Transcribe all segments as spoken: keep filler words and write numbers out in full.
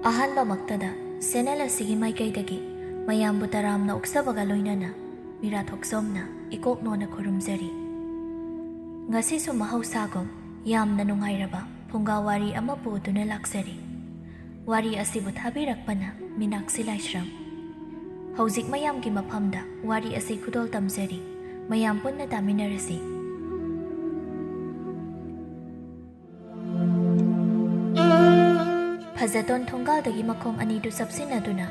ꯑꯍꯥꯟꯕꯃꯛꯇꯗ channel ꯑꯁꯤꯒꯤ ꯃꯥꯏꯀꯩꯗꯒꯤ ꯃꯌꯥꯝꯕꯨ ꯇꯔꯥꯝꯅ ꯑꯣꯛꯆꯕꯒ ꯂꯣꯏꯅꯅ ꯃꯤꯔꯥ ꯊꯣꯛꯆꯣꯝꯅ ꯏꯀꯣꯛ ꯅꯣꯟꯅ ꯈꯨꯔꯨꯝꯖꯔꯤ꯫ ꯉꯁꯤꯁꯨ ꯃꯍꯧꯁꯥꯒꯨꯝ ꯌꯥꯝꯅ ꯅꯨꯡꯉꯥꯏꯔꯕ ꯐꯨꯡꯒꯥ ꯋꯥꯔꯤ ꯑꯃ ꯄꯨꯗꯨꯅ ꯂꯥꯛꯆꯔꯤ꯫ ꯋꯥꯔꯤ ꯑꯁꯤꯕꯨ ꯊꯥꯕꯤꯔꯛꯄꯅ ꯃꯤꯅꯥꯛꯁꯤ ꯂꯥꯏꯁ꯭ꯔꯝ꯫ ꯍꯧꯖꯤꯛ ꯃꯌꯥꯝꯒꯤ ꯃꯐꯝꯗ ꯋꯥꯔꯤ ꯑꯁꯤ ꯈꯨꯗꯣꯜ ꯇꯝꯖꯔꯤ꯫ ꯃꯌꯥꯝ ꯄꯨꯟꯅ ꯇꯥꯃꯤꯟꯅꯔꯁꯤ꯫ ꯐꯖꯇꯣꯟ ꯊꯣꯡꯒꯥꯜꯗꯒꯤ ꯃꯈꯣꯡ ꯑꯅꯤꯗꯨ ꯆꯞꯁꯤꯟꯅꯗꯨꯅ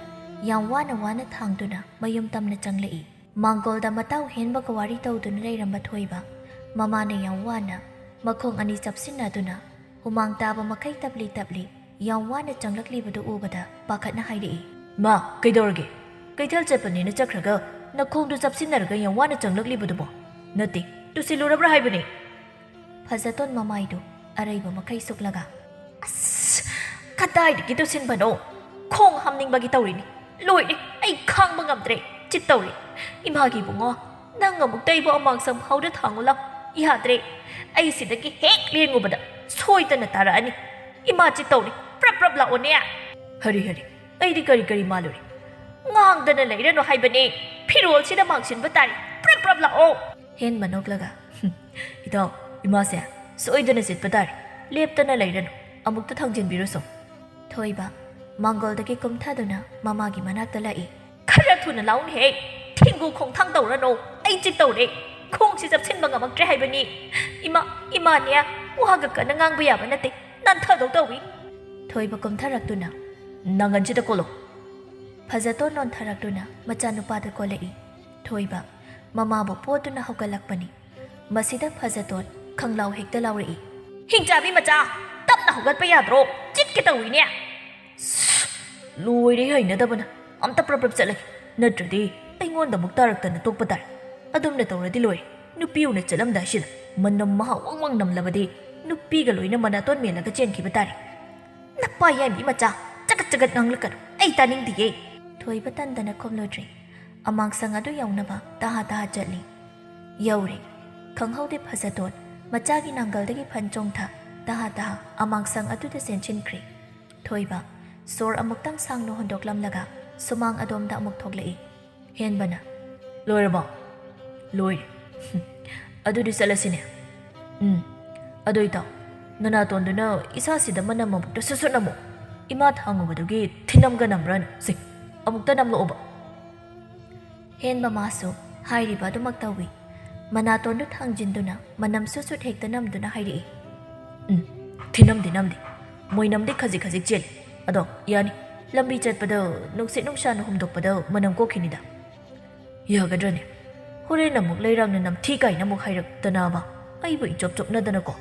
ꯌꯥꯝ ꯋꯥꯅ ꯋꯥꯅ ꯊꯥꯡꯗꯨꯅ ꯃꯌꯨꯝ ꯇꯝꯅ ꯆꯪꯂꯛꯏ꯫ ꯃꯥꯡꯒꯣꯜꯗ ꯃꯇꯥꯎ ꯍꯦꯟꯕꯒ ꯋꯥꯔꯤ ꯇꯧꯗꯨꯅ ꯂꯩꯔꯝꯕ ꯊꯣꯏꯕ ꯃꯃꯥꯅ ꯌꯥꯝ ꯋꯥꯅ ꯃꯈꯣꯡ ꯑꯅꯤ ꯆꯞꯁꯤꯟꯅꯗꯨꯅ ꯍꯨꯃꯥꯡ ꯇꯥꯕ ꯃꯈꯩ ꯇꯞꯂꯤ ꯇꯞꯂꯤ ꯌꯥꯝ ꯋꯥꯅ ꯆꯪꯂꯛꯂꯤꯕꯗꯨ ꯎꯕꯗ ꯄꯥꯈꯠꯅ ꯍꯥꯏꯔꯛꯏ, "ꯃꯥ, ꯀꯩꯗꯧꯔꯒꯦ? ꯀꯩꯊꯦꯜ ꯆꯠꯄꯅꯦꯅ ꯆꯠꯈ꯭ꯔꯒ ꯅꯈꯣꯡꯗꯨ ꯆꯞꯁꯤꯟꯅꯔꯒ ꯌꯥꯝ ꯋꯥꯅ ꯆꯪꯂꯛꯂꯤꯕꯗꯨꯕꯣ? ꯅꯠꯇꯦ, ꯇꯨꯁꯤꯜꯂꯨꯔꯕ꯭ꯔꯥ ꯍꯥꯏꯕꯅꯤ?" ꯐꯖꯇꯣꯟ ꯃꯃꯥꯏꯗꯨ ꯑꯔꯩꯕ ꯃꯈꯩ ꯁꯨꯛꯂꯒ, "ꯑꯁ, ꯀꯗꯥꯏꯗꯒꯤ ꯇꯨꯁꯤꯟꯕꯅꯣ? ꯈꯣꯡ ꯍꯥꯝꯅꯤꯡꯕꯒꯤ ꯇꯧꯔꯤꯅꯤ꯫ ꯂꯣꯏꯔꯦ, ꯑꯩ ꯈꯥꯡꯕ ꯉꯝꯗ꯭ꯔꯦ꯫ ꯆꯤꯠ ꯇꯧꯔꯦ꯫ ꯏꯃꯥꯒꯤ ꯏꯕꯨꯡꯉꯣ, ꯅꯪ ꯑꯃꯨꯛꯇ ꯑꯩꯕꯨ ꯑꯃꯥꯡꯁꯪ ꯐꯥꯎꯗ ꯊꯥꯡꯉꯨ ꯂꯥꯎ꯫ ꯌꯥꯗ꯭ꯔꯦ꯫ ꯑꯩ ꯁꯤꯗꯒꯤ ꯍꯦꯛ ꯂꯦꯡꯉꯨꯕꯗ ꯁꯣꯏꯗꯅ ꯇꯥꯔꯛꯑꯅꯤ꯫ ꯏꯃꯥ ꯆꯤꯠ ꯇꯧꯔꯦ꯫ ꯄ꯭ꯔꯞ ꯄ꯭ꯔꯞ ꯂꯥꯛꯑꯣꯅꯦ꯫" "ꯍꯔꯤ ꯍꯔꯤ, ꯑꯩꯗꯤ ꯀꯔꯤ ꯀꯔꯤ ꯃꯥꯜꯂꯨꯔꯦ?" "ꯉꯥꯡꯗꯅ ꯂꯩꯔꯅꯨ ꯍꯥꯏꯕꯅꯦ꯫ ꯐꯤꯔꯣꯜꯁꯤꯗ ꯃꯥꯡꯁꯤꯟꯕ ꯇꯥꯔꯦ꯫ ꯄ꯭ꯔꯞ ꯄ꯭ꯔꯞ ꯂꯥꯛꯑꯣ꯫" ꯍꯦꯟꯕ ꯅꯣꯛꯂꯒ, "ꯏꯇꯥꯎ, ꯏꯃꯥꯁꯦ ꯁꯣꯏꯗꯅ ꯆꯤꯠꯄ ꯇꯥꯔꯦ꯫ ꯂꯦꯞꯇꯅ ꯂꯩꯔꯅꯨ꯫ ꯑꯃꯨꯛꯇ ꯊꯥꯡꯖꯤꯟꯕꯤꯔꯨꯁꯣ꯫" ꯊꯣꯏꯕ ꯃꯥꯡꯒꯣꯜꯗꯒꯤ ꯀꯨꯝꯊꯗꯨꯅ ꯃꯃꯥꯒꯤ ꯃꯅꯥꯛꯇ ꯂꯥꯛꯏ꯫ "ꯈꯔ ꯊꯨꯅ ꯂꯥꯎꯅꯦꯍꯦ! ꯊꯦꯡꯒꯨ ꯈꯣꯡꯊꯥꯡ ꯇꯧꯔꯅꯨ꯫ ꯑꯩ ꯆꯤꯠ ꯇꯧꯔꯦ꯫ ꯈꯣꯡꯁꯤ ꯆꯞꯁꯤꯟꯕ ꯉꯝꯃꯛꯇ꯭ꯔꯦ ꯍꯥꯏꯕꯅꯤ꯫ ꯏꯃꯥ, ꯏꯃꯥꯅꯦ, ꯋꯥꯒ ꯀꯟꯅ ꯉꯥꯡꯕ ꯌꯥꯕ ꯅꯠꯇꯦ꯫ ꯅꯥꯟꯊꯗꯧ ꯇꯧꯏ꯫" ꯊꯣꯏꯕ ꯀꯨꯝꯊꯔꯛꯇꯨꯅ, "ꯅꯪꯒꯟꯁꯤꯗ ꯀꯣꯜꯂꯣ꯫" ꯐꯖꯇꯣꯟ ꯅꯣꯟꯊꯔꯛꯇꯨꯅ ꯃꯆꯥꯅꯨꯄꯥꯗ ꯀꯣꯜꯂꯛꯏ꯫ ꯊꯣꯏꯕ ꯃꯃꯥꯕꯨ ꯄꯣꯠꯇꯨꯅ ꯍꯧꯒꯠꯂꯛꯄꯅꯤ꯫ ꯃꯁꯤꯗ ꯐꯖꯇꯣꯟ ꯈꯪꯂꯥꯎ ꯍꯦꯛꯇ ꯂꯥꯎꯔꯛꯏ꯫ "ꯍꯤꯡꯆꯥꯕꯤ ꯃꯆꯥ, ꯇꯞꯅ ꯍꯧꯒꯠꯄ ꯌꯥꯗ꯭ꯔꯣ? ꯆꯤꯠꯀꯦ ꯇꯧꯏꯅꯦ꯫" "ꯂꯣꯏꯔꯦ, ꯍꯩꯅꯗꯕꯅ꯫ ꯑꯝꯇ ꯄ꯭ꯔꯞ ꯄ꯭ꯔꯞ ꯆꯠꯂꯒꯦ, ꯅꯠꯇ꯭ꯔꯗꯤ ꯑꯩꯉꯣꯟꯗ ꯑꯃꯨꯛ ꯇꯥꯔꯛꯇꯅ ꯇꯣꯛꯄ ꯇꯥꯔꯦ꯫ ꯑꯗꯨꯝꯅ ꯇꯧꯔꯗꯤ ꯂꯣꯏꯔꯦ꯫ ꯅꯨꯄꯤ ꯎꯅ ꯆꯠꯂꯝꯗꯥꯏꯁꯤꯗ ꯃꯅꯝ ꯃꯍꯥ ꯋꯪ ꯋꯪ ꯅꯝꯂꯕꯗꯤ ꯅꯨꯄꯤꯒ ꯂꯣꯏꯅ ꯃꯅꯥꯇꯣꯟ ꯃꯦꯜꯂꯒ ꯆꯦꯟꯈꯤꯕ ꯇꯥꯔꯦ꯫ ꯅꯄꯥ ꯌꯥꯏꯃꯕꯤ ꯃꯆꯥ, ꯆꯒꯠ ꯆꯒꯠ ꯉꯥꯡꯂꯛꯀꯅꯨ꯫ ꯑꯩ ꯇꯥꯅꯤꯡꯗꯤꯌꯦ꯫" ꯊꯣꯏꯕ ꯇꯟꯗꯅ ꯈꯨꯝꯂꯨꯗ꯭ꯔꯦ꯫ ꯑꯃꯥꯡꯁꯪ ꯑꯗꯨ ꯌꯧꯅꯕ ꯇꯍꯥ ꯇꯍꯥ ꯆꯠꯂꯤ꯫ ꯌꯧꯔꯦ꯫ ꯈꯪꯍꯧꯗꯦ ꯐꯖꯇꯣꯟ ꯃꯆꯥꯒꯤ ꯅꯥꯡꯒꯜꯗꯒꯤ ꯐꯟ ꯆꯣꯡꯊ ꯇꯍꯥ ꯇꯍꯥ ꯑꯃꯥꯡꯁꯪ ꯑꯗꯨꯗ ꯆꯦꯟꯁꯤꯟꯈ꯭ꯔꯦ꯫ ꯊꯣꯏꯕ ꯁꯣꯔ ꯑꯃꯨꯛꯇꯪ ꯁꯥꯡꯅ ꯍꯣꯟꯗꯣꯛꯂꯝꯂꯒ ꯁꯨꯃꯥꯡ ꯑꯗꯣꯝꯗ ꯑꯃꯨꯛ ꯊꯣꯛꯂꯛꯏ꯫ ꯍꯦꯟꯕꯅ, "ꯂꯣꯏꯔꯕꯣ?" "ꯂꯣꯏꯔꯦ꯫" "ꯑꯗꯨꯗꯤ ꯆꯠꯂꯁꯤꯅꯦ꯫" "ꯎꯝ꯫ ꯑꯗꯣ ꯏꯇꯥꯎ, ꯅꯅꯥꯇꯣꯟꯗꯨꯅ ꯏꯁꯥꯁꯤꯗ ꯃꯅꯝ ꯑꯃꯨꯛꯇ ꯁꯨꯠ ꯁꯨꯠ ꯅꯝꯃꯣ꯫ ꯏꯃꯥ ꯊꯥꯡꯉꯨꯕꯗꯨꯒꯤ ꯊꯤꯅꯝꯒ ꯅꯝꯕ꯭ꯔꯥꯅ? ꯁꯤ, ꯑꯃꯨꯛꯇ ꯅꯝꯂꯛꯑꯣꯕ꯫" ꯍꯦꯟꯕ ꯃꯥꯁꯨ ꯍꯥꯏꯔꯤꯕ ꯑꯗꯨꯃꯛ ꯇꯧꯏ꯫ ꯃꯅꯥꯇꯣꯟꯗꯨ ꯊꯥꯡꯖꯤꯟꯗꯨꯅ ꯃꯅꯝ ꯁꯨꯠ ꯁꯨꯠ ꯍꯦꯛꯇ ꯅꯝꯗꯨꯅ ꯍꯥꯏꯔꯛꯏ꯫ "ꯎꯝ, ꯊꯤꯅꯝꯗꯤ ꯅꯝꯗꯦ꯫ ꯃꯣꯏꯅꯝꯗꯤ ꯈꯖꯤꯛ ꯈꯖꯤꯛ ꯆꯦꯜꯂꯤ꯫ ꯑꯗꯣ ꯌꯥꯅꯤ, ꯂꯝꯕꯤ ꯆꯠꯄꯗ ꯅꯨꯡꯁꯤꯠ ꯅꯨꯡꯁꯥꯅ ꯍꯨꯝꯗꯣꯛꯄꯗ ꯃꯅꯝ ꯀꯣꯛꯈꯤꯅꯤꯗ꯫" "ꯌꯥꯒꯗ꯭ꯔꯅꯦ? ꯍꯣꯔꯦꯟ ꯑꯃꯨꯛ ꯂꯩꯔꯥꯡꯅ ꯅꯝꯊꯤ ꯀꯥꯏꯅ ꯑꯃꯨꯛ ꯍꯥꯏꯔꯛꯇꯅꯕ, ꯑꯩꯕꯨ ꯏꯆꯣꯞ ꯆꯣꯞꯅꯗꯅꯀꯣ꯫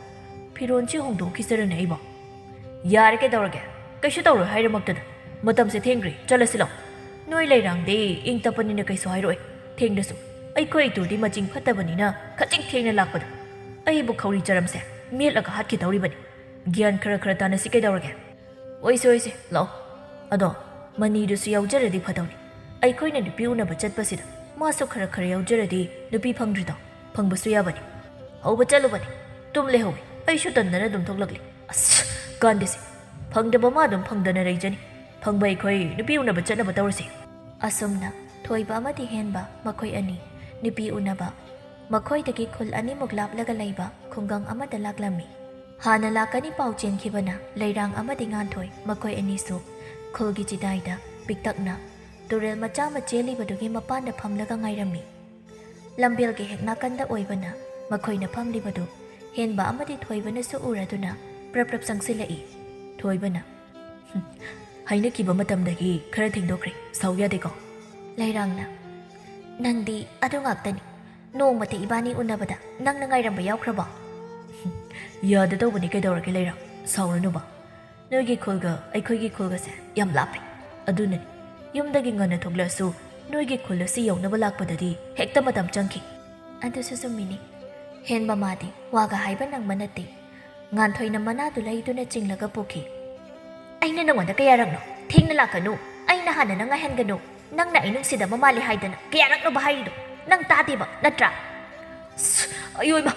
ꯐꯤꯔꯣꯟꯁꯤ ꯍꯣꯡꯗꯣꯛꯈꯤꯁꯤꯔꯅꯦ ꯑꯩꯕꯣ?" "ꯌꯥꯔꯦ, ꯀꯩꯗꯧꯔꯒꯦ? ꯀꯩꯁꯨ ꯇꯧꯔꯣꯏ ꯍꯥꯏꯔꯃꯛꯇꯗ꯫ ꯃꯇꯝꯁꯦ ꯊꯦꯡꯈ꯭ꯔꯦ, ꯆꯠꯂꯁꯤ ꯂꯥꯛꯑꯣ꯫ ꯅꯣꯏ ꯂꯩꯔꯥꯡꯗꯤ ꯏꯪ ꯇꯞꯄꯅꯤꯅ ꯀꯩꯁꯨ ꯍꯥꯏꯔꯛꯑꯣꯏ꯫ ꯊꯦꯡꯗꯁꯨ ꯑꯩꯈꯣꯏ ꯏꯇꯨꯗꯤ ꯃꯆꯤꯡ ꯐꯠꯇꯕꯅꯤꯅ ꯈꯖꯤꯛ ꯊꯦꯡꯅ ꯂꯥꯛꯄꯗ ꯑꯩꯕꯨ ꯈꯧꯔꯤ ꯆꯔꯝꯁꯦ ꯃꯦꯠꯂꯒ ꯍꯥꯠꯈꯤꯗꯧꯔꯤꯕꯅꯤ꯫ ꯒ꯭ꯌꯥꯟ ꯈꯔ ꯈꯔ ꯇꯥꯅꯁꯤ, ꯀꯩꯗꯧꯔꯒꯦ?" "ꯑꯣꯏꯁꯦ, ꯑꯣꯏꯁꯦ, ꯂꯥꯛꯑꯣ꯫ ꯑꯗꯣ ꯃꯅꯤꯗꯨꯁꯨ ꯌꯥꯎꯖꯔꯗꯤ ꯐꯗꯧꯅꯤ꯫ ꯑꯩꯈꯣꯏꯅ ꯅꯨꯄꯤ ꯎꯅꯕ ꯆꯠꯄꯁꯤꯗ ꯃꯥꯁꯨ ꯈꯔ ꯈꯔ ꯌꯥꯎꯖꯔꯗꯤ ꯅꯨꯄꯤ ꯐꯪꯗ꯭ꯔꯤꯗꯣ ꯐꯪꯕꯁꯨ ꯌꯥꯕꯅꯤ꯫ ꯍꯧꯕ ꯆꯠꯂꯨꯕꯅꯤ, ꯇꯨꯝ ꯂꯩꯍꯧꯋꯤ꯫ ꯑꯩꯁꯨ ꯇꯟꯗꯅ ꯑꯗꯨꯝ ꯊꯣꯛꯂꯛꯂꯤ꯫ ꯑꯁ, ꯀꯥꯟꯗꯦꯁꯦ, ꯐꯪꯗꯕ ꯃꯥ ꯑꯗꯨꯝ ꯐꯪꯗꯅ ꯂꯩꯖꯅꯤ꯫ ꯐꯪꯕ ꯑꯩꯈꯣꯏ ꯅꯨꯄꯤ ꯎꯅꯕ ꯆꯠꯅꯕ ꯇꯧꯔꯁꯤ꯫" ꯑꯁꯨꯝꯅ ꯊꯣꯏꯕ ꯑꯃꯗꯤ ꯍꯦꯟꯕ ꯃꯈꯣꯏ ꯑꯅꯤ ꯅꯨꯄꯤ ꯎꯅꯕ ꯃꯈꯣꯏꯗꯒꯤ ꯈꯨꯜ ꯑꯅꯤꯃꯨꯛ ꯂꯥꯞꯂꯒ ꯂꯩꯕ ꯈꯨꯡꯒꯪ ꯑꯃꯗ ꯂꯥꯛꯂꯝꯃꯤ꯫ ꯍꯥꯟꯅ ꯂꯥꯛꯀꯅꯤ ꯄꯥꯎ ꯆꯦꯟꯈꯤꯕꯅ ꯂꯩꯔꯥꯡ ꯑꯃꯗꯤ ꯉꯥꯟꯊꯣꯏ ꯃꯈꯣꯏ ꯑꯅꯤꯁꯨ ꯈꯨꯜꯒꯤ ꯆꯤꯗꯥꯏꯗ ꯄꯤꯛꯇꯛꯅ ꯇꯨꯔꯦꯜ ꯃꯆꯥ ꯑꯃ ꯆꯦꯜꯂꯤꯕꯗꯨꯒꯤ ꯃꯄꯥꯟꯗ ꯐꯝꯂꯒ ꯉꯥꯏꯔꯝꯃꯤ꯫ ꯂꯝꯕꯦꯜꯒꯤ ꯍꯦꯛ ꯅꯥꯀꯟꯗ ꯑꯣꯏꯕꯅ ꯃꯈꯣꯏꯅ ꯐꯝꯂꯤꯕꯗꯨ ꯍꯦꯟꯕ ꯑꯃꯗꯤ ꯊꯣꯏꯕꯅꯁꯨ ꯎꯔꯗꯨꯅ ꯄ꯭ꯔꯞ ꯄ꯭ꯔꯞ ꯆꯪꯁꯤꯜꯂꯛꯏ꯫ ꯊꯣꯏꯕꯅ, "ꯍꯨꯝ, ꯍꯥꯏꯅꯈꯤꯕ ꯃꯇꯝꯗꯒꯤ ꯈꯔ ꯊꯦꯡꯗꯣꯛꯈ꯭ꯔꯦ, ꯁꯥꯎ ꯌꯥꯗꯦꯀꯣ?" ꯂꯩꯔꯥꯡꯅ, "ꯅꯪꯗꯤ ꯑꯗꯨ ꯉꯥꯛꯇꯅꯤ꯫ ꯅꯣꯡꯃꯇ ꯏꯕꯥꯅꯤ ꯎꯅꯕꯗ ꯅꯪꯅ ꯉꯥꯏꯔꯝꯕ ꯌꯥꯎꯈ꯭ꯔꯕꯣ?" "ꯍꯨꯝ, ꯌꯥꯗ ꯇꯧꯕꯅꯤ, ꯀꯩꯗꯧꯔꯒꯦ ꯂꯩꯔꯥꯡ? ꯁꯥꯎꯔꯅꯨꯕ꯫ ꯅꯣꯏꯒꯤ ꯈꯨꯜꯒ ꯑꯩꯈꯣꯏꯒꯤ ꯈꯨꯜꯒꯁꯦ ꯌꯥꯝ ꯂꯥꯞꯄꯦ꯫ ꯑꯗꯨꯅꯅꯤ, ꯌꯨꯝꯗꯒꯤ ꯉꯟꯅ ꯊꯣꯛꯂꯛꯑꯁꯨ ꯅꯣꯏꯒꯤ ꯈꯨꯜ ꯑꯁꯤ ꯌꯧꯅꯕ ꯂꯥꯛꯄꯗꯗꯤ ꯍꯦꯛꯇ ꯃꯇꯝ ꯆꯪꯈꯤ꯫" ꯑꯗꯨꯁꯨ ꯆꯨꯝꯃꯤꯅꯤ꯫ ꯍꯦꯟꯕ ꯃꯥꯗꯤ ꯋꯥꯒ ꯍꯥꯏꯕ ꯅꯪꯕ ꯅꯠꯇꯦ꯫ ꯉꯥꯟꯊꯣꯏꯅ ꯃꯅꯥꯗꯨ ꯂꯩꯗꯨꯅ ꯆꯤꯡꯂꯒ ꯄꯨꯈꯤ꯫ "ꯑꯩꯅ ꯅꯉꯣꯟꯗ ꯀꯌꯥꯔꯛꯅꯣ? ꯊꯦꯡꯅ ꯂꯥꯛꯀꯅꯨ, ꯑꯩꯅ ꯍꯥꯟꯅ ꯅꯪ ꯉꯥꯏꯍꯟꯒꯅꯨ, ꯅꯪꯅ ꯑꯩ ꯅꯨꯡꯁꯤꯗꯕ ꯃꯥꯜꯂꯤ ꯍꯥꯏꯗꯅ ꯀꯌꯥꯔꯛꯅꯣꯕ ꯍꯥꯏꯔꯤꯗꯣ? ꯅꯪ ꯇꯥꯗꯦꯕ ꯅꯠꯇ꯭ꯔꯥ?" "ꯑꯁ, ꯑꯌꯣꯏꯃ,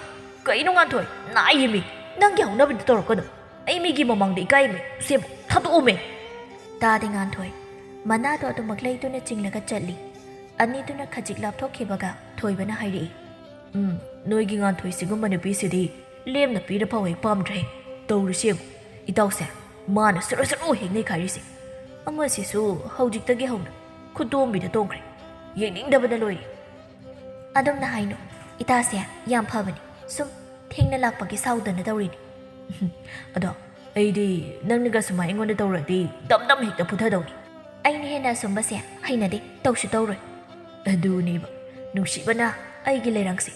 ꯀꯩꯅꯣ ꯉꯥꯟꯊꯣꯏ? ꯅꯥꯏꯌꯦꯃꯤ, ꯅꯪꯒꯤ ꯍꯧꯅꯕꯤꯗꯣ ꯇꯧꯔꯛꯀꯅꯨ꯫ ꯑꯩ ꯃꯤꯒꯤ ꯃꯃꯥꯡꯗ ꯏꯀꯥꯏꯃꯤ, ꯁꯦꯝ ꯊꯥꯗꯣꯛꯑꯣꯃꯤ꯫" ꯇꯥꯗꯦ ꯉꯥꯟꯊꯣꯏ꯫ ꯃꯅꯥꯗꯣ ꯑꯗꯨꯃꯛ ꯂꯩꯗꯨꯅ ꯆꯤꯡꯂꯒ ꯆꯠꯂꯤ꯫ ꯑꯅꯤꯗꯨꯅ ꯈꯖꯤꯛ ꯂꯥꯞꯊꯣꯛꯈꯤꯕꯒ ꯊꯣꯏꯕꯅ ꯍꯥꯏꯔꯛꯏ꯫ "ꯎꯝ, ꯅꯣꯏꯒꯤ ꯉꯥꯟꯊꯣꯏ ꯁꯤꯒꯨꯝꯕ ꯅꯨꯄꯤꯁꯤꯗꯤ ꯂꯦꯝꯅ ꯄꯤꯔ ꯐꯥꯎ ꯍꯦꯛ ꯄꯥꯝꯗ꯭ꯔꯦ꯫ ꯇꯧꯔꯤꯁꯤ ꯌꯦꯡꯉꯨ, ꯏꯇꯥꯎꯁꯦ, ꯃꯥꯅ ꯁꯨꯔꯨ ꯁꯨꯔꯨ ꯍꯦꯛ ꯅꯩꯈꯥꯏꯔꯤꯁꯦ꯫ ꯑꯃꯁꯤꯁꯨ ꯍꯧꯖꯤꯛꯇꯒꯤ ꯍꯧꯅ ꯈꯨꯗꯣꯝꯕꯤꯗ ꯇꯣꯡꯈ꯭ꯔꯦ꯫ ꯌꯦꯡꯅꯤꯡꯗꯕꯅ ꯂꯣꯏꯔꯦ꯫" "ꯑꯗꯨꯝꯅ ꯍꯥꯏꯅꯨ, ꯏꯇꯥꯁꯦ ꯌꯥꯝ ꯐꯕꯅꯤ꯫ ꯁꯨꯝ ꯊꯦꯡꯅ ꯂꯥꯛꯄꯒꯤ ꯁꯥꯎꯗꯅ ꯇꯧꯔꯤꯅꯤ꯫" "ꯑꯗꯣ ꯑꯩꯗꯤ ꯅꯪꯅꯒ ꯁꯨꯃꯥꯏ ꯑꯩꯉꯣꯟꯗ ꯇꯧꯔꯗꯤ ꯗꯝ ꯗꯝ ꯍꯦꯛꯇ ꯐꯨꯊꯗꯧꯅꯤ꯫" "ꯑꯩꯅ ꯍꯦꯟꯅ ꯑꯁꯨꯝꯕꯁꯦ ꯍꯩꯅꯗꯦ, ꯇꯧꯁꯨ ꯇꯧꯔꯣꯏ꯫" "ꯑꯗꯨꯅꯦꯕ, ꯅꯨꯡꯁꯤꯕꯅ ꯑꯩꯒꯤ ꯂꯩꯔꯥꯡꯁꯦ,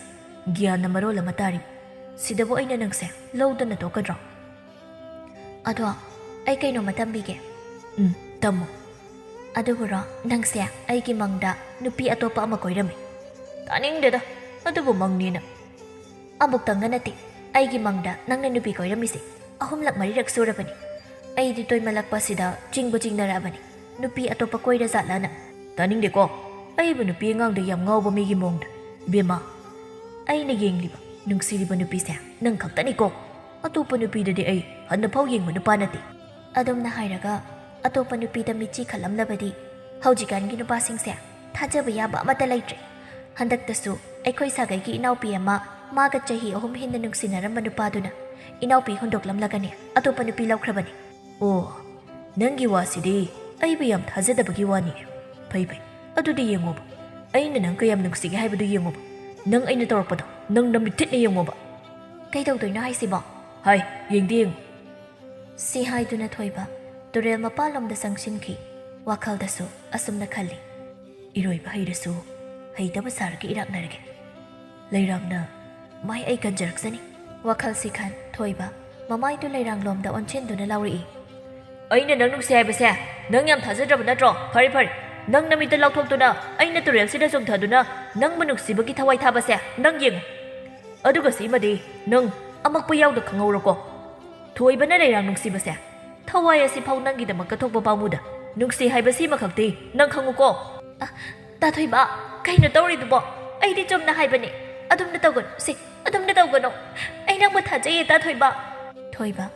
ꯒ꯭ꯌꯥꯟꯅ ꯃꯔꯣꯜ ꯑꯃ ꯇꯥꯔꯤ꯫ ꯁꯤꯗꯕꯨ ꯑꯩꯅ ꯅꯪꯁꯦ ꯂꯧꯗꯅ ꯇꯣꯛꯀꯗ꯭ꯔꯣ?" "ꯑꯗꯣ ꯑꯩ ꯀꯩꯅꯣꯝꯃ ꯇꯝꯕꯤꯒꯦ꯫" "ꯎꯝ, ꯇꯝꯃꯣ꯫" "ꯑꯗꯨꯕꯨꯔꯣ, ꯅꯪꯁꯦ ꯑꯩꯒꯤ ꯃꯪꯗ ꯅꯨꯄꯤ ꯑꯇꯣꯞꯄ ꯑꯃ ꯀꯣꯏꯔꯝꯃꯤ꯫" "ꯇꯥꯅꯤꯡꯗꯦꯗ, ꯑꯗꯨꯕꯨ ꯃꯪꯅꯦꯅ꯫" "ꯑꯃꯨꯛꯇꯪꯒ ꯅꯠꯇꯦ, ꯑꯩꯒꯤ ꯃꯪꯗ ꯅꯪꯅ ꯅꯨꯄꯤ ꯀꯣꯏꯔꯝꯃꯤꯁꯦ ꯑꯍꯨꯝꯂꯛ ꯃꯔꯤꯔꯛ ꯁꯨꯔꯕꯅꯤ꯫ ꯑꯩꯗꯤ ꯇꯣꯏꯃꯜꯂꯛꯄꯁꯤꯗ ꯆꯤꯡꯕꯨ ꯆꯤꯡꯅꯔꯛꯑꯕꯅꯤ, ꯅꯨꯄꯤ ꯑꯇꯣꯞꯄ ꯀꯣꯏꯔ ꯖꯥꯠꯂꯥꯅ꯫" "ꯇꯥꯅꯤꯡꯗꯦꯀꯣ, ꯑꯩꯕꯨ ꯅꯨꯄꯤ ꯑꯉꯥꯡꯗ ꯌꯥꯝ ꯉꯥꯎꯕ ꯃꯤꯒꯤ ꯃꯑꯣꯡꯗ꯫ ꯏꯕꯦꯝꯃ, ꯑꯩꯅ ꯌꯦꯡꯂꯤꯕ, ꯅꯨꯡꯁꯤꯔꯤꯕ ꯅꯨꯄꯤꯁꯦ ꯅꯪ ꯈꯛꯇꯅꯤꯀꯣ꯫ ꯑꯇꯣꯞꯄ ꯅꯨꯄꯤꯗꯗꯤ ꯑꯩ ꯍꯟꯅꯐꯥꯎ ꯌꯦꯡꯕ ꯅꯨꯄꯥ ꯅꯠꯇꯦ꯫" "ꯑꯗꯨꯝꯅ ꯍꯥꯏꯔꯒ ꯑꯇꯣꯞꯄ ꯅꯨꯄꯤꯗ ꯃꯤꯠꯆꯤ ꯈꯠꯂꯝꯂꯕꯗꯤ ꯍꯧꯖꯤꯛꯀꯥꯟꯒꯤ ꯅꯨꯄꯥꯁꯤꯡꯁꯦ ꯊꯥꯖꯕ ꯌꯥꯕ ꯑꯃꯠꯇ ꯂꯩꯇ꯭ꯔꯦ꯫ ꯍꯟꯗꯛꯇꯁꯨ ꯑꯩꯈꯣꯏ ꯁꯥꯒꯩꯒꯤ ꯏꯅꯥꯎꯄꯤ ꯑꯃ ꯃꯥꯒ ꯆꯍꯤ ꯑꯍꯨꯝ ꯍꯦꯟꯅ ꯅꯨꯡꯁꯤꯅꯔꯝꯕ ꯅꯨꯄꯥꯗꯨꯅ ꯏꯅꯥꯎꯄꯤ ꯍꯨꯟꯗꯣꯛꯂꯝꯂꯒꯅꯦ ꯑꯇꯣꯞꯄ ꯅꯨꯄꯤ ꯂꯧꯈ꯭ꯔꯕꯅꯤ꯫" "ꯑꯣ, ꯅꯪꯒꯤ ꯋꯥꯁꯤꯗꯤ ꯑꯩꯕꯨ ꯌꯥꯝ ꯊꯥꯖꯗꯕꯒꯤ ꯋꯥꯅꯤ꯫ ꯐꯩ ꯐꯩ, ꯑꯗꯨꯗꯤ ꯌꯦꯡꯉꯣꯕ, ꯑꯩꯅ ꯅꯪ ꯀꯌꯥꯝ ꯅꯨꯡꯁꯤꯒꯦ ꯍꯥꯏꯕꯗꯨ ꯌꯦꯡꯉꯣꯕ꯫ ꯅꯪ ꯑꯩꯅ ꯇꯧꯔꯛꯄꯗꯣ ꯅꯪ ꯅꯃꯤꯠꯊꯤꯠꯅ ꯌꯦꯡꯉꯣꯕ꯫" "ꯀꯩꯗꯧꯗꯣꯏꯅꯣ ꯍꯥꯏꯁꯤꯕꯣ?" "ꯍꯥꯏ, ꯌꯦꯡꯗꯤ ꯌꯦꯡꯉꯨ꯫" ꯁꯤ ꯍꯥꯏꯗꯨꯅ ꯊꯣꯏꯕ ꯇꯨꯔꯦꯜ ꯃꯄꯥꯜꯂꯣꯝꯗ ꯆꯪꯁꯤꯟꯈꯤ꯫ ꯋꯥꯈꯜꯗꯁꯨ ꯑꯁꯨꯝꯅ ꯈꯜꯂꯤ, "ꯏꯔꯣꯏꯕ ꯍꯩꯔꯁꯨ ꯍꯩꯇꯕ ꯁꯥꯔꯒ ꯏꯔꯥꯛꯅꯔꯒꯦ꯫ ꯂꯩꯔꯥꯡꯅ ꯃꯥꯏ ꯑꯩ ꯀꯟꯖꯔꯛꯁꯅꯤ꯫" ꯋꯥꯈꯜꯁꯤ ꯈꯟ ꯊꯣꯏꯕ ꯃꯃꯥꯏꯗꯨ ꯂꯩꯔꯥꯡꯂꯣꯝꯗ ꯑꯣꯟꯁꯤꯟꯗꯨꯅ ꯂꯥꯎꯔꯛꯏ꯫ "ꯑꯩꯅ ꯅꯪ ꯅꯨꯡꯁꯤ ꯍꯥꯏꯕꯁꯦ ꯅꯪ ꯌꯥꯝ ꯊꯥꯖꯗ꯭ꯔꯕ ꯅꯠꯇ꯭ꯔꯣ? ꯐꯔꯦ ꯐꯔꯦ, ꯅꯪ ꯅꯃꯤꯠꯇ ꯂꯥꯎꯊꯣꯛꯇꯨꯅ ꯑꯩꯅ ꯇꯨꯔꯦꯜꯁꯤꯗ ꯆꯣꯡꯊꯗꯨꯅ ꯅꯪꯕꯨ ꯅꯨꯡꯁꯤꯕꯒꯤ ꯊꯋꯥꯏ ꯊꯥꯕꯁꯦ ꯅꯪ ꯌꯦꯡꯉꯨ꯫ ꯑꯗꯨꯒ ꯁꯤꯃꯗꯤ ꯅꯪ ꯑꯃꯛꯄ ꯌꯥꯎꯗ ꯈꯪꯍꯧꯔꯣꯀꯣ꯫ ꯊꯣꯏꯕꯅ ꯂꯩꯔꯥꯡ ꯅꯨꯡꯁꯤꯕꯁꯦ ꯊꯋꯥꯏ ꯑꯁꯤꯐꯥꯎ ꯅꯪꯒꯤꯗꯃꯛ ꯀꯠꯊꯣꯛꯄ ꯄꯥꯝꯃꯨꯗ ꯅꯨꯡꯁꯤ ꯍꯥꯏꯕꯁꯤꯃꯈꯛꯇꯤ ꯅꯪ ꯈꯪꯉꯨꯀꯣ꯫" "ꯑ, ꯇꯥ ꯊꯣꯏꯕ, ꯀꯩꯅꯣ ꯇꯧꯔꯤꯗꯨꯕꯣ? ꯑꯩꯗꯤ ꯆꯨꯝꯅ ꯍꯥꯏꯕꯅꯦ꯫ ꯑꯗꯨꯝꯅ ꯇꯧꯒꯅꯨ ꯁꯦ, ꯑꯗꯨꯝꯅ ꯇꯧꯒꯅꯨ꯫ ꯑꯩ ꯅꯪꯕꯨ ꯊꯥꯖꯩꯌꯦ, ꯇꯥ ꯊꯣꯏꯕ꯫" ꯊꯣꯏꯕ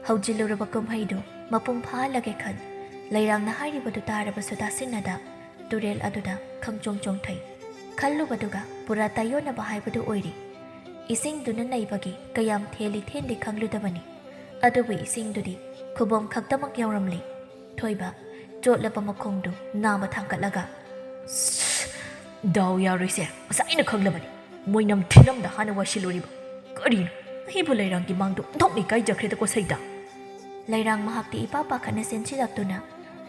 ꯍꯧꯖꯤꯜꯂꯨꯔꯕ ꯀꯨꯝꯍꯩꯗꯨ ꯃꯄꯨꯡ ꯐꯥꯍꯜꯂꯒꯦ ꯈꯟ ꯂꯩꯔꯥꯡꯅ ꯍꯥꯏꯔꯤꯕꯗꯨ ꯇꯥꯔꯕꯁꯨ ꯇꯥꯁꯤꯟꯅꯗ ꯇꯨꯔꯦꯜ ꯑꯗꯨꯗ ꯈꯪꯆꯣꯡ ꯆꯣꯡꯊꯩ꯫ ꯈꯜꯂꯨꯕꯗꯨꯒ ꯄꯨꯔꯥ ꯇꯥꯏꯌꯣꯟꯅꯕ ꯍꯥꯏꯕꯗꯨ ꯑꯣꯏꯔꯤ꯫ ꯏꯁꯤꯡꯗꯨꯅ ꯅꯩꯕꯒꯤ ꯀꯌꯥꯝ ꯊꯦꯜꯂꯤ ꯊꯦꯟꯗꯦ ꯈꯪꯂꯨꯗꯕꯅꯤ꯫ ꯑꯗꯨꯕꯨ ꯏꯁꯤꯡꯗꯨꯗꯤ ꯈꯨꯕꯣꯝ ꯈꯛꯇꯃꯛ ꯌꯧꯔꯝꯂꯤ꯫ ꯊꯣꯏꯕ ꯆꯣꯠꯂꯕ ꯃꯈꯣꯡꯗꯨ ꯅꯥꯝꯃ ꯊꯥꯡꯒꯠꯂꯒ, "ꯁ꯭ꯁ! ꯗꯥꯎ ꯌꯥꯔꯣꯏꯁꯦ, ꯉꯁꯥꯏꯅ ꯈꯪꯂꯕꯅꯤ꯫ ꯃꯣꯏꯅꯝ ꯊꯤꯂꯝꯗ ꯍꯥꯟꯅ ꯋꯥꯁꯤꯜꯂꯨꯔꯤꯕ꯫ ꯀꯔꯤꯅꯣ? ꯑꯩꯕꯨ ꯂꯩꯔꯥꯡꯒꯤ ꯃꯥꯡꯗ ꯑꯣꯟꯊꯣꯛꯅ ꯏꯀꯥꯏꯖꯈ꯭ꯔꯦꯗꯀꯣ ꯁꯩꯗꯥ!" ꯂꯩꯔꯥꯡ ꯃꯍꯥꯛꯇꯤ ꯏꯄꯥ ꯄꯥꯈꯠꯅ ꯆꯦꯟꯁꯤꯜꯂꯛꯇꯨꯅ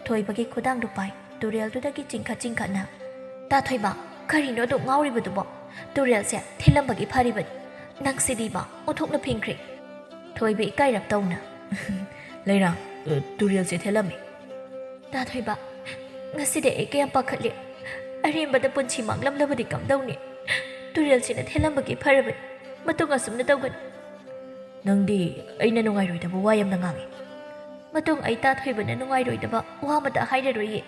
ꯊꯣꯏꯕꯒꯤ ꯈꯨꯗꯥꯡꯗꯨ ꯄꯥꯏ꯫ ꯇꯨꯔꯦꯜꯗꯨꯗꯒꯤ ꯆꯤꯡꯈꯠ ꯆꯤꯡꯈꯠꯅ, "ꯇꯥ ꯊꯣꯏꯕ, ꯀꯔꯤꯅꯣ ꯑꯗꯨꯛ ꯉꯥꯎꯔꯤꯕꯗꯨꯕꯣ? ꯇꯨꯔꯦꯜꯁꯦ ꯊꯤꯜꯂꯝꯕꯒꯤ ꯐꯔꯤꯕꯅꯤ꯫ ꯅꯪꯁꯤꯗꯤꯕ ꯑꯣꯟꯊꯣꯛꯅ ꯐꯤꯡꯈ꯭ꯔꯦ!" ꯊꯣꯏꯕ ꯏꯀꯥꯏꯔꯞ ꯇꯧꯅ, "ꯂꯩꯔꯥꯡ, ꯑ, ꯇꯨꯔꯦꯜꯁꯦ ꯊꯦꯜꯂꯝꯃꯤ꯫" "ꯇꯥ ꯊꯣꯏꯕ, ꯉꯁꯤꯗꯤ ꯑꯩ ꯀꯌꯥꯝ ꯄꯥꯈꯠꯂꯦ꯫ ꯑꯔꯦꯝꯕꯗ ꯄꯨꯟꯁꯤ ꯃꯥꯡꯂꯝꯂꯕꯗꯤ ꯀꯝꯗꯧꯅꯤ? ꯇꯨꯔꯦꯜꯁꯤꯅ ꯊꯦꯜꯂꯝꯕꯒꯤ ꯐꯔꯕꯅꯤ꯫ ꯃꯇꯨꯡ ꯑꯁꯨꯝꯅ ꯇꯧꯒꯅꯨ꯫" "ꯅꯪꯗꯤ ꯑꯩꯅ ꯅꯨꯡꯉꯥꯏꯔꯣꯏꯗꯕ ꯋꯥ ꯌꯥꯝꯅ ꯉꯥꯡꯉꯤ꯫" "ꯃꯇꯨꯡ ꯑꯩ ꯇꯥ ꯊꯣꯏꯕꯅ ꯅꯨꯡꯉꯥꯏꯔꯣꯏꯗꯕ ꯋꯥ ꯑꯃꯇ ꯍꯥꯏꯔꯔꯣꯏꯌꯦ꯫"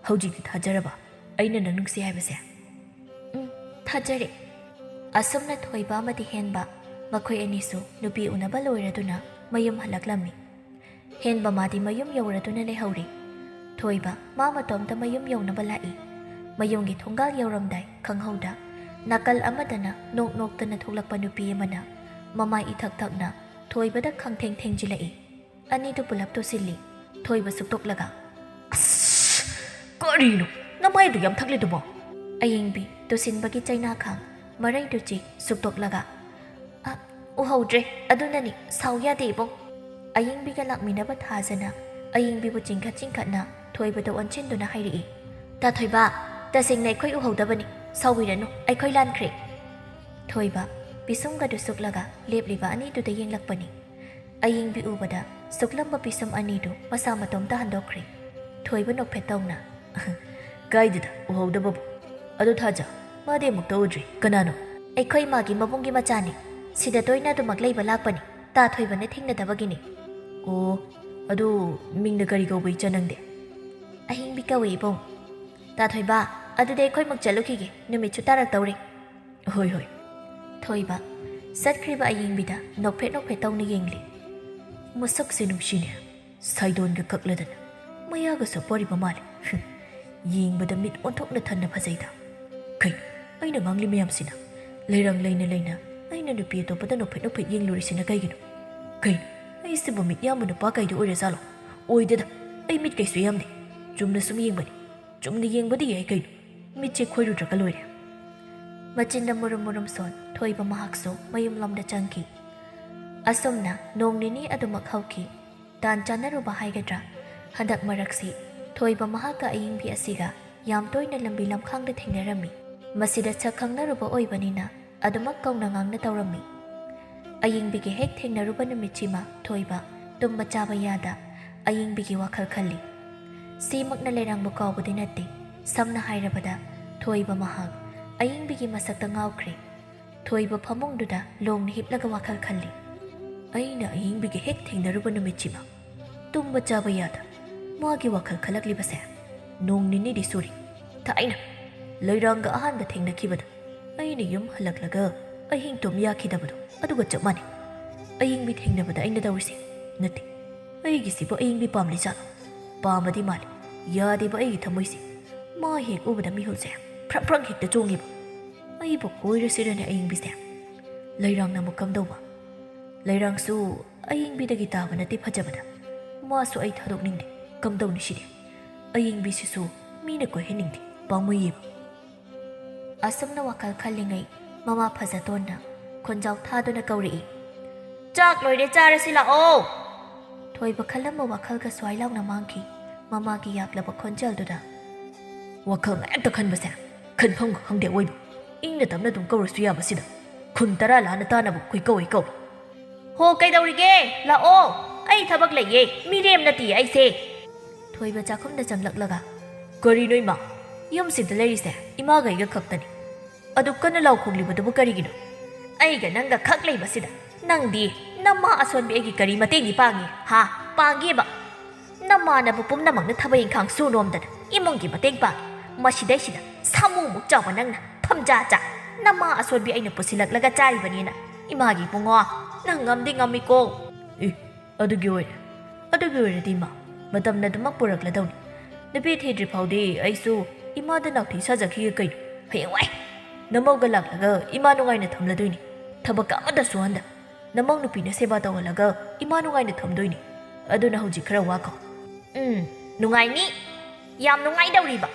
"ꯍꯧꯖꯤꯛꯇꯤ ꯊꯥꯖꯔꯕ ꯑꯩꯅ ꯅꯪ ꯅꯨꯡꯁꯤ ꯍꯥꯏꯕꯁꯦ?" "ꯎꯝ, ꯊꯥꯖꯔꯦ꯫" ꯑꯁꯨꯝꯅ ꯊꯣꯏꯕ ꯑꯃꯗꯤ ꯍꯦꯟꯕ ꯃꯈꯣꯏ ꯑꯅꯤꯁꯨ ꯅꯨꯄꯤ ꯎꯅꯕ ꯂꯣꯏꯔꯗꯨꯅ ꯃꯌꯨꯝ ꯍꯜꯂꯛꯂꯝꯃꯤ꯫ ꯍꯦꯟꯕ ꯃꯥꯗꯤ ꯃꯌꯨꯝ ꯌꯧꯔꯗꯨꯅ ꯂꯩꯍꯧꯔꯤ꯫ ꯊꯣꯏꯕ ꯃꯥ ꯃꯇꯣꯝꯇ ꯃꯌꯨꯝ ꯌꯧꯅꯕ ꯂꯥꯛꯏ꯫ ꯃꯌꯨꯝꯒꯤ ꯊꯣꯡꯒꯥꯜ ꯌꯧꯔꯝꯗꯥꯏ ꯈꯪꯍꯧꯗ ꯅꯥꯀꯜ ꯑꯃꯗꯅ ꯅꯣꯛ ꯅꯣꯛꯇꯅ ꯊꯣꯛꯂꯛꯄ ꯅꯨꯄꯤ ꯑꯃꯅ ꯃꯃꯥꯏ ꯏꯊꯛ ꯊꯛꯅ ꯊꯣꯏꯕꯗ ꯈꯪꯊꯦꯡ ꯊꯦꯡꯖꯤꯜꯂꯛꯏ꯫ ꯑꯅꯤꯗꯨ ꯄꯨꯂꯞ ꯇꯨꯁꯤꯜꯂꯤ꯫ ꯊꯣꯏꯕ ꯁꯨꯛꯇꯣꯛꯂꯒ, "ꯑꯁ! ꯀꯔꯤꯅꯣ ꯅꯃꯥꯏꯗꯨ ꯌꯥꯝ ꯊꯛꯂꯤꯗꯨꯕꯣ?" ꯑꯌꯤꯡꯕꯤ ꯇꯨꯁꯤꯟꯕꯒꯤ ꯆꯩꯅꯥꯈꯥꯡ ꯃꯔꯩꯗꯨ ꯆꯤꯛ ꯁꯨꯛꯇꯣꯛꯂꯒ, "ꯑ, ꯎꯍꯧꯗ꯭ꯔꯦ, ꯑꯗꯨꯅꯅꯤ, ꯁꯥꯎ ꯌꯥꯗꯦ ꯏꯕꯨꯡ꯫" ꯑꯌꯤꯡꯕꯤꯒ ꯂꯥꯛꯃꯤꯟꯅꯕ ꯊꯥꯖꯅ ꯑꯌꯤꯡꯕꯤꯕꯨ ꯆꯤꯡꯈꯠ ꯆꯤꯡꯈꯠꯅ ꯊꯣꯏꯕꯗ ꯑꯣꯟꯁꯤꯟꯗꯨꯅ ꯍꯥꯏꯔꯛꯏ, "ꯇꯥ ꯊꯣꯏꯕ, ꯇꯁꯦꯡꯅ ꯑꯩꯈꯣꯏ ꯎꯍꯧꯗꯕꯅꯤ, ꯁꯥꯎꯕꯤꯔꯅꯨ, ꯑꯩꯈꯣꯏ ꯂꯥꯟꯈ꯭ꯔꯦ꯫" ꯊꯣꯏꯕ ꯄꯤꯁꯨꯝꯒꯗꯨ ꯁꯨꯛꯂꯒ ꯂꯦꯞꯂꯤꯕ ꯑꯅꯤꯗꯨꯗ ꯌꯦꯡꯂꯛꯄꯅꯤ꯫ ꯑꯌꯤꯡꯕꯤ ꯎꯕꯗ ꯁꯨꯛꯂꯝꯕ ꯄꯤꯁꯨꯝ ꯑꯅꯤꯗꯨ ꯃꯁꯥ ꯃꯇꯣꯝꯇ ꯍꯟꯗꯣꯛꯈ꯭ꯔꯦ꯫ ꯊꯣꯏꯕ ꯅꯣꯛꯐꯦꯠ ꯇꯧꯅ, "ꯀꯥꯏꯗꯦꯗ, ꯎꯍꯧꯗꯕꯕꯨ꯫ ꯑꯗꯨ ꯊꯥꯖ, ꯃꯥꯗꯤ ꯑꯃꯨꯛꯇ ꯎꯗ꯭ꯔꯤ꯫ ꯀꯅꯥꯅꯣ?" "ꯑꯩꯈꯣꯏ ꯏꯃꯥꯒꯤ ꯃꯕꯨꯡꯒꯤ ꯃꯆꯥꯅꯤ꯫ ꯁꯤꯗ ꯇꯣꯏꯅ ꯑꯗꯨꯃꯛ ꯂꯩꯕ ꯂꯥꯛꯄꯅꯤ꯫ ꯇꯥ ꯊꯣꯏꯕꯅ ꯊꯦꯡꯅꯗꯕꯒꯤꯅꯤ꯫" "ꯑꯣ, ꯑꯗꯨ ꯃꯤꯡꯅ ꯀꯔꯤ ꯀꯧꯕ, ꯏꯆꯥ, ꯅꯪꯗꯤ?" "ꯑꯍꯤꯡꯕꯤ ꯀꯧꯏ ꯏꯕꯨꯡ꯫" "ꯇꯥ ꯊꯣꯏꯕ, ꯑꯗꯨꯗꯤ ꯑꯩꯈꯣꯏꯃꯛ ꯆꯠꯂꯨꯈꯤꯒꯦ, ꯅꯨꯃꯤꯠꯁꯨ ꯇꯥꯔꯛꯇꯧꯔꯦ꯫" "ꯍꯣꯏ, ꯍꯣꯏ꯫" ꯊꯣꯏꯕ ꯆꯠꯈ꯭ꯔꯤꯕ ꯑꯌꯤꯡꯕꯤꯗ ꯅꯣꯛꯐꯦꯠ ꯅꯣꯛꯐꯦꯠ ꯇꯧꯅ ꯌꯦꯡꯂꯤ꯫ "ꯃꯁꯛꯁꯦ ꯅꯨꯡꯁꯤꯅꯦ, ꯁꯥꯏꯗꯣꯟꯒ ꯀꯛꯂꯗꯅ꯫ ꯃꯌꯥꯒ ꯁꯣꯞꯄꯔꯤꯕ ꯃꯥꯜꯂꯦ꯫ ꯌꯦꯡꯕꯗ ꯃꯤꯠ ꯑꯣꯟꯊꯣꯛꯅ ꯊꯟꯅ ꯐꯖꯩꯗ꯫ ꯀꯩꯅꯣ ꯑꯩꯅ ꯉꯥꯡꯂꯤ ꯃꯌꯥꯝꯁꯤꯅ? ꯂꯩꯔꯪ ꯂꯩꯅ ꯂꯩꯅ ꯑꯩꯅ ꯅꯨꯄꯤ ꯑꯇꯣꯞꯄꯗ ꯅꯣꯛꯐꯦꯠ ꯅꯣꯛꯐꯦꯠ ꯌꯦꯡꯂꯨꯔꯤꯁꯤꯅ ꯀꯩꯒꯤꯅꯣ? ꯀꯩꯅꯣ ꯑꯩꯁꯤꯕꯨ ꯃꯤꯠ ꯌꯥꯝꯕ ꯅꯨꯄꯥ ꯀꯩꯗꯣ ꯑꯣꯏꯔꯖꯥꯠꯂꯣ? ꯑꯣꯏꯗꯦꯗ, ꯑꯩ ꯃꯤꯠ ꯀꯩꯁꯨ ꯌꯥꯝꯗꯦ꯫ ꯆꯨꯝꯅ ꯁꯨꯝ ꯌꯦꯡꯕꯅꯤ꯫ ꯆꯨꯝꯅ ꯌꯦꯡꯕꯗꯤ ꯌꯥꯏ ꯀꯩꯅꯣ, ꯃꯤꯠꯁꯦ ꯈꯣꯏꯔꯨꯗ꯭ꯔꯒ ꯂꯣꯏꯔꯦ꯫ ꯃꯆꯤꯟꯗ ꯃꯨꯔꯨꯝ ꯃꯨꯔꯨꯝ ꯁꯣꯟ ꯊꯣꯏꯕ ꯃꯍꯥꯛꯁꯨ ꯃꯌꯨꯝꯂꯣꯝꯗ ꯆꯪꯈꯤ꯫ ꯑꯁꯨꯝꯅ ꯅꯣꯡ ꯅꯤꯅꯤ ꯑꯗꯨꯃꯛ ꯍꯧꯈꯤ꯫ ꯇꯥꯟ ꯆꯥꯟꯅꯔꯨꯕ ꯍꯥꯏꯒꯗ꯭ꯔꯥ, ꯍꯟꯗꯛ ꯃꯔꯛꯁꯤ ꯊꯣꯏꯕ ꯃꯍꯥꯛꯀ ꯑꯌꯤꯡꯕꯤ ꯑꯁꯤꯒ ꯌꯥꯝ ꯇꯣꯏꯅ ꯂꯝꯕꯤ ꯂꯝꯈꯥꯡꯗ ꯊꯦꯡꯅꯔꯝꯃꯤ꯫ ꯃꯁꯤꯗ ꯁꯛ ꯈꯪꯅꯔꯨꯕ ꯑꯣꯏꯕꯅꯤꯅ ꯑꯗꯨꯃꯛ ꯀꯧꯅ ꯉꯥꯡꯅ ꯇꯧꯔꯝꯃꯤ꯫ ꯑꯌꯤꯡꯕꯤꯒ ꯍꯦꯛ ꯊꯦꯡꯅꯔꯨꯕ ꯅꯨꯃꯤꯠꯁꯤꯃ ꯊꯣꯏꯕ ꯇꯨꯝꯕ ꯆꯥꯕ ꯌꯥꯗ ꯑꯌꯤꯡꯕꯤꯒꯤ ꯋꯥꯈꯜ ꯈꯜꯂꯤ꯫ ꯁꯤꯃꯛꯅ ꯂꯩꯔꯥꯡꯕ ꯀꯥꯎꯕꯗꯤ ꯅꯠꯇꯦ꯫ ꯁꯝꯅ ꯍꯥꯏꯔꯕꯗ ꯊꯣꯏꯕ ꯃꯍꯥꯛ ꯑꯌꯤꯡꯕꯤꯒꯤ ꯃꯁꯛꯇ ꯉꯥꯎꯈ꯭ꯔꯦ꯫ ꯊꯣꯏꯕ ꯐꯃꯨꯡꯗꯨꯗ ꯂꯣꯡꯅ ꯍꯤꯞꯂꯒ ꯋꯥꯈꯜ ꯈꯜꯂꯤ꯫ ꯑꯩꯅ ꯑꯌꯤꯡꯕꯤꯒ ꯍꯦꯛ ꯊꯦꯡꯅꯔꯨꯕ ꯅꯨꯃꯤꯠꯁꯤꯃ ꯇꯨꯝꯕ ꯆꯥꯕ ꯌꯥꯗ ꯃꯥꯒꯤ ꯋꯥꯈꯜ ꯈꯜꯂꯛꯂꯤꯕꯁꯦ ꯅꯣꯡ ꯅꯤꯅꯤꯗꯤ ꯁꯨꯔꯦ꯫ ꯊꯥꯏꯅ ꯂꯩꯔꯥꯡꯒ ꯑꯍꯥꯟꯕ ꯊꯦꯡꯅꯈꯤꯕꯗ ꯑꯩꯅ ꯌꯨꯝ ꯍꯜꯂꯛꯂꯒ ꯑꯍꯤꯡ ꯇꯨꯝ ꯌꯥꯈꯤꯗꯕꯗꯣ ꯑꯗꯨꯒ ꯆꯞ ꯃꯥꯟꯅꯩ꯫ ꯑꯌꯤꯡꯕꯤ ꯊꯦꯡꯅꯕꯗ ꯑꯩꯅ ꯇꯧꯔꯤꯁꯦ ꯅꯠꯇꯦ꯫ ꯑꯩꯒꯤꯁꯤꯕꯨ ꯑꯌꯤꯡꯕꯤ ꯄꯥꯝꯂꯤꯖꯥꯠꯂꯣ? ꯄꯥꯝꯕꯗꯤ ꯃꯥꯜꯂꯤ꯫ ꯌꯥꯗꯦꯕ ꯑꯩꯒꯤ ꯊꯃꯣꯏꯁꯦ꯫ ꯃꯥ ꯍꯦꯛ ꯎꯕꯗ ꯃꯤꯍꯨꯜꯁꯦ ꯐ꯭ꯔꯛ ꯐ꯭ꯔꯛ ꯍꯦꯛꯇ ꯆꯣꯡꯉꯤꯕ꯫ ꯑꯩꯕꯨ ꯀꯣꯏꯔꯁꯤꯔꯅꯦ ꯑꯌꯤꯡꯕꯤꯁꯦ? ꯂꯩꯔꯥꯡꯅ ꯑꯃꯨꯛ ꯀꯝꯗꯧꯕ? ꯂꯩꯔꯥꯡꯁꯨ ꯑꯌꯤꯡꯕꯤꯗꯒꯤ ꯇꯥꯕ ꯅꯠꯇꯦ ꯐꯖꯕꯗ꯫ ꯃꯥꯁꯨ ꯑꯩ ꯊꯥꯗꯣꯛꯅꯤꯡꯗꯦ꯫ ꯀꯝꯗꯧꯅꯤ ꯁꯤꯗꯤ? ꯑꯌꯤꯡꯕꯤꯁꯤꯁꯨ ꯃꯤꯅ ꯀꯣꯏꯍꯟꯅꯤꯡꯗꯦ꯫ ꯄꯥꯝꯃꯨꯏꯌꯦꯕ꯫ ꯑꯁꯨꯝꯅ ꯋꯥꯈꯜ ꯈꯜꯂꯤꯉꯩ ꯃꯃꯥ ꯐꯖꯇꯣꯟꯅ ꯈꯣꯟꯖꯥꯎ ꯊꯥꯗꯨꯅ ꯀꯧꯔꯛꯏ꯫ "ꯆꯥꯛ ꯂꯣꯏꯔꯦ, ꯆꯥꯔꯁꯤ ꯂꯥꯛꯑꯣ!" ꯊꯣꯏꯕ ꯈꯜꯂꯝꯕ ꯋꯥꯈꯜꯒ ꯁ꯭ꯋꯥꯏ ꯂꯥꯎꯅ ꯃꯥꯡꯈꯤ꯫ ꯃꯃꯥꯒꯤ ꯌꯥꯛꯂꯕ ꯈꯣꯟꯖꯦꯜꯗꯨꯗ, "ꯋꯥꯈꯜ ꯉꯥꯛꯇ ꯈꯟꯕꯁꯦ ꯈꯟꯐꯝꯒ ꯈꯪꯗꯦ ꯑꯋꯣꯏꯕ꯫ ꯏꯪꯅ ꯇꯞꯅ ꯑꯗꯨꯝ ꯀꯧꯔꯁꯨ ꯌꯥꯕꯁꯤꯗ ꯈꯨꯟ ꯇꯔꯥ ꯂꯥꯟꯅ ꯇꯥꯅꯕ ꯀꯣꯏꯀꯧ ꯀꯧꯏ꯫ ꯍꯣ, ꯀꯩꯗꯧꯔꯤꯒꯦ? ꯂꯥꯛꯑꯣ, ꯑꯩ ꯊꯕꯛ ꯂꯩꯌꯦ, ꯃꯤꯔꯦꯝ ꯅꯠꯇꯤꯌꯦ ꯑꯩꯁꯦ!" ꯊꯣꯏꯕ ꯆꯥꯛꯈꯨꯝꯗ ꯆꯪꯂꯛꯂꯒ, "ꯀꯔꯤꯅꯣ ꯏꯃꯥ? ꯌꯨꯝꯁꯤꯗ ꯂꯩꯔꯤꯁꯦ ꯏꯃꯥꯒ ꯑꯩꯒ ꯈꯛꯇꯅꯤ꯫ ꯑꯗꯨ ꯀꯟꯅ ꯂꯥꯎ ꯈꯣꯡꯂꯤꯕꯗꯨꯕꯨ ꯀꯔꯤꯒꯤꯅꯣ?" "ꯑꯩꯒ ꯅꯪꯒ ꯈꯛ ꯂꯩꯕꯁꯤꯗ ꯅꯪꯗꯤ ꯅꯃꯥ ꯑꯁꯣꯟꯕꯤ ꯑꯩꯒꯤ ꯀꯔꯤ ꯃꯇꯦꯡꯗꯤ ꯄꯥꯡꯉꯤ? ꯍꯥ? ꯄꯥꯡꯒꯦꯕ? ꯅꯃꯥꯟꯅꯕ ꯄꯨꯝꯅꯃꯛꯅ ꯊꯕꯛ ꯏꯪꯈꯥꯡ ꯁꯨ ꯅꯣꯝꯗꯅ ꯏꯃꯨꯡꯒꯤ ꯃꯇꯦꯡ ꯄꯥꯡꯉꯤ꯫ ꯃꯁꯤꯗꯩꯁꯤꯗ ꯁꯥꯃꯨꯃꯨꯛ ꯆꯥꯎꯕ ꯅꯪꯅ ꯐꯝꯖꯥ ꯆꯥ꯫ ꯅꯃꯥ ꯑꯁꯣꯟꯕꯤ ꯑꯩꯅ ꯄꯨꯁꯤꯜꯂꯛꯂꯒ ꯆꯥꯔꯤꯕꯅꯤꯅ ꯏꯃꯥꯒꯤ ꯏꯕꯨꯡꯉꯣ, ꯅꯪ ꯉꯝꯗꯤ ꯉꯝꯃꯤꯀꯣ!" "ꯑꯦ, ꯑꯗꯨꯒꯤ ꯑꯣꯏꯔꯦ꯫ ꯑꯗꯨꯒꯤ ꯑꯣꯏꯔꯗꯤ ꯏꯃꯥ, ꯃꯇꯝꯅ ꯑꯗꯨꯃꯛ ꯄꯨꯔꯛꯂꯗꯧꯅꯤ꯫ ꯅꯨꯄꯤ ꯊꯤꯗ꯭ꯔꯤ ꯐꯥꯎꯗꯤ ꯑꯩꯁꯨ ꯏꯃꯥꯗ ꯅꯥꯎꯊꯤ ꯁꯥꯖꯈꯤꯒꯦ ꯀꯩꯅꯣ? ꯍꯌꯦꯡꯋꯥꯏ ꯅꯃꯧꯒ ꯂꯥꯛꯂꯒ ꯏꯃꯥ ꯅꯨꯡꯉꯥꯏꯅ ꯊꯝꯂꯗꯣꯏꯅꯤ, ꯊꯕꯛ ꯑꯃꯗ ꯁꯨꯍꯟꯗ꯫ ꯅꯃꯧ ꯅꯨꯄꯤꯅ ꯁꯦꯕꯥ ꯇꯧꯍꯜꯂꯒ ꯏꯃꯥ ꯅꯨꯡꯉꯥꯏꯅ ꯊꯝꯗꯣꯏꯅꯤ꯫ ꯑꯗꯨꯅ ꯍꯧꯖꯤꯛ ꯈꯔ ꯋꯥꯈꯣ꯫ ꯎꯝ, ꯅꯨꯡꯉꯥꯏꯅꯤ꯫ ꯌꯥꯝ ꯅꯨꯡꯉꯥꯏꯗꯧꯔꯤꯕ꯫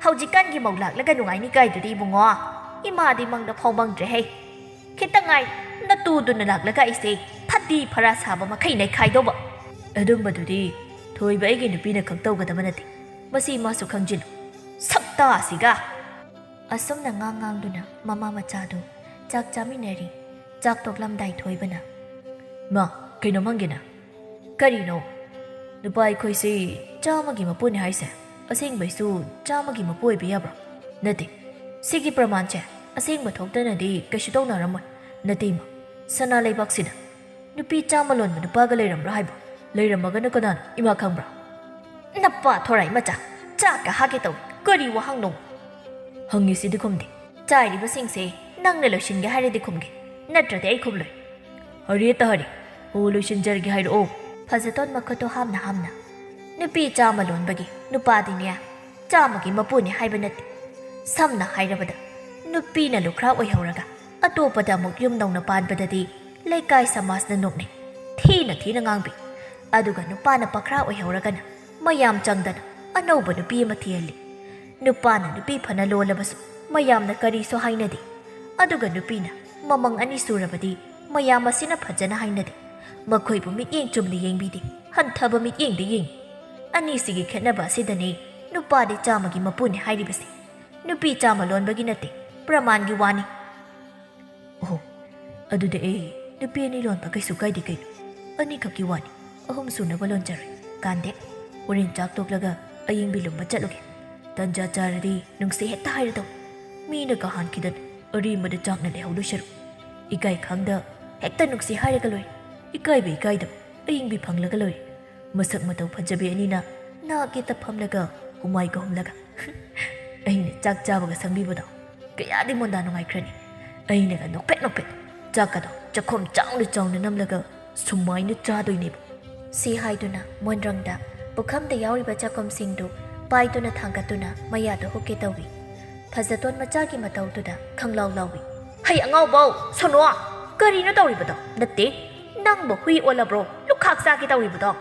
ꯍꯧꯖꯤꯛꯀꯥꯟꯒꯤ ꯃꯧ ꯂꯥꯛꯂꯒ ꯅꯨꯡꯉꯥꯏꯅꯤ ꯀꯥꯏꯗꯨꯗꯤ ꯏꯕꯨꯡꯉꯣ꯫ ꯏꯃꯥꯗꯤ ꯃꯪꯗ ꯐꯥꯎ ꯃꯪꯗ꯭ꯔꯦ ꯍꯩ꯫ ꯈꯤꯇꯪ ꯉꯥꯏ ꯅꯇꯨꯗꯨꯅ ꯂꯥꯛꯂꯒ ꯑꯩꯁꯦ ꯐꯗꯤ ꯐꯔꯥ ꯁꯥꯕ ꯃꯈꯩ ꯅꯩꯈꯥꯏꯗꯧꯕ꯫ ꯑꯗꯨꯝꯕꯗꯨꯗꯤ ꯊꯣꯏꯕ ꯑꯩꯒꯤ ꯅꯨꯄꯤꯅ ꯈꯛ ꯇꯧꯒꯗꯕ ꯅꯠꯇꯦ꯫ ꯃꯁꯤ ꯃꯥꯁꯨ ꯈꯪꯖꯤꯜꯂꯨ꯫ ꯁꯛꯇꯥꯁꯤꯒ! ꯑꯁꯨꯝꯅ ꯉꯥꯡ ꯉꯥꯡꯗꯨꯅ ꯃꯃꯥ ꯃꯆꯥꯗꯨ ꯆꯥꯛ ꯆꯥꯃꯤꯟꯅꯔꯤ꯫ ꯆꯥꯛ ꯇꯣꯛꯂꯝꯗꯥꯏ ꯊꯣꯏꯕꯅ, "ꯃꯥ, ꯀꯩꯅꯣꯝ ꯍꯪꯒꯦꯅ?" "ꯀꯔꯤꯅꯣ?" "ꯅꯨꯄꯥ ꯑꯩꯈꯣꯏꯁꯤ ꯆꯥꯝꯃꯒꯤ ꯃꯄꯨꯅꯤ ꯍꯥꯏꯁꯦ, ꯑꯁꯦꯡꯕꯩꯁꯨ ꯆꯥꯝꯃꯒꯤ ꯃꯄꯨ ꯑꯣꯏꯕ ꯌꯥꯕ꯭ꯔꯣ?" "ꯅꯠꯇꯦ, ꯁꯤꯒꯤ ꯄ꯭ꯔꯃꯥꯟꯁꯦ ꯑꯁꯦꯡꯕ ꯊꯣꯛꯇꯅꯗꯤ ꯀꯩꯁꯨ ꯇꯧꯅꯔꯝꯃꯣꯏ꯫ ꯅꯠꯇꯦ ꯏꯃꯥ, ꯁꯅꯥ ꯂꯩꯕꯥꯛꯁꯤꯗ ꯅꯨꯄꯤ ꯆꯥꯝꯃ ꯂꯣꯟꯕ ꯅꯨꯄꯥꯒ ꯂꯩꯔꯝꯕ꯭ꯔꯥ ꯍꯥꯏꯕ? ꯂꯩꯔꯝꯃꯒꯅ ꯀꯅꯥꯅꯣ, ꯏꯃꯥ ꯈꯪꯕ꯭ꯔꯥ?" "ꯅꯄꯥ ꯊꯣꯔꯥꯏ ꯃꯆꯥ, ꯆꯥꯛꯀ ꯍꯥꯒꯦ ꯇꯧꯏ꯫ ꯀꯔꯤ ꯋꯥꯍꯪꯅꯣ?" "ꯍꯪꯉꯤꯁꯤꯗꯤ ꯈꯨꯝꯗꯦ꯫ ꯆꯥꯏꯔꯤꯕꯁꯤꯡꯁꯦ ꯅꯪꯅ ꯂꯣꯏꯁꯤꯟꯒꯦ ꯍꯥꯏꯔꯗꯤ ꯈꯨꯝꯒꯦ, ꯅꯠꯇ꯭ꯔꯗꯤ ꯑꯩ ꯈꯨꯝꯂꯣꯏ꯫" "ꯍꯔꯦ ꯇꯍꯔꯦ, ꯍꯣ, ꯂꯣꯏꯁꯤꯟꯖꯔꯒꯦ ꯍꯥꯏꯔꯛꯑꯣ꯫" ꯐꯖꯇꯣꯟ ꯃꯈꯨꯠꯇꯣ ꯍꯥꯝꯅ ꯍꯥꯝꯅ, "ꯅꯨꯄꯤ ꯆꯥꯝꯃ ꯂꯣꯟꯕꯒꯤ ꯅꯨꯄꯥꯗꯤꯅꯦ, ꯆꯥꯝꯃꯒꯤ ꯃꯄꯨꯅꯤ ꯍꯥꯏꯕ ꯅꯠꯇꯦ꯫ ꯁꯝꯅ ꯍꯥꯏꯔꯕꯗ, ꯅꯨꯄꯤꯅ ꯂꯨꯈ꯭ꯔꯥ ꯑꯣꯏꯍꯧꯔꯒ ꯑꯇꯣꯞꯄꯗ ꯑꯃꯨꯛ ꯌꯨꯝ ꯅꯧꯅ ꯄꯥꯟꯕꯗꯗꯤ ꯂꯩꯀꯥꯏ ꯁꯃꯥꯖꯅ ꯅꯣꯛꯅꯩ, ꯊꯤꯅ ꯊꯤꯅ ꯉꯥꯡꯕꯤ꯫ ꯑꯗꯨꯒ ꯅꯨꯄꯥꯅ ꯄꯈ꯭ꯔꯥ ꯑꯣꯏꯍꯧꯔꯒꯅ ꯃꯌꯥꯝ ꯆꯪꯗꯅ ꯑꯅꯧꯕ ꯅꯨꯄꯤ ꯑꯃ ꯊꯤꯍꯜꯂꯤ꯫ ꯅꯨꯄꯥꯅ ꯅꯨꯄꯤ ꯐꯅ ꯂꯣꯜꯂꯕꯁꯨ ꯃꯌꯥꯝꯅ ꯀꯔꯤꯁꯨ ꯍꯥꯏꯅꯗꯦ꯫ ꯑꯗꯨꯒ ꯅꯨꯄꯤꯅ ꯃꯃꯪ ꯑꯅꯤ ꯁꯨꯔꯕꯗꯤ ꯃꯌꯥꯝ ꯑꯁꯤꯅ ꯐꯖꯅ ꯍꯥꯏꯅꯗꯦ꯫ ꯃꯈꯣꯏꯕꯨ ꯃꯤꯠꯌꯦꯡ ꯆꯨꯝꯅ ꯌꯦꯡꯕꯤꯗꯦ, ꯍꯟꯊꯕ ꯃꯤꯠꯌꯦꯡꯗ ꯌꯦꯡꯉꯤ꯫ ꯑꯅꯤꯁꯤꯒꯤ ꯈꯦꯠꯅꯕ ꯑꯁꯤꯗꯅꯤ ꯅꯨꯄꯥꯗꯤ ꯆꯥꯝꯃꯒꯤ ꯃꯄꯨꯅꯤ ꯍꯥꯏꯔꯤꯕꯁꯤ꯫ ꯅꯨꯄꯤ ꯆꯥꯝꯃ ꯂꯣꯟꯕꯒꯤ ꯅꯠꯇꯦ, ꯄ꯭ꯔꯃꯥꯟꯒꯤ ꯋꯥꯅꯤ꯫" "ꯑꯣꯍꯣ, ꯑꯗꯨꯗꯤ ꯑꯩ ꯅꯨꯄꯤ ꯑꯅꯤ ꯂꯣꯟꯕ ꯀꯩꯁꯨ ꯀꯥꯏꯗꯦ ꯀꯩꯅꯣ? ꯑꯅꯤꯈꯛꯀꯤ ꯋꯥꯅꯤ, ꯑꯍꯨꯝ ꯁꯨꯅꯕ ꯂꯣꯟꯖꯔꯣꯏ꯫ ꯀꯥꯟꯗꯦ, ꯍꯣꯔꯦꯟ ꯆꯥꯛ ꯇꯣꯛꯂꯒ ꯑꯌꯤꯡꯕꯤ ꯂꯨꯝꯕ ꯆꯠꯂꯨꯒꯦ꯫ ꯇꯟꯖꯥ ꯆꯥꯔꯗꯤ ꯅꯨꯡꯁꯤ ꯍꯦꯛꯇ ꯍꯥꯏꯔꯗꯧ꯫ ꯃꯤꯅ ꯀꯍꯥꯟꯈꯤꯗꯅ ꯑꯔꯦꯝꯕꯗ ꯆꯥꯛꯅ ꯂꯩꯍꯧꯗꯣꯏ ꯁꯔꯨꯛ, ꯏꯀꯥꯏ ꯈꯪꯗ ꯍꯦꯛꯇ ꯅꯨꯡꯁꯤ ꯍꯥꯏꯔꯒ ꯂꯣꯏꯔꯦ꯫ ꯏꯀꯥꯏꯕ ꯏꯀꯥꯏꯗꯕ ꯑꯌꯤꯡꯕꯤ ꯐꯪꯂꯒ ꯂꯣꯏꯔꯦ꯫ ꯃꯁꯛ ꯃꯇꯧ ꯐꯖꯕꯤ ꯑꯅꯤꯅ ꯅꯥꯛ ꯌꯦꯠꯇ ꯐꯝꯂꯒ ꯍꯨꯃꯥꯏꯒ ꯍꯨꯝꯂꯒ ꯑꯩꯅ ꯆꯥꯛ ꯆꯥꯕꯒ ꯁꯪꯕꯤꯕꯗꯣ ꯀꯌꯥꯗꯤ ꯃꯣꯟꯗꯥ ꯅꯨꯡꯉꯥꯏꯈ꯭ꯔꯅꯤ꯫ ꯑꯩꯅꯒ ꯅꯣꯛꯐꯦꯠ ꯅꯣꯛꯐꯦꯠ ꯆꯥꯛꯀꯗꯣ ꯆꯥꯛꯈꯣꯝ ꯆꯥꯎꯅ ꯆꯥꯎꯅ ꯅꯝꯂꯒ ꯁꯨꯃꯥꯏꯅ ꯆꯥꯗꯣꯏꯅꯦꯕ꯫ ꯁꯤ ꯍꯥꯏꯗꯨꯅ ꯃꯣꯟꯗ꯭ꯔꯪꯗ ꯄꯨꯈꯝꯗ ꯌꯥꯎꯔꯤꯕ ꯆꯥꯛꯈꯨꯝꯁꯤꯡꯗꯨ ꯄꯥꯏꯗꯨꯅ ꯊꯥꯡꯒꯠꯇꯨꯅ ꯃꯌꯥꯗ ꯍꯨꯛꯀꯦ ꯇꯧꯏ꯫ ꯐꯖꯇꯣꯟ ꯃꯆꯥꯒꯤ ꯃꯇꯧꯗꯨꯗ ꯈꯪꯂꯥꯎ ꯂꯥꯎꯏ꯫ "ꯍꯩ ꯑꯉꯥꯎꯕꯧ, ꯁꯣꯅꯣ! ꯀꯔꯤꯅꯣ ꯇꯧꯔꯤꯕꯗꯣ? ꯅꯠꯇꯦ, ꯅꯪꯕꯨ ꯍꯨꯏ ꯑꯣꯜꯂꯕ꯭ꯔꯣ? ꯂꯨꯈꯥꯛ ꯆꯥꯒꯦ ꯇꯧꯔꯤꯕꯗꯣ?"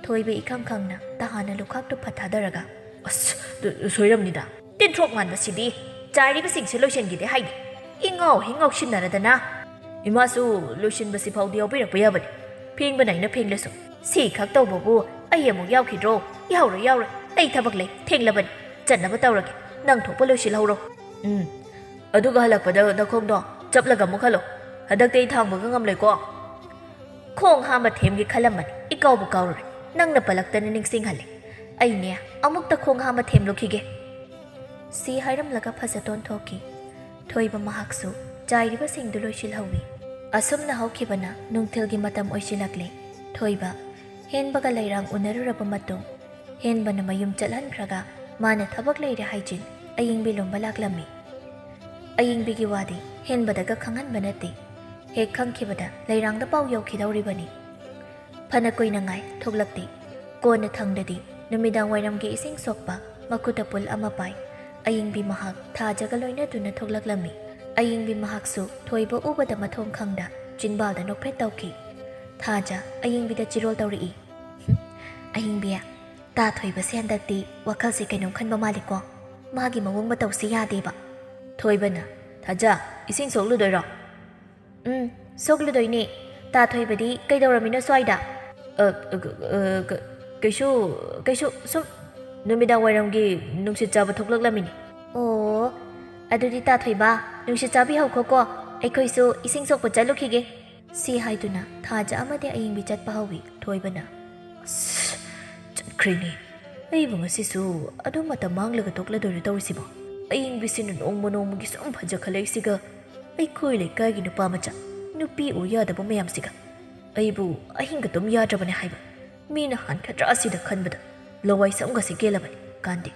ꯊꯣꯏꯕ ꯏꯈꯪ ꯈꯪꯅ ꯇꯍꯥꯟꯅ ꯂꯨꯈꯥꯛꯇꯨ ꯐꯠ ꯊꯥꯗꯔꯒ, "ꯑꯁ, ꯗꯨ-, ꯁꯣꯏꯔꯝꯅꯤꯗ꯫ ꯇꯤꯟꯊ꯭ꯔꯣꯛ ꯃꯥꯟꯕꯁꯤꯗꯤ꯫ ꯆꯥꯏꯔꯤꯕꯁꯤꯡꯁꯦ ꯂꯣꯏꯁꯤꯟꯈꯤꯗꯦ ꯍꯥꯏꯗꯤ꯫ ꯏꯉꯥꯎ ꯍꯦꯛ ꯉꯥꯎꯁꯤꯟꯅꯔꯗꯅ꯫ ꯏꯃꯥꯁꯨ ꯂꯣꯏꯁꯤꯟꯕꯁꯤ ꯐꯥꯎꯗꯤ ꯌꯥꯎꯕꯤꯔꯛꯄ ꯌꯥꯕꯅꯤ꯫ ꯐꯦꯡꯕꯅ ꯑꯩꯅ ꯐꯦꯡꯂꯁꯨ꯫ ꯁꯤ ꯈꯛ ꯇꯧꯕꯕꯨ ꯑꯩ ꯑꯃꯨꯛ ꯌꯥꯎꯈꯤꯗ꯭ꯔꯣ?" "ꯌꯥꯎꯔꯣꯏ, ꯌꯥꯎꯔꯣꯏ꯫ ꯑꯩ ꯊꯕꯛ ꯂꯩ꯫ ꯊꯦꯡꯂꯕꯅꯤ꯫ ꯆꯠꯅꯕ ꯇꯧꯔꯒꯦ꯫ ꯅꯪ ꯊꯣꯛꯄ ꯂꯣꯏꯁꯤꯜꯍꯧꯔꯣ꯫ ꯎꯝ꯫ ꯑꯗꯨꯒ ꯍꯜꯂꯛꯄꯗ ꯅꯈꯣꯡꯗꯣ ꯆꯞꯂꯒ ꯑꯃꯨꯛ ꯍꯜꯂꯣ꯫ ꯍꯟꯗꯛꯇꯤ ꯑꯩ ꯊꯥꯡꯕꯒ ꯉꯝꯂꯣꯏꯀꯣ꯫" "ꯈꯣꯡ ꯍꯥꯝꯕ ꯊꯦꯝꯒꯦ ꯈꯜꯂꯝꯕꯅꯤ, ꯏꯀꯥꯎꯕꯨ ꯀꯥꯎꯔꯨꯔꯦ꯫ ꯅꯪꯅ ꯄꯜꯂꯛꯇꯅ ꯅꯤꯡꯁꯤꯡꯍꯜꯂꯦ꯫ ꯑꯩꯅꯦ, ꯑꯃꯨꯛꯇ ꯈꯣꯡ ꯍꯥꯝꯕ ꯊꯦꯝꯂꯨꯈꯤꯒꯦ꯫" ꯁꯤ ꯍꯥꯏꯔꯝꯂꯒ ꯐꯖꯇꯣꯟ ꯊꯣꯛꯈꯤ꯫ ꯊꯣꯏꯕ ꯃꯍꯥꯛꯁꯨ ꯆꯥꯏꯔꯤꯕꯁꯤꯡꯗꯨ ꯂꯣꯏꯁꯤꯜꯍꯧꯏ꯫ ꯑꯁꯨꯝꯅ ꯍꯧꯈꯤꯕꯅ ꯅꯨꯡꯊꯤꯜꯒꯤ ꯃꯇꯝ ꯑꯣꯏꯁꯤꯜꯂꯛꯂꯦ꯫ ꯊꯣꯏꯕ ꯍꯦꯟꯕꯒ ꯂꯩꯔꯥꯡ ꯎꯅꯔꯨꯔꯕ ꯃꯇꯨꯡ, ꯍꯦꯟꯕꯅ ꯃꯌꯨꯝ ꯆꯠꯍꯟꯈ꯭ꯔꯒ ꯃꯥꯅ ꯊꯕꯛ ꯂꯩꯔꯦ ꯍꯥꯏꯖꯤꯟ ꯑꯌꯤꯡꯕꯤ ꯂꯣꯝꯕ ꯂꯥꯛꯂꯝꯃꯤ꯫ ꯑꯌꯤꯡꯕꯤꯒꯤ ꯋꯥꯗꯤ ꯍꯦꯟꯕꯗꯒ ꯈꯪꯍꯟꯕ ꯅꯠꯇꯦ꯫ ꯍꯦꯛ ꯈꯪꯈꯤꯕꯗ ꯂꯩꯔꯥꯡꯗ ꯄꯥꯎ ꯌꯧꯈꯤꯗꯧꯔꯤꯕꯅꯤ꯫ ꯐꯅ ꯀꯨꯏꯅ ꯉꯥꯏ, ꯊꯣꯛꯂꯛꯇꯦ꯫ ꯀꯣꯟꯅ ꯊꯪꯗꯗꯤ ꯅꯨꯃꯤꯗꯥꯡ ꯋꯥꯏꯔꯝꯒꯤ ꯏꯁꯤꯡ ꯁꯣꯛꯄ ꯃꯈꯨꯠꯇ ꯄꯨꯜ ꯑꯃ ꯄꯥꯏ꯫ ꯑꯌꯤꯡꯕꯤ ꯃꯍꯥꯛ ꯊꯥꯖꯒ ꯂꯣꯏꯅꯗꯨꯅ ꯊꯣꯛꯂꯛꯂꯝꯃꯤ꯫ ꯑꯌꯤꯡꯕꯤ ꯃꯍꯥꯛꯁꯨ ꯊꯣꯏꯕ ꯎꯕꯗ ꯃꯊꯣꯡ ꯈꯪꯗ ꯆꯤꯟꯕꯥꯜꯗ ꯅꯣꯛꯐꯦꯠ ꯇꯧꯈꯤ꯫ ꯊꯥꯖ ꯑꯌꯤꯡꯕꯤꯗ ꯆꯤꯔꯣꯜ ꯇꯧꯔꯛꯏ꯫ "ꯍꯨꯝ, ꯑꯌꯤꯡꯕꯤ, ꯇꯥ ꯊꯣꯏꯕꯁꯦ ꯍꯟꯗꯛꯇꯤ ꯋꯥꯈꯜꯁꯦ ꯀꯩꯅꯣꯝ ꯈꯟꯕ ꯃꯥꯜꯂꯤꯀꯣ꯫ ꯃꯥꯒꯤ ꯃꯑꯣꯡ ꯃꯇꯧꯁꯦ ꯌꯥꯗꯦꯕ꯫" ꯊꯣꯏꯕꯅ, "ꯊꯥꯖ, ꯏꯁꯤꯡ ꯁꯣꯛꯂꯨꯗꯣꯏꯔꯣ?" "ꯎꯝ, ꯁꯣꯛꯂꯨꯗꯣꯏꯅꯦ꯫ ꯇꯥ ꯊꯣꯏꯕꯗꯤ ꯀꯩꯗꯧꯔꯝꯃꯤꯅꯣ ꯁ꯭ꯋꯥꯏꯗ?" "ꯑ, ꯑ, ꯑ, ꯀ-, ꯀꯩꯁꯨ, ꯀꯩꯁꯨ, ꯁꯨꯝ ꯅꯨꯃꯤꯗꯥꯡ ꯋꯥꯏꯔꯝꯒꯤ ꯅꯨꯡꯁꯤꯠ ꯆꯥꯕ ꯊꯣꯛꯂꯛꯂꯝꯃꯤꯅꯤ꯫" "ꯑꯣ, ꯑꯗꯨꯗꯤ ꯇꯥ ꯊꯣꯏꯕ, ꯅꯨꯡꯁꯤꯠ ꯆꯥꯕꯤꯍꯧꯈꯣꯀꯣ꯫ ꯑꯩꯈꯣꯏꯁꯨ ꯏꯁꯤꯡ ꯁꯣꯛꯄ ꯆꯠꯂꯨꯈꯤꯒꯦ꯫" ꯁꯤ ꯍꯥꯏꯗꯨꯅ ꯊꯥꯖ ꯑꯃꯗꯤ ꯑꯌꯤꯡꯕꯤ ꯆꯠꯄ ꯍꯧꯏ꯫ ꯊꯣꯏꯕꯅ, "ꯑꯁ, ꯆꯠꯈ꯭ꯔꯦꯅꯦ꯫ ꯑꯩꯕꯨ ꯉꯁꯤꯁꯨ ꯑꯗꯨꯝ ꯃꯇꯝ ꯃꯥꯡꯂꯒ ꯇꯣꯛꯂꯗꯣꯏꯔꯣ ꯇꯧꯔꯤꯁꯤꯕꯣ? ꯑꯌꯤꯡꯕꯤꯁꯤꯅ ꯅꯣꯡꯃ ꯅꯣꯡꯃꯒꯤ ꯁꯨꯝ ꯐꯖꯈꯠꯂꯛꯏꯁꯤꯒ꯫ ꯑꯩꯈꯣꯏ ꯂꯩꯀꯥꯏꯒꯤ ꯅꯨꯄꯥ ꯃꯆꯥ, ꯅꯨꯄꯤ ꯑꯣꯏ ꯌꯥꯗꯕ ꯃꯌꯥꯝꯁꯤꯒ꯫ ꯑꯩꯕꯨ ꯑꯍꯤꯡꯒ ꯇꯨꯝ ꯌꯥꯗ꯭ꯔꯕꯅꯦ ꯍꯥꯏꯕ꯫ ꯃꯤꯅ ꯍꯥꯟꯒꯗ꯭ꯔꯥ ꯁꯤꯗ ꯈꯟꯕꯗ ꯂꯋꯥꯏ ꯁꯝꯒꯁꯦ ꯀꯦꯜꯂꯕꯅꯤ ꯀꯥꯟꯗꯦ꯫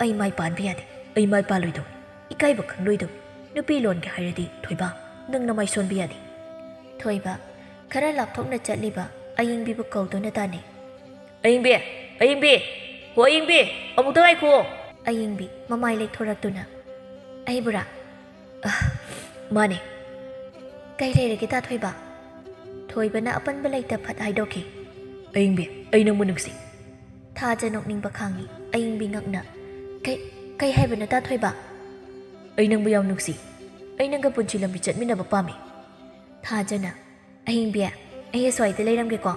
ꯑꯩ ꯃꯥꯏ ꯄꯥꯟꯕ ꯌꯥꯗꯦ꯫ ꯑꯩ ꯃꯥꯏ ꯄꯥꯜꯂꯣꯏꯗꯧꯅꯤ꯫ ꯏꯀꯥꯏꯕ ꯈꯪꯂꯣꯏꯗꯧꯅꯤ꯫ ꯅꯨꯄꯤ ꯂꯣꯟꯒꯦ ꯍꯥꯏꯔꯗꯤ, ꯊꯣꯏꯕ, ꯅꯪ ꯅꯃꯥꯏ ꯁꯣꯟꯕ ꯌꯥꯗꯦ꯫" ꯊꯣꯏꯕ ꯈꯔ ꯂꯥꯞꯊꯣꯛꯅ ꯆꯠꯂꯤꯕ ꯑꯌꯤꯡꯕꯤꯕꯨ ꯀꯧꯗꯨꯅ ꯇꯥꯟꯅꯩ꯫ ꯑꯌꯤꯡꯕꯤ! ꯑꯌꯤꯡꯕꯤ! ꯍꯣ ꯑꯌꯤꯡꯕꯤ! ꯑꯃꯨꯛꯇ ꯉꯥꯏꯈꯣ! ꯑꯌꯤꯡꯕꯤ ꯃꯃꯥꯏ ꯂꯩꯊꯣꯔꯛꯇꯨꯅ, "ꯑꯩꯕꯨꯔꯥ?" "ꯑ, ꯃꯥꯅꯦ꯫ ꯀꯩ ꯂꯩꯔꯒꯦ ꯇꯥ ꯊꯣꯏꯕ?" ꯊꯣꯏꯕꯅ ꯑꯄꯟꯕ ꯂꯩꯇ ꯐꯠ ꯍꯥꯏꯗꯣꯛꯈꯤ꯫ "ꯑꯌꯤꯡꯕꯤ, ꯑꯩ ꯅꯪꯕꯨ ꯅꯨꯡꯁꯤ꯫" ꯊꯥꯖ ꯅꯣꯛꯅꯤꯡꯕ ꯈꯥꯡꯉꯤ꯫ ꯑꯌꯤꯡꯕꯤ ꯉꯛꯅ, "ꯀꯩ, ꯀꯩ ꯍꯥꯏꯕꯅꯣ ꯇꯥ ꯊꯣꯏꯕ?" "ꯑꯩ ꯅꯪꯕꯨ ꯌꯥꯝ ꯅꯨꯡꯁꯤ꯫ ꯑꯩ ꯅꯪꯒ ꯄꯨꯟꯁꯤ ꯂꯝꯕꯤ ꯆꯠꯃꯤꯟꯅꯕ ꯄꯥꯝꯃꯤ꯫" ꯊꯥꯖꯅ, "ꯑꯍꯤꯡꯕꯤ, ꯑꯩ ꯑꯁ꯭ꯋꯥꯏꯗ ꯂꯩꯔꯝꯒꯦꯀꯣ꯫"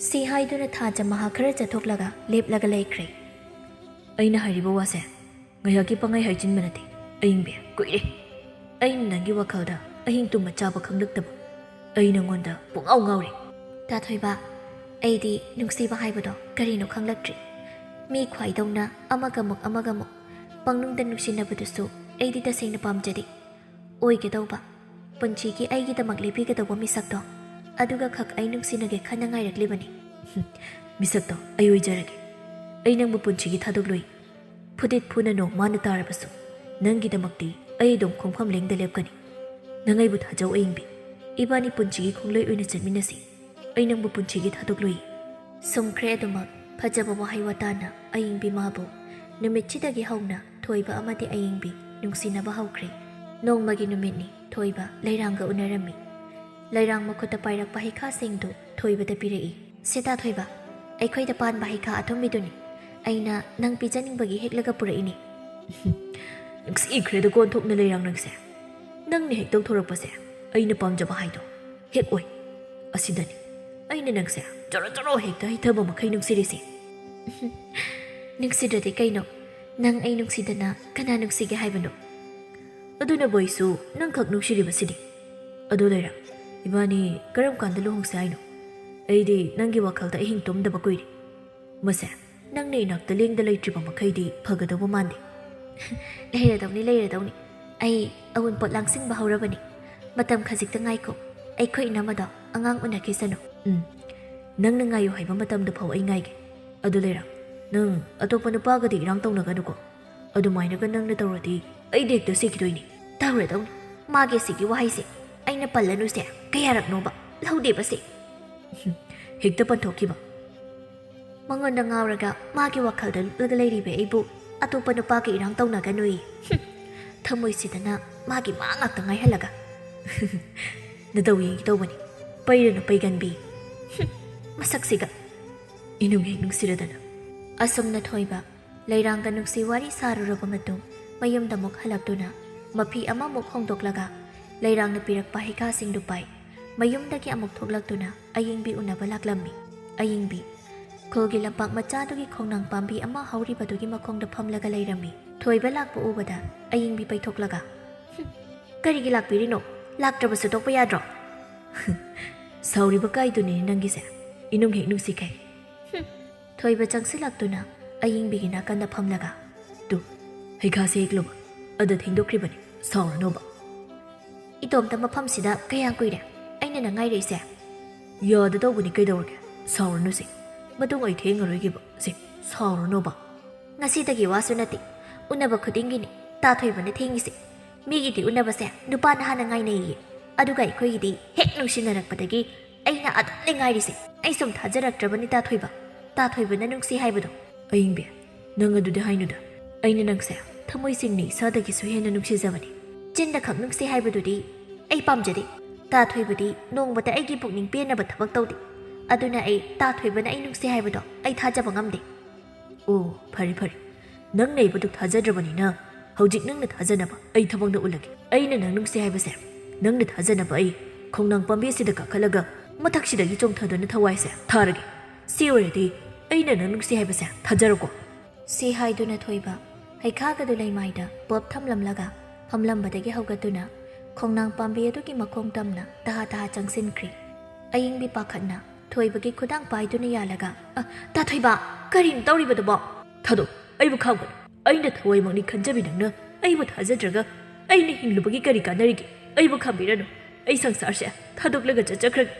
ꯁꯤ ꯍꯥꯏꯗꯨꯅ ꯊꯥꯖ ꯃꯍꯥꯛ ꯈꯔ ꯆꯠꯊꯣꯛꯂꯒ ꯂꯦꯞꯂꯒ ꯂꯩꯈ꯭ꯔꯦ꯫ "ꯑꯩꯅ ꯍꯥꯏꯔꯤꯕ ꯋꯥꯁꯦ ꯉꯥꯏꯍꯥꯛꯀꯤ ꯄꯪꯍꯥꯏ ꯍꯥꯏꯖꯤꯟꯕ ꯅꯠꯇꯦ, ꯑꯍꯤꯡꯕꯤ꯫ ꯀꯨꯏꯔꯦ ꯑꯩꯅ ꯅꯪꯒꯤ ꯋꯥꯈꯜꯗ ꯑꯍꯤꯡ ꯇꯨꯝꯕ ꯆꯥꯕ ꯈꯪꯂꯛꯇꯕ꯫ ꯑꯩ ꯅꯪꯉꯣꯟꯗ ꯄꯨꯡꯉꯥꯎ ꯉꯥꯎꯔꯦ꯫" ꯇꯥꯊꯣꯏꯕ, ꯑꯩꯗꯤ ꯅꯨꯡꯁꯤꯕ ꯍꯥꯏꯕꯗꯣ ꯀꯔꯤꯅꯣ ꯈꯪꯂꯛꯇ꯭ꯔꯤ꯫ ꯃꯤ ꯈ꯭ꯋꯥꯏꯗꯧꯅ ꯑꯃꯒ ꯑꯃꯨꯛ ꯑꯃꯒ ꯑꯃꯨꯛ ꯄꯪꯅꯨꯡꯗ ꯅꯨꯡꯁꯤꯅꯕꯗꯨꯁꯨ ꯑꯩꯗꯤ ꯇꯁꯦꯡꯅ ꯄꯥꯝꯖꯗꯦ꯫ ꯑꯣꯏꯒꯗꯧꯕ, ꯄꯨꯟꯁꯤꯒꯤ ꯑꯩꯒꯤꯗꯃꯛ ꯂꯦꯞꯄꯤꯒꯗꯧꯕ ꯃꯤꯁꯛꯇꯣ, ꯑꯗꯨꯒ ꯈꯛ ꯑꯩ ꯅꯨꯡꯁꯤꯅꯒꯦ ꯈꯟꯅ ꯉꯥꯏꯔꯛꯂꯤꯕꯅꯤ꯫ ꯃꯤꯁꯛꯇꯣ ꯑꯩ ꯑꯣꯏꯖꯔꯒꯦ꯫ ꯑꯩ ꯅꯪꯕꯨ ꯄꯨꯟꯁꯤꯒꯤ ꯊꯥꯗꯣꯛꯂꯣꯏ꯫ ꯐꯨꯗꯤꯠ ꯐꯨꯅ ꯅꯣꯡ ꯃꯥꯅ ꯇꯥꯔꯕꯁꯨ, ꯅꯪꯒꯤꯗꯃꯛꯇꯤ ꯑꯩ ꯑꯗꯨꯝ ꯈꯣꯡꯐꯝ ꯂꯦꯡꯗ ꯂꯦꯞꯀꯅꯤ꯫ ꯅꯪ ꯑꯩꯕꯨ ꯊꯥꯖꯧ ꯑꯌꯤꯡꯕꯤ꯫ ꯏꯕꯥꯅꯤ ꯄꯨꯟꯁꯤꯒꯤ ꯈꯣꯡꯂꯣꯏ ꯑꯣꯏꯅ ꯆꯠꯃꯤꯟꯅꯁꯤ꯫ ꯑꯩ ꯅꯪꯕꯨ ꯄꯨꯟꯁꯤꯒꯤ ꯊꯥꯗꯣꯛꯂꯣꯏ꯫ ꯁꯨꯝꯈ꯭ꯔꯦ ꯑꯗꯨꯃꯛ ꯐꯖꯕ ꯋꯥꯍꯩ ꯋꯥꯇꯥꯅ ꯑꯌꯤꯡꯕꯤ ꯃꯥꯕꯨ ꯅꯨꯃꯤꯠꯁꯤꯗꯒꯤ ꯍꯧꯅ ꯊꯣꯏꯕ ꯑꯃꯗꯤ ꯑꯌꯤꯡꯕꯤ ꯅꯨꯡꯁꯤꯅꯕ ꯍꯧꯈ꯭ꯔꯦ꯫ ꯅꯣꯡꯃꯒꯤ ꯅꯨꯃꯤꯠꯅꯤ꯫ ꯊꯣꯏꯕ ꯂꯩꯔꯥꯡꯒ ꯎꯅꯔꯝꯃꯤ꯫ ꯂꯩꯔꯥꯡ ꯃꯈꯨꯠꯇ ꯄꯥꯏꯔꯛꯄ ꯍꯩꯈꯥꯁꯤꯡꯗꯨ ꯊꯣꯏꯕꯗ ꯄꯤꯔꯛꯏ꯫ "ꯁꯦ ꯇꯥ ꯊꯣꯏꯕ, ꯑꯩꯈꯣꯏꯗ ꯄꯥꯟꯕ ꯍꯩꯈꯥ ꯑꯊꯨꯝꯕꯤꯗꯨꯅꯤ꯫ ꯑꯩꯅ ꯅꯪ ꯄꯤꯖꯅꯤꯡꯕꯒꯤ ꯍꯦꯛꯂꯒ ꯄꯨꯔꯛꯏꯅꯤ꯫" "ꯅꯨꯡꯁꯤꯈ꯭ꯔꯦꯗꯀꯣ ꯑꯣꯟꯊꯣꯛꯅ ꯂꯩꯔꯥꯡ ꯅꯪꯁꯦ꯫ ꯅꯪꯅ ꯍꯦꯛ ꯇꯧꯊꯣꯔꯛꯄꯁꯦ ꯑꯩꯅ ꯄꯥꯝꯖꯕ ꯍꯥꯏꯗꯣ ꯍꯦꯛ ꯑꯣꯏ꯫ ꯑꯁꯤꯗꯅꯤ ꯑꯩꯅ ꯅꯪꯁꯦ ꯖꯣꯔꯣ ꯖꯣꯔꯣ ꯍꯦꯛꯇ ꯍꯩꯊꯕ ꯃꯈꯩ ꯅꯨꯡꯁꯤꯔꯤꯁꯦ꯫" "ꯅꯨꯡꯁꯤꯗ꯭ꯔꯗꯤ ꯀꯩꯅꯣ? ꯅꯪ ꯑꯩ ꯅꯨꯡꯁꯤꯗꯅ ꯀꯅꯥ ꯅꯨꯡꯁꯤꯒꯦ ꯍꯥꯏꯕꯅꯣ?" "ꯑꯗꯨꯅꯕꯨ ꯑꯩꯁꯨ ꯅꯪꯈꯛ ꯅꯨꯡꯁꯤꯔꯤꯕꯁꯤꯗꯤ꯫ ꯑꯗꯨ ꯂꯩꯔꯥꯡ, ꯏꯕꯥꯅꯤ ꯀꯔꯝ ꯀꯥꯟꯗ ꯂꯨꯍꯣꯡꯁꯦ ꯍꯥꯏꯅꯣ? ꯑꯩꯗꯤ ꯅꯪꯒꯤ ꯋꯥꯈꯜꯗ ꯑꯍꯤꯡ ꯇꯨꯝꯗꯕ ꯀꯨꯏꯔꯦ꯫ ꯃꯁꯦ, ꯅꯪꯅ ꯏꯅꯥꯛꯇ ꯂꯦꯡꯗ ꯂꯩꯇ꯭ꯔꯤꯕ ꯃꯈꯩꯗꯤ ꯐꯒꯗꯧꯕ ꯃꯥꯟꯗꯦ꯫" "ꯂꯩꯔꯗꯧꯅꯤ, ꯂꯩꯔꯗꯧꯅꯤ꯫ ꯑꯩ ꯑꯋꯨꯟꯄꯣꯠ ꯂꯥꯡꯁꯤꯟꯕ ꯍꯧꯔꯕꯅꯤ꯫ ꯃꯇꯝ ꯈꯖꯤꯛꯇ ꯉꯥꯏꯈꯣ꯫ ꯑꯩꯈꯣꯏ ꯏꯅꯝꯃꯗꯣ ꯑꯉꯥꯡ ꯎꯅꯈꯤꯁꯅꯨ꯫" "ꯎꯝ, ꯅꯪꯅ ꯉꯥꯏꯌꯨ ꯍꯥꯏꯕ ꯃꯇꯝꯗꯨ ꯐꯥꯎ ꯑꯩ ꯉꯥꯏꯒꯦ꯫ ꯑꯗꯨ ꯂꯩꯔꯥꯡ, ꯅꯪ ꯑꯇꯣꯞꯄ ꯅꯨꯄꯥꯒꯗꯤ ꯏꯔꯥꯡ ꯇꯧꯅꯒꯅꯨꯀꯣ꯫ ꯑꯗꯨꯃꯥꯏꯅꯒ ꯅꯪꯅ ꯇꯧꯔꯗꯤ ꯑꯩꯗꯤ ꯍꯦꯛꯇ ꯁꯤꯈꯤꯗꯣꯏꯅꯤ꯫" "ꯇꯧꯔꯗꯧꯅꯤ꯫ ꯃꯥꯒꯤ ꯁꯤꯒꯤ ꯋꯥꯍꯩꯁꯦ ꯑꯩꯅ ꯄꯜꯂꯅꯨꯁꯦ ꯀꯌꯥꯔꯛꯅꯣꯕ? ꯂꯧꯗꯦꯕꯁꯦ꯫" "ꯍꯦꯛꯇ ꯄꯟꯊꯣꯛꯈꯤꯕ꯫ ꯃꯉꯣꯟꯗ ꯉꯥꯎꯔꯒ ꯃꯥꯒꯤ ꯋꯥꯈꯜꯗ ꯂꯨꯞꯂꯒ ꯂꯩꯔꯤꯕ ꯑꯩꯕꯨ ꯑꯇꯣꯞꯄ ꯅꯨꯄꯥꯒ ꯏꯔꯥꯡ ꯇꯧꯅꯒꯅꯨꯏ꯫ ꯍꯨꯝ, ꯊꯃꯣꯏꯁꯤꯗꯅ ꯃꯥꯒꯤ ꯃꯥ ꯉꯥꯛꯇ ꯉꯥꯏꯍꯜꯂꯒ꯫ ꯅꯇꯧ ꯌꯦꯡꯒꯦ ꯇꯧꯕꯅꯤ꯫ ꯄꯩꯔꯅꯨ ꯄꯩꯒꯟꯕꯤ꯫ ꯍꯨꯝ, ꯃꯁꯛꯁꯤꯒ꯫ ꯏꯅꯨꯡ ꯍꯦꯛ ꯅꯨꯡꯁꯤꯔꯗꯅ꯫ ꯑꯁꯨꯝꯅ ꯊꯣꯏꯕ ꯂꯩꯔꯥꯡꯒ ꯅꯨꯡꯁꯤ ꯋꯥꯔꯤ ꯁꯥꯔꯨꯔꯕ ꯃꯇꯨꯡ ꯃꯌꯨꯝꯗ ꯑꯃꯨꯛ ꯍꯜꯂꯛꯇꯨꯅ ꯃꯐꯤ ꯑꯃꯃꯨꯛ ꯍꯣꯡꯗꯣꯛꯂꯒ ꯂꯩꯔꯥꯡꯅ ꯄꯤꯔꯛꯄ ꯍꯩꯈꯥꯁꯤꯡꯗꯨ ꯄꯥꯏ꯫ ꯃꯌꯨꯝꯗꯒꯤ ꯑꯃꯨꯛ ꯊꯣꯛꯂꯛꯇꯨꯅ ꯑꯌꯤꯡꯕꯤ ꯎꯅꯕ ꯂꯥꯛꯂꯝꯃꯤ꯫ ꯑꯌꯤꯡꯕꯤ꯫ ꯈꯨꯜꯒꯤ ꯂꯝꯄꯥꯛ ꯃꯆꯥꯗꯨꯒꯤ ꯈꯣꯡꯅꯥꯡ ꯄꯥꯝꯕꯤ ꯑꯃ ꯍꯧꯔꯤꯕꯗꯨꯒꯤ ꯃꯈꯣꯡꯗ ꯐꯝꯂꯒ ꯂꯩꯔꯝꯃꯤ꯫ ꯊꯣꯏꯕ ꯂꯥꯛꯄ ꯎꯕꯗ ꯑꯌꯤꯡꯕꯤ ꯄꯩꯊꯣꯛꯂꯒ, "ꯍꯨꯝ, ꯀꯔꯤꯒꯤ ꯂꯥꯛꯄꯤꯔꯤꯅꯣ? ꯂꯥꯛꯇ꯭ꯔꯕꯁꯨ ꯇꯣꯛꯄ ꯌꯥꯗ꯭ꯔꯣ?" "ꯁꯥꯎꯔꯤꯕ ꯀꯥꯏꯗꯨꯅꯤꯅꯦ ꯅꯪꯒꯤꯁꯦ, ꯏꯅꯨꯡ ꯍꯦꯛ ꯅꯨꯡꯁꯤꯈꯩ꯫" ꯍꯨꯝ꯫ ꯊꯣꯏꯕ ꯆꯪꯁꯤꯜꯂꯛꯇꯨꯅ ꯑꯌꯤꯡꯕꯤꯒꯤ ꯅꯥꯀꯟꯗ ꯐꯝꯂꯒ, "ꯇꯨ, ꯍꯩꯈꯥꯁꯦ ꯍꯦꯛꯂꯨꯕ, ꯑꯗ ꯊꯦꯡꯗꯣꯛꯈ꯭ꯔꯤꯕꯅꯤ, ꯁꯥꯎꯔꯅꯣꯕ꯫" "ꯏꯇꯣꯝꯇ ꯃꯐꯝꯁꯤꯗ ꯀꯌꯥꯝ ꯀꯨꯏꯔꯦ ꯑꯩꯅ ꯅꯪ ꯉꯥꯏꯔꯛꯏꯁꯦ?" "ꯌꯥꯗ ꯇꯧꯕꯅꯤ, ꯀꯩꯗꯧꯔꯒꯦ? ꯁꯥꯎꯔꯅꯨꯁꯦ, ꯃꯇꯨꯡ ꯑꯩ ꯊꯦꯡꯉꯔꯣꯏꯒꯦꯕ, ꯁꯦ, ꯁꯥꯎꯔꯅꯣꯕ꯫" "ꯉꯁꯤꯗꯒꯤ ꯋꯥꯁꯨ ꯅꯠꯇꯦ, ꯎꯅꯕ ꯈꯨꯗꯤꯡꯒꯤꯅꯤ ꯇꯥ ꯊꯣꯏꯕꯅ ꯊꯦꯡꯉꯤꯁꯦ꯫ ꯃꯤꯒꯤꯗꯤ ꯎꯅꯕꯁꯦ ꯅꯨꯄꯥꯅ ꯍꯥꯟꯅ ꯉꯥꯏꯅꯩꯌꯦ, ꯑꯗꯨꯒ ꯑꯩꯈꯣꯏꯒꯤꯗꯤ ꯍꯦꯛ ꯅꯨꯡꯁꯤꯅꯔꯛꯄꯗꯒꯤ ꯑꯩꯅ ꯑꯗꯨꯝꯅꯦ ꯉꯥꯏꯔꯤꯁꯦ꯫ ꯑꯩ ꯁꯨꯝ ꯊꯥꯖꯔꯛꯇ꯭ꯔꯕꯅꯤ ꯇꯥ ꯊꯣꯏꯕ, ꯇꯥ ꯊꯣꯏꯕꯅ ꯅꯨꯡꯁꯤ ꯍꯥꯏꯕꯗꯣ꯫" "ꯑꯌꯤꯡꯕꯤ, ꯅꯪ ꯑꯗꯨꯗꯤ ꯍꯥꯏꯅꯨꯗ꯫ ꯑꯩꯅ ꯅꯪꯁꯦ ꯊꯃꯣꯏ ꯁꯦꯡꯅ ꯏꯁꯥꯗꯒꯤꯁꯨ ꯍꯦꯟꯅ ꯅꯨꯡꯁꯤꯖꯕꯅꯤ꯫" "ꯆꯤꯟꯗ ꯈꯛ ꯅꯨꯡꯁꯤ ꯍꯥꯏꯕꯗꯨꯗꯤ ꯑꯩ ꯄꯥꯝꯖꯗꯦ꯫ ꯇꯥ ꯊꯣꯏꯕꯗꯤ ꯅꯣꯡꯃꯇ ꯑꯩꯒꯤ ꯄꯨꯛꯅꯤꯡ ꯄꯦꯟꯅꯕ ꯊꯕꯛ ꯇꯧꯗꯦ꯫ ꯑꯗꯨꯅ ꯑꯩ ꯇꯥ ꯊꯣꯏꯕꯅ ꯑꯩ ꯅꯨꯡꯁꯤ ꯍꯥꯏꯕꯗꯣ ꯑꯩ ꯊꯥꯖꯕ ꯉꯝꯗꯦ꯫" "ꯑꯣ, ꯐꯔꯦ ꯐꯔꯦ, ꯅꯪꯅ ꯑꯩꯕꯨ ꯑꯗꯨꯛ ꯊꯥꯖꯗ꯭ꯔꯕꯅꯤꯅ ꯍꯧꯖꯤꯛ ꯅꯪꯅ ꯊꯥꯖꯅꯕ ꯑꯩ ꯊꯕꯛꯅ ꯎꯠꯂꯒꯦ꯫ ꯑꯩꯅ ꯅꯪ ꯅꯨꯡꯁꯤ ꯍꯥꯏꯕꯁꯦ ꯅꯪꯅ ꯊꯥꯖꯅꯕ ꯑꯩ ꯈꯣꯡꯅꯥꯡ ꯄꯥꯝꯕꯤ ꯑꯁꯤꯗ ꯀꯥꯈꯠꯂꯒ ꯃꯊꯛꯁꯤꯗꯒꯤ ꯆꯣꯡꯊꯗꯨꯅ ꯊꯋꯥꯏꯁꯦ ꯊꯥꯔꯒꯦ꯫ ꯁꯤ ꯑꯣꯏꯔꯗꯤ ꯑꯩꯅ ꯅꯪ ꯅꯨꯡꯁꯤ ꯍꯥꯏꯕꯁꯦ ꯊꯥꯖꯔꯣꯀꯣ꯫" ꯁꯤ ꯍꯥꯏꯗꯨꯅ ꯊꯣꯏꯕ ꯍꯩꯈꯥꯒꯗꯨ ꯂꯩꯃꯥꯏꯗ ꯄꯣꯞ ꯊꯝꯂꯝꯂꯒ ꯐꯝꯂꯝꯕꯗꯒꯤ ꯍꯧꯒꯠꯇꯨꯅ ꯈꯣꯡꯅꯥꯡ ꯄꯥꯝꯕꯤ ꯑꯗꯨꯒꯤ ꯃꯈꯣꯡ ꯇꯝꯅ ꯇꯍꯥ ꯇꯍꯥ ꯆꯪꯁꯤꯟꯈ꯭ꯔꯤ꯫ ꯑꯌꯤꯡꯕꯤ ꯄꯥꯈꯠꯅ ꯊꯣꯏꯕꯒꯤ ꯈꯨꯗꯥꯡ ꯄꯥꯏꯗꯨꯅ ꯌꯥꯜꯂꯒ, "ꯑ, ꯇꯥ ꯊꯣꯏꯕ, ꯀꯔꯤꯅꯣ ꯇꯧꯔꯤꯕꯗꯨꯕꯣ?" "ꯊꯥꯗꯣꯛ, ꯑꯩꯕꯨ ꯈꯥꯝꯒꯅꯨ꯫ ꯑꯩꯅ ꯊꯋꯥꯏꯃꯛꯅꯤ ꯈꯟꯖꯕꯤ ꯅꯪꯅ ꯑꯩꯕꯨ ꯊꯥꯖꯗ꯭ꯔꯒ ꯑꯩꯅ ꯍꯤꯡꯂꯨꯕꯒꯤ ꯀꯔꯤ ꯀꯥꯟꯅꯔꯤꯒꯦ? ꯑꯩꯕꯨ ꯈꯥꯝꯕꯤꯔꯅꯨ꯫ ꯑꯩ ꯁꯪꯁꯥꯔꯁꯦ ꯊꯥꯗꯣꯛꯂꯒ ꯆꯠꯆꯈ꯭ꯔꯒꯦ꯫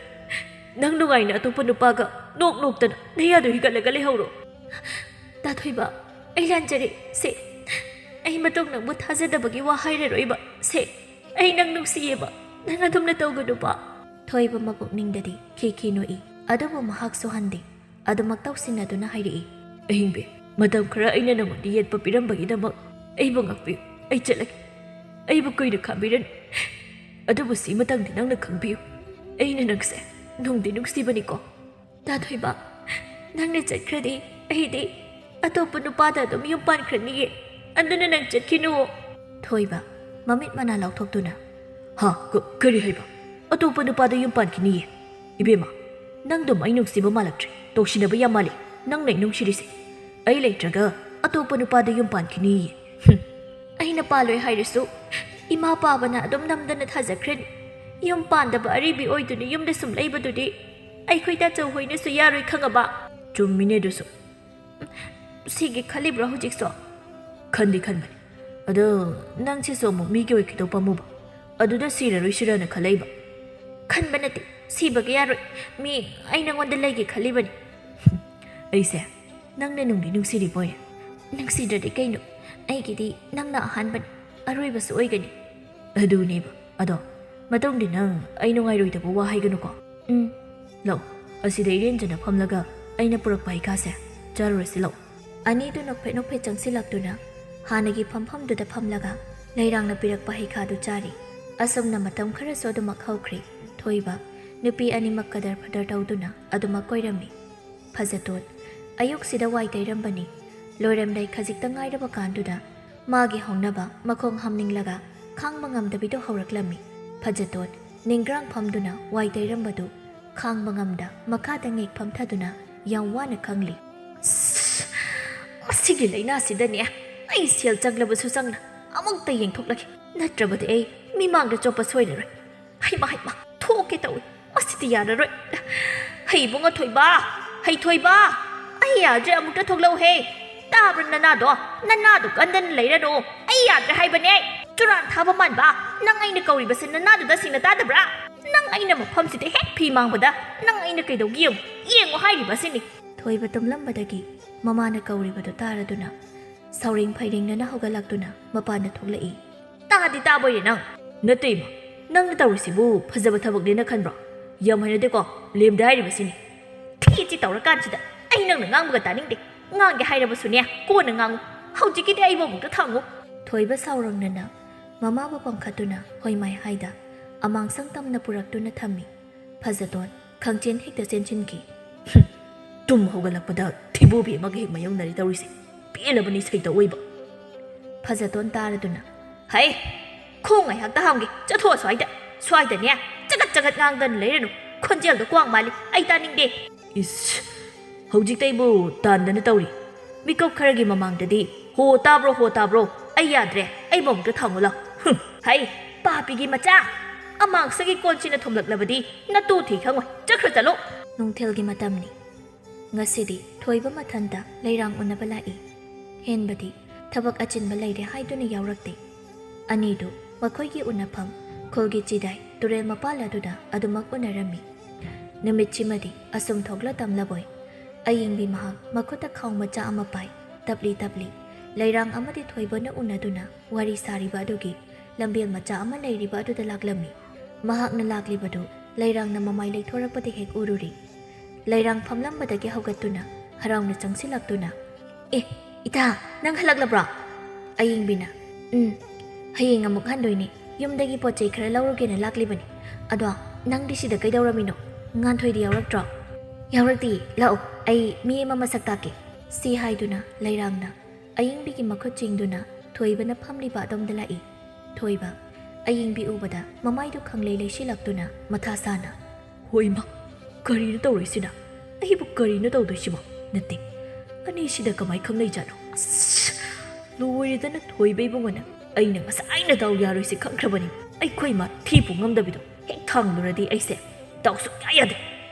ꯅꯪ ꯅꯨꯡꯉꯥꯏꯅ ꯑꯇꯣꯞꯄ ꯅꯨꯄꯥꯒ ꯅꯣꯛ ꯅꯣꯛꯇꯅ ꯅꯌꯥꯗꯨ ꯍꯤꯒꯠꯂꯒ ꯂꯩꯍꯧꯔꯣ꯫" "ꯇꯥ ꯊꯣꯏꯕ, ꯑꯩ ꯂꯥꯟꯖꯔꯦ꯫ ꯁꯦ, ꯑꯩ ꯃꯇꯨꯡ ꯅꯪꯕꯨ ꯊꯥꯖꯗꯕꯒꯤ ꯋꯥ ꯍꯥꯏꯔꯔꯣꯏꯕ꯫ ꯁꯦ, ꯑꯩ ꯅꯪ ꯅꯨꯡꯁꯤꯌꯦꯕ꯫ ꯅꯪ ꯑꯗꯨꯝꯅ ꯇꯧꯒꯅꯨꯕ꯫" ꯊꯣꯏꯕ ꯃꯄꯨꯛꯅꯤꯡꯗꯗꯤ ꯈꯤ ꯈꯤ ꯅꯣꯛꯏ, ꯑꯗꯨꯕꯨ ꯃꯍꯥꯛꯁꯨ ꯍꯟꯗꯦ꯫ ꯑꯗꯨꯃꯛ ꯇꯧꯁꯤꯟꯅꯗꯨꯅ ꯍꯥꯏꯔꯛꯏ꯫ "ꯑꯍꯤꯡꯕꯤ, ꯃꯇꯝ ꯈꯔ ꯑꯩꯅ ꯅꯉꯣꯟꯗ ꯌꯦꯠꯄ ꯄꯤꯔꯝꯕꯒꯤꯗꯃꯛ ꯑꯩꯕꯨ ꯉꯥꯛꯄꯤꯌꯨ꯫ ꯑꯩ ꯆꯠꯂꯒꯦ꯫ ꯑꯩꯕꯨ ꯀꯨꯏꯅ ꯈꯥꯝꯕꯤꯔꯅꯨ꯫ ꯑꯗꯨꯕꯨ ꯁꯤ ꯃꯇꯥꯡꯗꯤ ꯅꯪꯅ ꯈꯪꯕꯤꯌꯨ꯫ ꯑꯩꯅ ꯅꯪꯁꯦ ꯅꯨꯡꯗꯤ ꯅꯨꯡꯁꯤꯕꯅꯤꯀꯣ꯫ ꯇꯥ ꯊꯣꯏꯕ, ꯅꯪꯅ ꯆꯠꯈ꯭ꯔꯗꯤ ꯑꯩꯗꯤ ꯑꯇꯣꯞꯄ ꯅꯨꯄꯥꯗ ꯑꯗꯨꯝ ꯌꯨꯝ ꯄꯥꯟꯈ꯭ꯔꯅꯤꯌꯦ꯫ ꯑꯗꯨꯅ ꯅꯪ ꯆꯠꯈꯤꯅꯨ꯫" ꯊꯣꯏꯕ, ꯃꯃꯤꯠ ꯃꯅꯥ ꯂꯥꯎꯊꯣꯛꯇꯨꯅ, "ꯍꯥ? ꯀ-, ꯀꯔꯤ ꯍꯥꯏꯕ? ꯑꯇꯣꯞꯄ ꯅꯨꯄꯥꯗ ꯌꯨꯝ ꯄꯥꯟꯈꯤꯅꯤꯌꯦ? ꯏꯕꯦꯝꯃ, ꯅꯪꯗꯨꯝ ꯑꯩ ꯅꯨꯡꯁꯤꯕ ꯃꯥꯜꯂꯛꯇ꯭ꯔꯦ꯫ ꯇꯣꯛꯁꯤꯟꯅꯕ ꯌꯥꯝ ꯃꯥꯜꯂꯦ꯫ ꯅꯪꯅ ꯑꯩ ꯅꯨꯡꯁꯤꯔꯤꯁꯦ꯫ ꯑꯩ ꯂꯩꯇ꯭ꯔꯒ ꯑꯇꯣꯞꯄ ꯅꯨꯄꯥꯗ ꯌꯨꯝ ꯄꯥꯟꯈꯤꯅꯤꯌꯦ꯫ ꯍꯨꯝ꯫ ꯑꯩꯅ ꯄꯥꯜꯂꯣꯏ ꯍꯥꯏꯔꯁꯨ ꯏꯃꯥ ꯄꯥꯕꯅ ꯑꯗꯨꯝ ꯅꯝꯗꯅ ꯊꯥꯖꯈ꯭ꯔꯅꯤ꯫ ꯌꯨꯝ ꯄꯥꯟꯗꯕ ꯑꯔꯤꯕꯤ ꯑꯣꯏꯗꯨꯅ ꯌꯨꯝꯗ ꯁꯨꯝ ꯂꯩꯕꯗꯨꯗꯤ ꯑꯩꯈꯣꯏ ꯇꯥꯆꯧ ꯍꯣꯏꯅꯁꯨ ꯌꯥꯔꯣꯏ ꯈꯪꯉꯕ?" "ꯆꯨꯝꯃꯤꯅꯦ ꯑꯗꯨꯁꯨ꯫ ꯁꯤꯒꯤ ꯈꯜꯂꯤꯕ꯭ꯔꯣ ꯍꯧꯖꯤꯛꯁꯨ?" "ꯈꯟꯗꯤ ꯈꯟꯕꯅꯤ꯫ ꯑꯗꯣ ꯅꯪ ꯁꯤꯁꯨ ꯑꯃꯨꯛ ꯃꯤꯒꯤ ꯑꯣꯏꯈꯤꯗꯧ ꯄꯥꯝꯃꯨꯕ꯫ ꯑꯗꯨꯗ ꯁꯤꯔꯔꯣꯏꯁꯤꯔꯅ ꯈꯜꯂꯛꯏꯕ꯫" "ꯈꯟꯕ ꯅꯠꯇꯦ, ꯁꯤꯕꯒ ꯌꯥꯔꯣꯏ꯫ ꯃꯤ ꯑꯩ ꯅꯉꯣꯟꯗ ꯂꯩꯒꯦ ꯈꯜꯂꯤꯕꯅꯤ꯫" "ꯑꯩꯁꯦ ꯅꯪꯅ ꯅꯨꯡꯗꯤ ꯅꯨꯡꯁꯤꯔꯤꯕ ꯑꯣꯏꯔꯦ꯫" "ꯅꯨꯡꯁꯤꯗ꯭ꯔꯗꯤ ꯀꯩꯅꯣ? ꯑꯩꯒꯤꯗꯤ ꯅꯪꯅ ꯑꯍꯥꯟꯕꯅꯤ, ꯑꯔꯣꯏꯕꯁꯨ ꯑꯣꯏꯒꯅꯤ꯫" "ꯑꯗꯨꯅꯦꯕ꯫ ꯑꯗꯣ ꯃꯇꯨꯡꯗꯤ ꯅꯪ ꯑꯩ ꯅꯨꯡꯉꯥꯏꯔꯣꯏꯗꯕ ꯋꯥ ꯍꯥꯏꯒꯅꯨꯀꯣ꯫" "ꯎꯝ꯫" "ꯂꯧ, ꯑꯁꯤꯗ ꯏꯔꯦꯟꯖꯅ ꯐꯝꯂꯒ ꯑꯩꯅ ꯄꯨꯔꯛꯄ ꯍꯩꯈꯥꯁꯦ ꯆꯥꯔꯨꯔꯁꯤ ꯂꯧ꯫" ꯑꯅꯤꯗꯨ ꯅꯣꯛꯐꯦꯠ ꯅꯣꯛꯐꯦꯠ ꯆꯪꯁꯤꯜꯂꯛꯇꯨꯅ ꯍꯥꯟꯅꯒꯤ ꯐꯝꯐꯝꯗꯨꯗ ꯐꯝꯂꯒ ꯂꯩꯔꯥꯡꯅ ꯄꯤꯔꯛꯄ ꯍꯩꯈꯥꯗꯨ ꯆꯥꯔꯤ꯫ ꯑꯁꯨꯝꯅ ꯃꯇꯝ ꯈꯔꯁꯨ ꯑꯗꯨꯃꯛ ꯍꯧꯈ꯭ꯔꯤ꯫ ꯊꯣꯏꯕ, ꯅꯨꯄꯤ ꯑꯅꯤꯃꯛ ꯀꯗꯔ ꯐꯗꯔ ꯇꯧꯗꯨꯅ ꯑꯗꯨꯃꯛ ꯀꯣꯏꯔꯝꯃꯤ꯫ ꯐꯖꯇꯣꯟ, ꯑꯌꯨꯛꯁꯤꯗ ꯋꯥꯏ ꯇꯩꯔꯝꯕꯅꯤ꯫ ꯂꯣꯏꯔꯝꯗꯥꯏ ꯈꯖꯤꯛꯇ ꯉꯥꯏꯔꯕ ꯀꯥꯟꯗꯨꯗ ꯃꯥꯒꯤ ꯍꯧꯅꯕ ꯃꯈꯣꯡ ꯍꯥꯝꯅꯤꯡꯂꯒ ꯈꯥꯡꯕ ꯉꯝꯗꯕꯤꯗꯨ ꯍꯧꯔꯛꯂꯝꯃꯤ꯫ ꯐꯖꯇꯣꯟ, ꯅꯤꯡꯒ꯭ꯔꯥꯡ ꯐꯝꯗꯨꯅ ꯋꯥꯏ ꯇꯩꯔꯝꯕꯗꯨ ꯈꯥꯡꯕ ꯉꯝꯗ ꯃꯈꯥꯗ ꯉꯦꯛ ꯐꯝꯊꯗꯨꯅ ꯌꯥꯝ ꯋꯥꯅ ꯈꯥꯡꯂꯤ꯫ "ꯑꯁ, ꯃꯁꯤꯒꯤ ꯂꯥꯏꯅꯥꯁꯤꯗꯅꯦ ꯑꯩ ꯁꯦꯜ ꯆꯪꯂꯕꯁꯨ ꯆꯪꯅ ꯑꯃꯨꯛꯇ ꯌꯦꯡꯊꯣꯛꯂꯒꯦ꯫ ꯅꯠꯇ꯭ꯔꯕꯗꯤ ꯑꯩ ꯃꯤꯃꯥꯡꯗ ꯆꯣꯞꯄ ꯁꯣꯏꯔꯔꯣꯏ꯫ ꯍꯩꯃꯥ, ꯍꯩꯃꯥ, ꯊꯣꯛꯀꯦ ꯇꯧꯏ꯫ ꯃꯁꯤꯗꯤ ꯌꯥꯔꯔꯣꯏ꯫ ꯍꯩ ꯏꯕꯨꯡꯉꯣ ꯊꯣꯏꯕ, ꯍꯩ ꯊꯣꯏꯕ, ꯑꯩ ꯌꯥꯗ꯭ꯔꯦ, ꯑꯃꯨꯛꯇ ꯊꯣꯛꯂꯛꯎꯍꯦ꯫ ꯇꯥꯕ꯭ꯔꯥ ꯅꯅꯥꯗꯣ? ꯅꯅꯥꯗꯣ ꯀꯟꯗꯅ ꯂꯩꯔꯅꯨ꯫ ꯑꯩ ꯌꯥꯗ꯭ꯔꯦ ꯍꯥꯏꯕꯅꯦ꯫ ꯆꯨꯔꯥꯟ ꯊꯥꯕ ꯃꯥꯟꯕ, ꯅꯪ ꯑꯩꯅ ꯀꯧꯔꯤꯕꯁꯦ ꯅꯅꯥꯗꯨꯗ ꯁꯦꯡꯅ ꯇꯥꯗꯕ꯭ꯔꯥ? ꯅꯪ ꯑꯩꯅ ꯃꯐꯝꯁꯤꯗ ꯍꯦꯛ ꯐꯤ ꯃꯥꯡꯕꯗ ꯅꯪ ꯑꯩꯅ ꯀꯩꯗꯧꯒꯦ ꯌꯦꯡꯉꯨ, ꯌꯦꯡꯉꯨ ꯍꯥꯏꯔꯤꯕꯁꯤꯅꯤ꯫" ꯊꯣꯏꯕ ꯇꯨꯝꯂꯝꯕꯗꯒꯤ ꯃꯃꯥꯅ ꯀꯧꯔꯤꯕꯗꯨ ꯇꯥꯔꯗꯨꯅ ꯁꯥꯎꯔꯦꯡ ꯐꯩꯔꯦꯡꯅꯅ ꯍꯧꯒꯠꯂꯛꯇꯨꯅ ꯃꯄꯥꯟꯗ ꯊꯣꯛꯂꯛꯏ꯫ "ꯇꯥꯗꯤ ꯇꯥꯕꯣꯏꯔꯦ ꯅꯪ꯫ ꯅꯠꯇꯦ ꯏꯃꯥ, ꯅꯪꯅ ꯇꯧꯔꯤꯁꯤꯕꯨ ꯐꯖꯕ ꯊꯕꯛꯅꯦꯅ ꯈꯟꯕ꯭ꯔꯣ? ꯌꯥꯝ ꯍꯩꯅꯗꯦꯀꯣ, ꯂꯦꯝꯗꯦ ꯍꯥꯏꯔꯤꯕꯁꯤꯅꯤ꯫" "ꯊꯤ ꯏꯆꯤ ꯇꯧꯔꯀꯥꯟꯁꯤꯗ ꯑꯩ ꯅꯪꯅ ꯉꯥꯡꯕꯒ ꯇꯥꯅꯤꯡꯗꯦ꯫ ꯉꯥꯡꯒꯦ ꯍꯥꯏꯔꯕꯁꯨꯅꯦ, ꯀꯣꯟꯅ ꯉꯥꯡꯉꯨ꯫ ꯍꯧꯖꯤꯛꯀꯤꯗꯤ ꯑꯩꯕꯨ ꯑꯃꯨꯛꯇ ꯊꯥꯡꯉꯨ꯫ ꯊꯣꯏꯕ ꯁꯥꯎꯔꯪꯅꯅ ꯃꯃꯥꯕꯨ ꯄꯝꯈꯠꯇꯨꯅ ꯍꯣꯏꯃꯥꯏ ꯍꯥꯏꯗ ꯑꯃꯥꯡꯁꯪ ꯇꯝꯅ ꯄꯨꯔꯛꯇꯨꯅ ꯊꯝꯃꯤ꯫ ꯐꯖꯇꯣꯟ ꯈꯪꯆꯦꯟ ꯍꯦꯛꯇ ꯆꯦꯟꯁꯤꯟꯈꯤ꯫ "ꯍꯨꯝ, ꯇꯨꯝ ꯍꯧꯒꯠꯂꯛꯄꯗ ꯊꯤꯕꯣꯕꯤ ꯑꯃꯒ ꯍꯦꯛ ꯃꯥꯌꯣꯛꯅꯔꯤ ꯇꯧꯔꯤꯁꯦ꯫ ꯄꯦꯜꯂꯕꯅꯤ ꯁꯩꯇꯧ ꯑꯣꯏꯕ꯫" ꯐꯖꯇꯣꯟ ꯇꯥꯔꯗꯨꯅ, "ꯍꯩ, ꯈꯣꯡ ꯉꯥꯏꯍꯥꯛꯇ ꯍꯥꯝꯒꯦ, ꯆꯠꯊꯣꯛꯑꯣ ꯁ꯭ꯋꯥꯏꯗ꯫ ꯁ꯭ꯋꯥꯏꯗꯅꯦ ꯆꯒꯠ ꯆꯒꯠ ꯉꯥꯡꯗꯅ ꯂꯩꯔꯅꯨ꯫ ꯈꯣꯟꯖꯦꯜꯗꯣ ꯀ꯭ꯋꯥꯡ ꯃꯥꯜꯂꯤ, ꯑꯩ ꯇꯥꯅꯤꯡꯗꯦ꯫" "ꯏꯁ, ꯍꯧꯖꯤꯛꯇ ꯑꯩꯕꯨ ꯇꯥꯟꯗꯅ ꯇꯧꯔꯤ꯫ ꯃꯤꯀꯞ ꯈꯔꯒꯤ ꯃꯃꯥꯡꯗꯗꯤ ꯍꯣ ꯇꯥꯕ꯭ꯔꯣ, ꯍꯣ ꯇꯥꯕ꯭ꯔꯣ? ꯑꯩ ꯌꯥꯗ꯭ꯔꯦ, ꯑꯩꯕꯨ ꯑꯃꯨꯛꯇ ꯊꯥꯡꯉꯨ ꯂꯥꯎ꯫" "ꯍꯨꯝ, ꯍꯩ, ꯄꯥꯄꯤꯒꯤ ꯃꯆꯥ! ꯑꯃꯥꯡꯁꯒꯤ ꯀꯣꯟꯁꯤꯅ ꯊꯣꯝꯂꯛꯂꯕꯗꯤ ꯅꯇꯨ ꯊꯤ ꯈꯪꯉꯣꯏ꯫ ꯆꯠꯈ꯭ꯔ ꯆꯠꯂꯣ꯫" ꯅꯨꯡꯊꯤꯜꯒꯤ ꯃꯇꯝꯅꯤ꯫ ꯉꯁꯤꯗꯤ ꯊꯣꯏꯕ ꯃꯊꯟꯇ ꯂꯩꯔꯥꯡ ꯎꯅꯕ ꯂꯥꯛꯏ꯫ ꯍꯦꯟꯕꯗꯤ ꯊꯕꯛ ꯑꯆꯤꯟꯕ ꯂꯩꯔꯦ ꯍꯥꯏꯗꯨꯅ ꯌꯥꯎꯔꯛꯇꯦ꯫ ꯑꯅꯤꯗꯨ ꯃꯈꯣꯏꯒꯤ ꯎꯅꯐꯝ ꯈꯨꯜꯒꯤ ꯆꯤꯗꯥꯏ ꯇꯨꯔꯦꯜ ꯃꯄꯥꯜ ꯑꯗꯨꯗ ꯑꯗꯨꯃꯛ ꯎꯅꯔꯝꯃꯤ꯫ ꯅꯨꯃꯤꯠꯁꯤꯃꯗꯤ ꯑꯁꯨꯝ ꯊꯣꯛꯂ ꯇꯝꯂꯕꯣꯏ꯫ ꯑꯌꯤꯡꯕꯤ ꯃꯍꯥꯛ ꯃꯈꯨꯠꯇ ꯈꯥꯎ ꯃꯆꯥ ꯑꯃ ꯄꯥꯏ, ꯇꯞꯂꯤ ꯇꯞꯂꯤ ꯂꯩꯔꯥꯡ ꯑꯃꯗꯤ ꯊꯣꯏꯕꯅ ꯎꯅꯗꯨꯅ ꯋꯥꯔꯤ ꯁꯥꯔꯤꯕ ꯑꯗꯨꯒꯤ ꯂꯝꯕꯦꯜ ꯃꯆꯥ ꯑꯃ ꯂꯩꯔꯤꯕ ꯑꯗꯨꯗ ꯂꯥꯛꯂꯝꯃꯤ꯫ ꯃꯍꯥꯛꯅ ꯂꯥꯛꯂꯤꯕꯗꯨ ꯂꯩꯔꯥꯡꯅ ꯃꯃꯥꯏ ꯂꯩꯊꯣꯔꯛꯄꯗ ꯍꯦꯛ ꯎꯔꯨꯔꯤ꯫ ꯂꯩꯔꯥꯡ ꯐꯝꯂꯝꯕꯗꯒꯤ ꯍꯧꯒꯠꯇꯨꯅ ꯍꯔꯥꯎꯅ ꯆꯪꯁꯤꯜꯂꯛꯇꯨꯅ, "ꯑꯦ, ꯏꯇꯥ, ꯅꯪ ꯍꯜꯂꯛꯂꯕ꯭ꯔꯣ?" ꯑꯌꯤꯡꯕꯤꯅ, "ꯎꯝ, ꯍꯌꯦꯡ ꯑꯃꯨꯛ ꯍꯟꯗꯣꯏꯅꯦ꯫ ꯌꯨꯝꯗꯒꯤ ꯄꯣꯠ ꯆꯩ ꯈꯔ ꯂꯧꯔꯨꯒꯦꯅ ꯂꯥꯛꯂꯤꯕꯅꯤ꯫ ꯑꯗꯣ ꯅꯪꯗꯤ ꯁꯤꯗ ꯀꯩꯗꯧꯔꯝꯃꯤꯅꯣ? ꯉꯥꯟꯊꯣꯏꯗꯤ ꯌꯥꯎꯔꯛꯇ꯭ꯔꯣ?" "ꯌꯥꯎꯔꯛꯇꯤꯌꯦ, ꯂꯥꯛꯑꯣ, ꯑꯩ ꯃꯤ ꯑꯃ ꯃꯁꯛ ꯇꯥꯛꯀꯦ꯫" ꯁꯤ ꯍꯥꯏꯗꯨꯅ ꯂꯩꯔꯥꯡꯅ ꯑꯌꯤꯡꯕꯤꯒꯤ ꯃꯈꯨꯠ ꯆꯤꯡꯗꯨꯅ ꯊꯣꯏꯕꯅ ꯐꯝꯂꯤꯕ ꯑꯗꯣꯝꯗ ꯂꯥꯛꯏ꯫ ꯊꯣꯏꯕ ꯑꯌꯤꯡꯕꯤ ꯎꯕꯗ ꯃꯃꯥꯏꯗꯨ ꯈꯪꯂꯩ ꯂꯩꯁꯤꯜꯂꯛꯇꯨꯅ ꯃꯊꯥ ꯁꯥꯅ, "ꯍꯣꯏꯃ, ꯀꯔꯤꯅꯣ ꯇꯧꯔꯤꯁꯤꯅ? ꯑꯩꯕꯨ ꯀꯔꯤꯅꯣ ꯇꯧꯗꯣꯏꯁꯤꯕꯣ? ꯅꯠꯇꯦ, ꯑꯅꯤꯁꯤꯗ ꯀꯃꯥꯏ ꯈꯪꯅꯩꯖꯥꯠꯅꯣ? ꯑꯁ, ꯂꯣꯏꯔꯦꯗꯅ ꯊꯣꯏꯕ ꯏꯕꯨꯡꯉꯣꯅ꯫ ꯑꯩꯅ ꯉꯁꯥꯏꯅ ꯗꯥꯎ ꯌꯥꯔꯣꯏꯁꯤ ꯈꯪꯈ꯭ꯔꯕꯅꯤ꯫ ꯑꯩꯈꯣꯏ ꯃꯥ ꯊꯤ ꯄꯨ ꯉꯝꯗꯕꯤꯗꯣ ꯍꯦꯛ ꯊꯥꯡꯂꯨꯔꯗꯤ ꯑꯩꯁꯦ ꯗꯥꯎ ꯁꯨꯡꯌꯥ ꯌꯥꯗꯦ꯫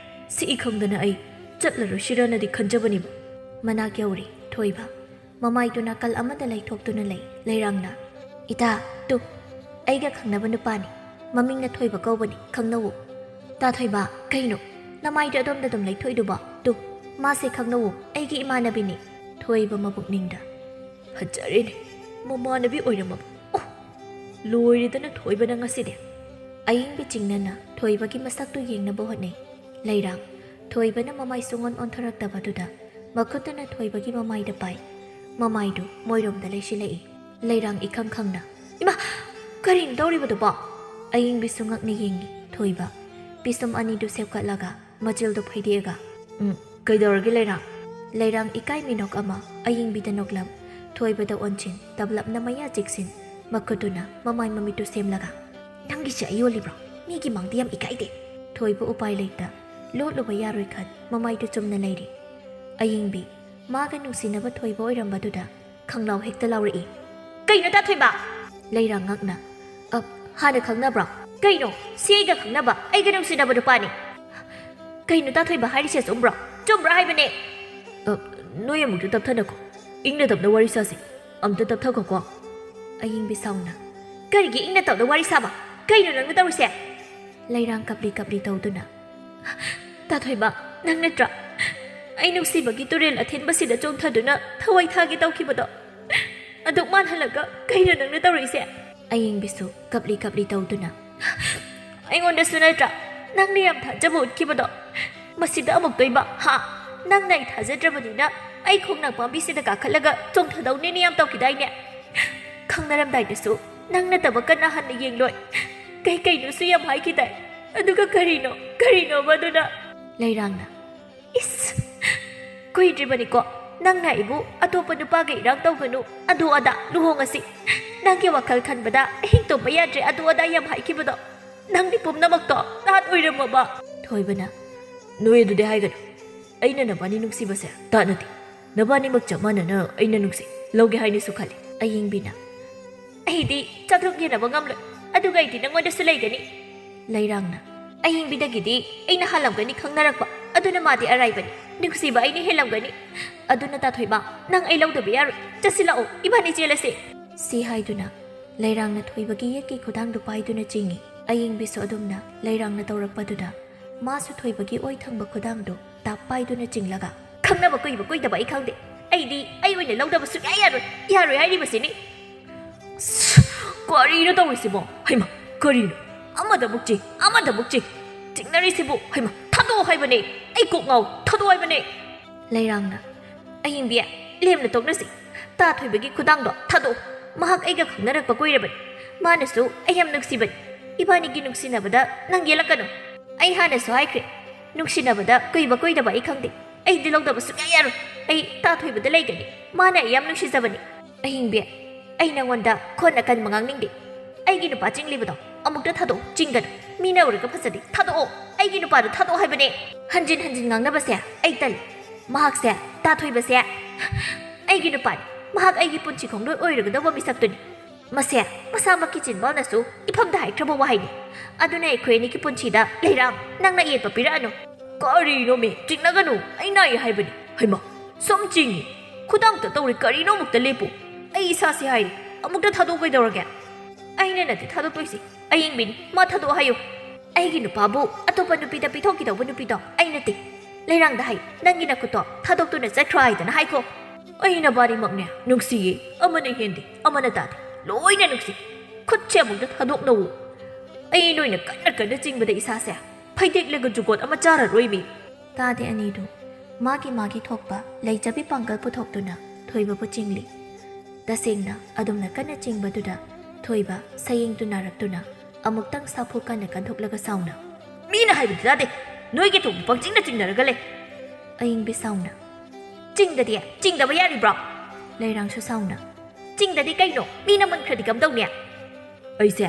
ꯁꯤ ꯈꯪꯗꯅ ꯑꯩ ꯆꯠꯂꯔꯣꯏꯁꯤꯔꯅꯗꯤ ꯈꯟꯖꯕꯅꯤꯕ꯫" ꯃꯅꯥꯛ ꯌꯧꯔꯦ ꯊꯣꯏꯕ꯫ ꯃꯃꯥꯏꯗꯨ ꯅꯥꯀꯜ ꯑꯃꯗ ꯂꯩꯊꯣꯛꯇꯨꯅ ꯂꯩ ꯂꯩꯔꯥꯡꯅ꯫ "ꯏꯇꯥ, ꯇꯨ, ꯑꯩꯒ ꯈꯪꯅꯕ ꯅꯨꯄꯥꯅꯤ꯫ ꯃꯃꯤꯡꯅ ꯊꯣꯏꯕ ꯀꯧꯕꯅꯤ, ꯈꯪꯅꯧꯋꯣ꯫" "ꯇꯥ ꯊꯣꯏꯕ, ꯀꯩꯅꯣ? ꯅꯃꯥꯏꯗꯨ ꯑꯗꯣꯝꯗ ꯑꯗꯨꯝ ꯂꯩꯊꯣꯛꯏꯗꯨꯕꯣ? ꯇꯨ, ꯃꯥꯁꯦ ꯈꯪꯅꯧꯋꯣ, ꯑꯩꯒꯤ ꯏꯃꯥꯟꯅꯕꯤꯅꯤ꯫" ꯊꯣꯏꯕ ꯃꯕꯨꯛꯅꯤꯡꯗ, "ꯐꯖꯔꯦꯅꯦ, ꯃꯃꯥꯟꯅꯕꯤ ꯑꯣꯏꯔꯝꯃꯕ? ꯑꯣ, ꯂꯣꯏꯔꯦꯗꯅ ꯊꯣꯏꯕꯅ ꯉꯁꯤꯗꯤ꯫" ꯑꯌꯤꯡꯕꯤ ꯆꯤꯡꯅꯅ ꯊꯣꯏꯕꯒꯤ ꯃꯁꯛꯇꯨ ꯌꯦꯡꯅꯕ ꯍꯣꯠꯅꯩ꯫ ꯂꯩꯔꯥꯡ ꯊꯣꯏꯕꯅ ꯃꯃꯥꯏ ꯁꯨꯡꯑꯣꯟ ꯑꯣꯟꯊꯣꯔꯛꯇꯕꯗꯨꯗ ꯃꯈꯨꯠꯇꯨꯅ ꯊꯣꯏꯕꯒꯤ ꯃꯃꯥꯏꯗ ꯄꯥꯏ꯫ ꯃꯃꯥꯏꯗꯨ ꯃꯣꯏꯔꯣꯝꯗ ꯂꯩꯁꯤꯜꯂꯛꯏ꯫ ꯂꯩꯔꯥꯡ ꯏꯈꯪ ꯈꯪꯅ, "ꯏꯃꯥ, ꯀꯔꯤꯅꯣ ꯇꯧꯔꯤꯕꯗꯨꯕꯣ?" ꯑꯌꯤꯡꯕꯤꯁꯨ ꯉꯛꯅ ꯌꯦꯡꯉꯤ꯫ ꯊꯣꯏꯕ ꯄꯤꯁꯨꯝ ꯑꯅꯤꯗꯨ ꯁꯦꯞꯀꯠꯂꯒ ꯃꯆꯤꯜꯗꯨ ꯐꯩꯗꯦꯛꯑꯒ, "ꯎꯝ, ꯀꯩꯗꯧꯔꯒꯦ ꯂꯩꯔꯥꯡ?" ꯂꯩꯔꯥꯡ ꯏꯀꯥꯏ ꯃꯤꯅꯣꯛ ꯑꯃ ꯑꯌꯤꯡꯕꯤꯗ ꯅꯣꯛꯂꯝ, ꯊꯣꯏꯕꯗ ꯑꯣꯟꯁꯤꯟ, ꯇꯞꯂꯞꯅ ꯃꯌꯥ ꯆꯤꯛꯁꯤꯟ, ꯃꯈꯨꯠꯇꯨꯅ ꯃꯃꯥꯏ ꯃꯃꯤꯠꯇꯨ ꯁꯦꯝꯂꯒ, "ꯅꯪꯒꯤꯁꯦ ꯑꯌꯣꯜꯂꯤꯕ꯭ꯔꯣ? ꯃꯤꯒꯤ ꯃꯥꯡꯗ ꯌꯥꯝ ꯏꯀꯥꯏꯗꯦ!" ꯊꯣꯏꯕ ꯎꯄꯥꯏ ꯂꯩꯇ ꯂꯣꯠꯂꯨꯕ ꯌꯥꯔꯣꯏ ꯈꯟ ꯃꯃꯥꯏꯗꯨ ꯆꯨꯝꯅ ꯂꯩꯔꯤ꯫ ꯑꯌꯤꯡꯕꯤ ꯃꯥꯒ ꯅꯨꯡꯁꯤꯅꯕ ꯊꯣꯏꯕ ꯑꯣꯏꯔꯝꯕꯗꯨꯗ ꯈꯪꯂꯥꯎ ꯍꯦꯛꯇ ꯂꯥꯎꯔꯛꯏ꯫ "ꯀꯩꯅꯣ ꯇꯥꯊꯣꯏꯕ?" ꯂꯩꯔꯥꯡ ꯉꯛꯅ, "ꯑ, ꯍꯥꯟꯅ ꯈꯪꯅꯕ꯭ꯔꯣ?" "ꯀꯩꯅꯣ? ꯁꯤ ꯑꯩꯒ ꯈꯪꯅꯕ, ꯑꯩꯒ ꯅꯨꯡꯁꯤꯅꯕ ꯅꯨꯄꯥꯅꯤ꯫ ꯀꯩꯅꯣ ꯇꯥꯊꯣꯏꯕ ꯍꯥꯏꯔꯤꯁꯦ? ꯆꯨꯝꯕ꯭ꯔꯣ? ꯆꯨꯝꯕ꯭ꯔꯣ ꯍꯥꯏꯕꯅꯦ?" "ꯑ, ꯅꯣꯏ ꯑꯃꯨꯛꯇ ꯇꯞꯊꯅꯀꯣ, ꯏꯪꯅ ꯇꯞꯅ ꯋꯥꯔꯤ ꯁꯥꯁꯦ꯫ ꯑꯝꯇ ꯇꯞꯊꯈꯣꯀꯣ꯫" ꯑꯌꯤꯡꯕꯤ ꯁꯥꯎꯅ, "ꯀꯔꯤꯒꯤ ꯏꯪꯅ ꯇꯞꯅ ꯋꯥꯔꯤ ꯁꯥꯕ? ꯀꯩꯅꯣ ꯅꯪꯅ ꯇꯧꯔꯤꯁꯦ?" ꯂꯩꯔꯥꯡ ꯀꯞꯂꯤ ꯀꯞꯂꯤ ꯇꯧꯗꯨꯅ, "ꯇꯥꯊꯣꯏꯕ, ꯅꯪ ꯅꯠꯇ꯭ꯔꯥ ꯑꯩ ꯅꯨꯡꯁꯤꯕꯒꯤ ꯇꯨꯔꯦꯜ ꯑꯊꯤꯟꯕꯁꯤꯗ ꯆꯣꯡꯊꯗꯨꯅ ꯊꯋꯥꯏ ꯊꯥꯒꯦ ꯇꯧꯈꯤꯕꯗꯣ? ꯑꯗꯨꯛ ꯃꯥꯟꯍꯜꯂꯒ ꯀꯩꯅꯣ ꯅꯪꯅ ꯇꯧꯔꯤꯁꯦ?" ꯑꯌꯤꯡꯕꯤꯁꯨ ꯀꯞꯂꯤ ꯀꯞꯂꯤ ꯇꯧꯗꯨꯅ, "ꯑꯩꯉꯣꯟꯗꯁꯨ ꯅꯠꯇ꯭ꯔꯥ ꯅꯪꯅ ꯌꯥꯝ ꯊꯥꯖꯕ ꯎꯠꯈꯤꯕꯗꯣ? ꯃꯁꯤꯗ ꯑꯃꯨꯛꯇꯣꯏꯕ, ꯍꯥ? ꯅꯪꯅ ꯑꯩ ꯊꯥꯖꯗ꯭ꯔꯕꯅꯤꯅ ꯑꯩ ꯈꯣꯡꯅꯥꯡ ꯄꯥꯝꯕꯤꯁꯤꯗ ꯀꯥꯈꯠꯂꯒ ꯆꯣꯡꯊꯗꯧꯅꯦꯅ ꯌꯥꯝ ꯇꯧꯈꯤꯗꯥꯏꯅꯦ? ꯈꯪꯅꯔꯝꯗꯥꯏꯗꯁꯨ ꯅꯪ ꯅꯠꯇꯕ ꯀꯅꯥ ꯍꯟꯅ ꯌꯦꯡꯂꯣꯏ? ꯀꯩ ꯀꯩꯅꯣꯁꯨ ꯌꯥꯝ ꯍꯥꯏꯈꯤꯗꯥꯏ? ꯑꯗꯨꯒ ꯀꯔꯤꯅꯣ, ꯀꯔꯤꯅꯣꯕ ꯑꯗꯨꯅ?" ꯂꯩꯔꯥꯡꯅ, "ꯏꯁ! ꯀꯨꯏꯗ꯭ꯔꯤꯕꯅꯤꯀꯣ ꯅꯪꯅ ꯑꯩꯕꯨ ꯑꯇꯣꯞꯄ ꯅꯨꯄꯥꯒ ꯏꯔꯥꯡ ꯇꯧꯒꯅꯨ, ꯑꯗꯨ ꯑꯗꯥ, ꯂꯨꯍꯣꯡꯉꯁꯤ, ꯅꯪꯒꯤ ꯋꯥꯈꯜ ꯈꯟꯕꯗ ꯑꯍꯤꯡ ꯇꯨꯝꯕ ꯌꯥꯗ꯭ꯔꯦ, ꯑꯗꯨ ꯑꯗꯥ ꯌꯥꯝ ꯍꯥꯏꯈꯤꯕꯗꯣ꯫ ꯅꯪꯗꯤ ꯄꯨꯝꯅꯃꯛꯇꯣ ꯇꯥꯠ ꯑꯣꯏꯔꯝꯃꯕ?" ꯊꯣꯏꯕꯅ, "ꯅꯣꯏ ꯑꯗꯨꯗꯤ ꯍꯥꯏꯒꯅꯨ꯫ ꯑꯩꯅ ꯅꯕꯥꯅꯤ ꯅꯨꯡꯁꯤꯕꯁꯦ ꯇꯥꯠ ꯅꯠꯇꯦ꯫ ꯅꯕꯥꯅꯤꯃꯛ ꯆꯞ ꯃꯥꯟꯅꯅ ꯑꯩꯅ ꯅꯨꯡꯁꯤ꯫ ꯂꯧꯒꯦ ꯍꯥꯏꯅꯁꯨ ꯈꯜꯂꯤ꯫" ꯑꯌꯤꯡꯕꯤꯅ, "ꯑꯩꯗꯤ ꯆꯥꯇ꯭ꯔꯨꯛ ꯌꯦꯟꯅꯕ ꯉꯝꯂꯣꯏ, ꯑꯗꯨꯒ ꯑꯩꯗꯤ ꯅꯪꯉꯣꯟꯗꯁꯨ ꯂꯩꯒꯅꯤ꯫" ꯂꯩꯔꯥꯡꯅ, "ꯑꯌꯤꯡꯕꯤꯗꯒꯤꯗꯤ ꯑꯩꯅ ꯍꯥꯜꯂꯝꯒꯅꯤ ꯈꯪꯅꯔꯛꯄ, ꯑꯗꯨꯅ ꯃꯥꯗꯤ ꯑꯔꯥꯏꯕꯅꯤ꯫ ꯅꯨꯡꯁꯤꯕ ꯑꯩꯅ ꯍꯦꯜꯂꯝꯒꯅꯤ꯫ ꯑꯗꯨꯅ ꯇꯥꯊꯣꯏꯕ, ꯅꯪ ꯑꯩ ꯂꯧꯗꯕ ꯌꯥꯔꯣꯏ꯫ ꯆꯠꯁꯤꯜꯂꯛꯑꯣ, ꯏꯕꯥꯅꯤ ꯆꯦꯜꯂꯁꯦ꯫" ꯁꯤ ꯍꯥꯏꯗꯨꯅ ꯂꯩꯔꯥꯡꯅ ꯊꯣꯏꯕꯒꯤ ꯌꯦꯠꯀꯤ ꯈꯨꯗꯥꯡꯗꯨ ꯄꯥꯏꯗꯨꯅ ꯆꯤꯡꯏ꯫ ꯑꯌꯤꯡꯕꯤꯁꯨ ꯑꯗꯨꯝꯅ ꯂꯩꯔꯥꯡꯅ ꯇꯧꯔꯛꯄꯗꯨꯗ ꯃꯥꯁꯨ ꯊꯣꯏꯕꯒꯤ ꯑꯣꯏ ꯊꯪꯕ ꯈꯨꯗꯥꯡꯗꯨ ꯇꯥꯞ ꯄꯥꯏꯗꯨꯅ ꯆꯤꯡꯂꯒ, "ꯈꯪꯅꯕ ꯀꯨꯏꯕ ꯀꯨꯏꯗꯕ ꯑꯩ ꯈꯪꯗꯦ꯫ ꯑꯩꯗꯤ ꯑꯩ ꯑꯣꯏꯅ ꯂꯧꯗꯕ ꯁꯨꯡꯌꯥ ꯌꯥꯔꯣꯏ꯫ ꯌꯥꯔꯣꯏ ꯍꯥꯏꯔꯤꯕꯁꯤꯅꯤ꯫" ꯑꯁ, ꯀꯔꯤꯅꯣ ꯇꯧꯔꯤꯁꯤꯕꯣ? ꯍꯩꯃꯥ, ꯀꯔꯤꯅꯣ? ꯑꯃꯗ ꯑꯃꯨꯛ ꯆꯤꯡ, ꯑꯃꯗ ꯑꯃꯨꯛ ꯆꯤꯡ꯫ ꯆꯤꯡꯅꯔꯤꯁꯤꯕꯨ? ꯍꯩꯃꯥ, ꯊꯥꯗꯣꯛꯑꯣ ꯍꯥꯏꯕꯅꯦ꯫ ꯑꯩ ꯀꯣꯛ ꯉꯥꯎ, ꯊꯥꯗꯣꯛꯑꯣ ꯍꯥꯏꯕꯅꯦ꯫ ꯂꯩꯔꯥꯡꯅ, "ꯑꯍꯤꯡꯕꯤ, ꯂꯦꯝꯅ ꯇꯣꯛꯅꯁꯤ꯫ ꯇꯥ ꯊꯣꯏꯕꯒꯤ ꯈꯨꯗꯥꯡꯗꯣ ꯊꯥꯗꯣꯛꯑꯣ꯫ ꯃꯍꯥꯛ ꯑꯩꯒ ꯈꯪꯅꯔꯛꯄ ꯀꯨꯏꯔꯕꯅꯤ꯫ ꯃꯥꯅꯁꯨ ꯑꯩ ꯌꯥꯝ ꯅꯨꯡꯁꯤꯕꯅꯤ꯫ ꯏꯕꯥꯅꯤꯒꯤ ꯅꯨꯡꯁꯤꯅꯕꯗ ꯅꯪ ꯌꯦꯠꯂꯛꯀꯅꯨ꯫ ꯑꯩ ꯍꯥꯟꯅꯁꯨ ꯍꯥꯏꯈ꯭ꯔꯦ, ꯅꯨꯡꯁꯤꯅꯕꯗ ꯀꯨꯏꯕ ꯀꯨꯏꯗꯕ ꯑꯩ ꯈꯪꯗꯦ꯫ ꯑꯩꯗꯤ ꯂꯧꯗꯕ ꯁꯨꯡꯌꯥ ꯌꯥꯔꯣꯏ꯫ ꯑꯩ ꯇꯥ ꯊꯣꯏꯕꯗ ꯂꯩꯒꯅꯤ꯫ ꯃꯥꯅ ꯑꯩ ꯌꯥꯝ ꯅꯨꯡꯁꯤꯖꯕꯅꯤ꯫ ꯑꯍꯤꯡꯕꯤ, ꯑꯩ ꯅꯉꯣꯟꯗ ꯈꯣꯟꯅ ꯀꯟꯕ ꯉꯥꯡꯅꯤꯡꯗꯦ꯫ ꯑꯩꯒꯤ ꯅꯨꯄꯥ ꯆꯤꯡꯂꯤꯕꯗꯣ ꯑꯃꯨꯛꯇ ꯊꯥꯗꯣꯛꯑꯣ, ꯆꯤꯡꯒꯅꯨ꯫ ꯃꯤꯅ ꯎꯔꯒ ꯐꯖꯗꯦ꯫ ꯊꯥꯗꯣꯛꯑꯣ, ꯑꯩꯒꯤ ꯅꯨꯄꯥꯗꯣ ꯊꯥꯗꯣꯛꯑꯣ ꯍꯥꯏꯕꯅꯦ꯫ ꯍꯟꯖꯤꯟ ꯍꯟꯖꯤꯟ ꯉꯥꯡꯅꯕꯁꯦ ꯑꯩ ꯇꯜꯂꯤ꯫ ꯃꯍꯥꯛꯁꯦ, ꯇꯥ ꯊꯣꯏꯕꯁꯦ, ꯑꯩꯒꯤ ꯅꯨꯄꯥꯅꯤ꯫ ꯃꯍꯥꯛ ꯑꯩꯒꯤ ꯄꯨꯟꯁꯤ ꯈꯣꯡꯂꯣꯏ ꯑꯣꯏꯔꯒꯗꯧꯕ ꯃꯤꯁꯛꯇꯨꯅꯤ꯫ ꯃꯁꯦ ꯃꯁꯥꯃꯛꯀꯤ ꯆꯤꯟꯕꯥꯜꯅꯁꯨ ꯏꯐꯝꯗ ꯍꯥꯏꯈ꯭ꯔꯕ ꯋꯥꯍꯩꯅꯤ꯫ ꯑꯗꯨꯅ ꯑꯩꯈꯣꯏ ꯑꯅꯤꯒꯤ ꯄꯨꯟꯁꯤꯗ ꯂꯩꯔꯥꯡ, ꯅꯪꯅ ꯑꯌꯦꯠꯄ ꯄꯤꯔꯛꯑꯅꯨ꯫ ꯀꯔꯤꯅꯣꯃꯤ, ꯆꯤꯡꯅꯒꯅꯨ, ꯑꯩ ꯅꯥꯏ ꯍꯥꯏꯕꯅꯤ꯫ ꯍꯩꯃꯥ, ꯁꯨꯝ ꯆꯤꯡꯉꯤ, ꯈꯨꯗꯥꯡꯇ ꯇꯧꯔꯤ, ꯀꯔꯤꯅꯣ? ꯑꯃꯨꯛꯇ ꯂꯦꯞꯄꯨ꯫ ꯑꯩ ꯏꯁꯥꯁꯦ ꯍꯥꯏꯔꯤ, ꯑꯃꯨꯛꯇ ꯊꯥꯗꯣꯛꯑꯣ ꯀꯩꯗꯧꯔꯒꯦ? ꯑꯩꯅ ꯅꯠꯇꯦ ꯊꯥꯗꯣꯛꯇꯣꯏꯁꯤ, ꯑꯌꯤꯡꯕꯤꯅꯤ꯫ ꯃꯥ ꯊꯥꯗꯣꯛꯑꯣ ꯍꯥꯏꯌꯨ꯫ ꯑꯩꯒꯤ ꯅꯨꯄꯥꯕꯨ ꯑꯇꯣꯞꯄ ꯅꯨꯄꯤꯗ ꯄꯤꯊꯣꯛꯈꯤꯗꯧꯕ ꯅꯨꯄꯤꯗꯣ ꯑꯩ ꯅꯠꯇꯦ꯫ ꯂꯩꯔꯥꯡꯗ ꯍꯥꯏ, ꯅꯪꯒꯤ ꯅꯈꯨꯠꯇꯣ ꯊꯥꯗꯣꯛꯇꯨꯅ ꯆꯠꯈ꯭ꯔꯣ ꯍꯥꯏꯗꯅ ꯍꯥꯏꯈꯣ꯫ ꯑꯩ ꯅꯕꯥꯅꯤꯃꯛꯅꯦ ꯅꯨꯡꯁꯤꯌꯦ, ꯑꯃꯅ ꯍꯦꯟꯗꯦ, ꯑꯃꯅ ꯇꯥꯗꯦ, ꯂꯣꯏꯅ ꯅꯨꯡꯁꯤ꯫ ꯈꯨꯠꯁꯦ ꯑꯃꯨꯛꯇ ꯊꯥꯗꯣꯛꯅꯧ꯫ ꯑꯩ ꯅꯣꯏꯅ ꯀꯟꯅ ꯀꯟꯅ ꯆꯤꯡꯕꯗ ꯏꯁꯥꯁꯦ ꯐꯩꯗꯦꯛꯂꯒ ꯖꯨꯒꯣꯠ ꯑꯃ ꯆꯥꯔꯔꯣꯏꯃꯤ꯫ ꯇꯥꯗꯦ ꯑꯅꯤꯗꯨ ꯃꯥꯒꯤ ꯃꯥꯒꯤ ꯊꯣꯛꯄ ꯂꯩꯖꯕꯤ ꯄꯥꯡꯒꯜ ꯄꯨꯊꯣꯛꯇꯨꯅ ꯊꯣꯏꯕꯕꯨ ꯆꯤꯡꯂꯤ꯫ ꯇꯁꯦꯡꯅ ꯑꯗꯨꯝꯅ ꯀꯟꯅ ꯆꯤꯡꯕꯗꯨꯗ ꯊꯣꯏꯕ ꯁꯌꯦꯡꯗꯨ ꯅꯥꯔꯛꯇꯨꯅ ꯑꯃꯨꯛꯇꯪ ꯁꯥꯐꯨ ꯀꯟꯅ ꯀꯟꯊꯣꯛꯂꯒ ꯁꯥꯎꯅ, "ꯃꯤꯅ ꯍꯥꯏꯕꯗꯤ ꯇꯥꯗꯦ, ꯅꯣꯏꯒꯤ ꯊꯣꯛꯄ ꯄꯪꯆꯤꯡꯗ ꯆꯤꯡꯅꯔꯒ ꯂꯩ"꯫ ꯑꯌꯤꯡꯕꯤ ꯁꯥꯎꯅ, "ꯆꯤꯡꯗꯗꯤ ꯆꯤꯡꯗꯕ ꯌꯥꯔꯤꯕ꯭ꯔꯣ?" ꯂꯩꯔꯥꯡꯁꯨ ꯁꯥꯎꯅ, "ꯆꯤꯡꯗꯗꯤ ꯀꯩꯅꯣ? ꯃꯤꯅ ꯃꯨꯟꯈ꯭ꯔꯗꯤ ꯀꯝꯗꯧꯅꯤ?" "ꯑꯩꯁꯦ